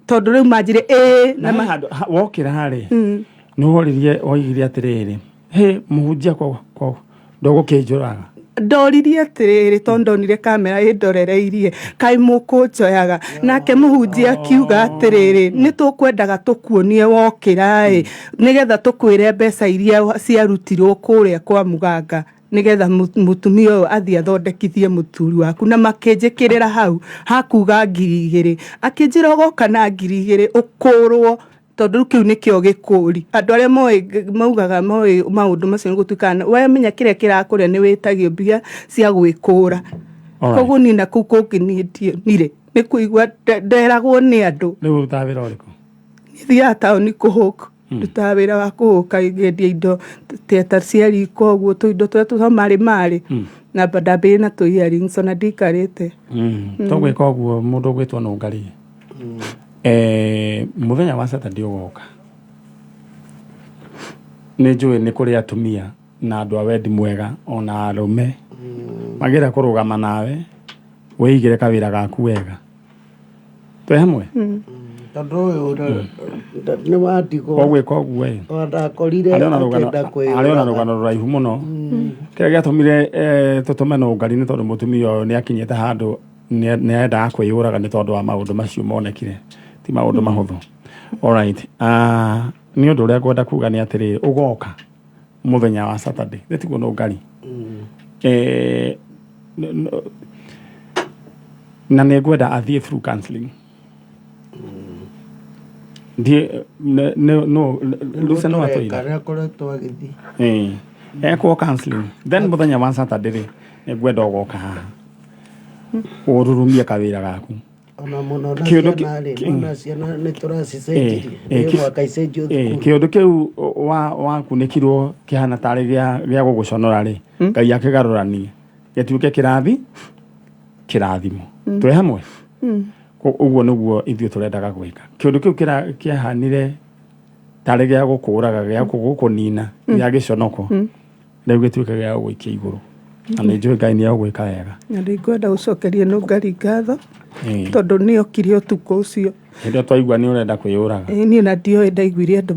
Tondũ rĩu manjire ĩĩ na handũ wokĩra rĩ, nĩ woririe, woigire atĩrĩrĩ, hĩ mũhunjia ko ndũgũkĩnjũraga? Ndoririe atĩrĩrĩ, tondũ ndonire kamera ĩndorereirie, kaĩ mũkũnjoyaga? Nake mũhunjia akiuga atĩrĩrĩ, nĩ tũkwendaga tũkuonie wokĩra ĩ, nĩgetha tũkwĩre mbeca iria ciarutirwo kũrĩa kwa mũganga nĩgetha mũtumia ũyũ athiĩ athondekithie mũthuri waku. Na makĩnjĩkĩrĩra hau hakuga 2,000, akĩnjĩra ũgoka na 2,000 ũkũrwo, tondũ rĩu kĩu nĩkĩo gĩkũri. Andũ arĩa moĩ maugaga moĩ maũndũ macio nĩ gũtuĩkaga wamenya kĩrĩa kĩrakũrĩa nĩ wĩtagio mbia cia gwĩkũra. Koguo niĩ na kũu kũngĩ niĩ ndionire, nĩ kũigua nderagwo nĩ andũ. Rĩu ũrutaga wĩra ũrĩkũ? Thiaga taũni kũhũka, ndutaga wĩra wa kũhũka, ngendia indo ta cia riko ũguo, tũindo tũrĩa tũmarĩ marĩ na ndambĩrĩria na tũ earrings, ona ndikarĩte. Tũgwĩka ũguo, mũndũ ũgwĩtwo Nũngari, mũthenya wa Saturday ũgoka, nĩ njũĩ nĩ kũrĩ atumia na andũ a wendi mwega ona arũme magĩra kũrũgama nawe wĩigĩre kawĩra gaku wega. Twĩ hamwe? Tondũ ũyũ nĩ wandigwo. Ũgwĩka ũguo ĩ. Ona ndakorire Harĩ ona rũgano akĩenda harĩ ona kwĩyũraga. Rũgano rũraihu mũno. Kĩrĩa gĩatũmire tũtũme Nũngari nĩ tondũ mũtumia ũyũ nĩ akinyĩte handũ nĩ endaga kwĩyũraga nĩ tondũ wa maũndũ macio monekire ti maũndũ mahũthũ. Alright. Nĩ ũndũ ũrĩa ngwenda kuga nĩ atĩrĩrĩ, ũgoka mũthenya wa Saturday nĩ tiguo Nũngari? Na nĩ ngwenda athiĩ through counseling. Ndiĩ no Lucy no atwĩra. Karĩa akoretwo agĩthiĩ. Ekwo counseling, then mũthenya wa Saturday rĩ, nĩ ngwenda ũgoka haha ũrurumie kawĩra gaku. Ona mũno na Kĩũndũ ciana rĩ, ona ciana nĩ tũracicenjirie, nĩ mwaka icenjio thukuru. Kĩũndũ kĩu wakunĩkirwo kĩhana tarĩ gĩa gũgũconora rĩ, Ngai akĩgarũranie gĩtuĩke kĩrathimo. Twĩ hamwe? Ũguo nĩguo ithuĩ tũrendaga gwĩka. Kĩũndũ kĩu kĩahanire tarĩ gĩa gũkũraga, gĩa gũkũnina, gĩa gĩconoko, rĩu gĩtuĩke gĩa gũgũikia igũrũ, na nĩ njũĩ Ngai nĩ egũgwĩka wega. Na nĩngwenda gũcokeria Nũngari ngatho, tondũ nĩ okire ũtukũ ũcio. Hĩndĩ ĩyo twaigua nĩ ũrenda kwĩyũraga. Ĩĩ, niĩ na ndioĩ, ndaiguire andũ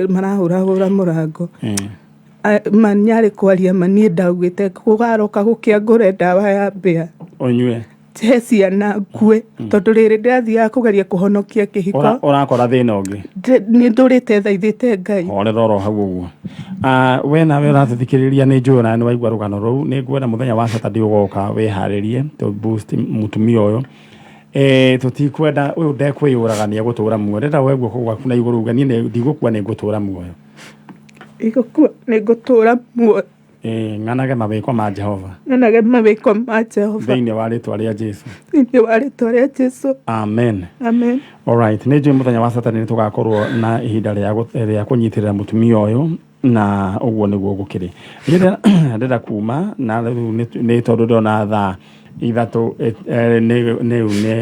marahũrahũra mũrango. Manyarĩ kwaria ma niĩ ndaugĩte kũgaroka gũkĩa ngũre ndawa ya mbĩa ũnyue he ciana ngue, tondũ rĩrĩ ndĩrathiaga kũgeria kũhonokia kĩhiko. Ũrakora thĩna ũngĩ. Nĩ ndũrĩte thaithĩte Ngai. Horera oro hau ũguo. We nawe ũratũthikĩrĩria, nĩ njũĩ ona nĩ waigua rũgano rũu. Nĩ ngwenda mũthenya wa Saturday ũgoka wĩharĩrie to boost mũtumia ũyũ. Tũtikwenda ũyũ ndekwĩyũraga, nĩ egũtũra muoyo. Ndĩrenda woe guoko gwaku na igũrũ uge, niĩ ndigũkua, nĩ ngũtũra muoyo. Igũkua, nĩ ngũtũra muoyo. Ng'anage mawĩko ma Jehova. Ng'anage mawĩko ma Jehova. Thĩinĩ wa rĩtwa rĩa Jesu. Thĩinĩ wa rĩtwa rĩa Jesu. Amen. Amen. Alright, nĩ njũĩ mũthenya wa Saturday nĩ tũgakorwo na ihinda rĩa kũnyitĩrĩra mũtumia ũyũ, na ũguo nĩguo gũkĩrĩ. Ndĩrenda ndĩrenda kuma na rĩu nĩ tondũ ndĩrona thaa 3 nĩ ya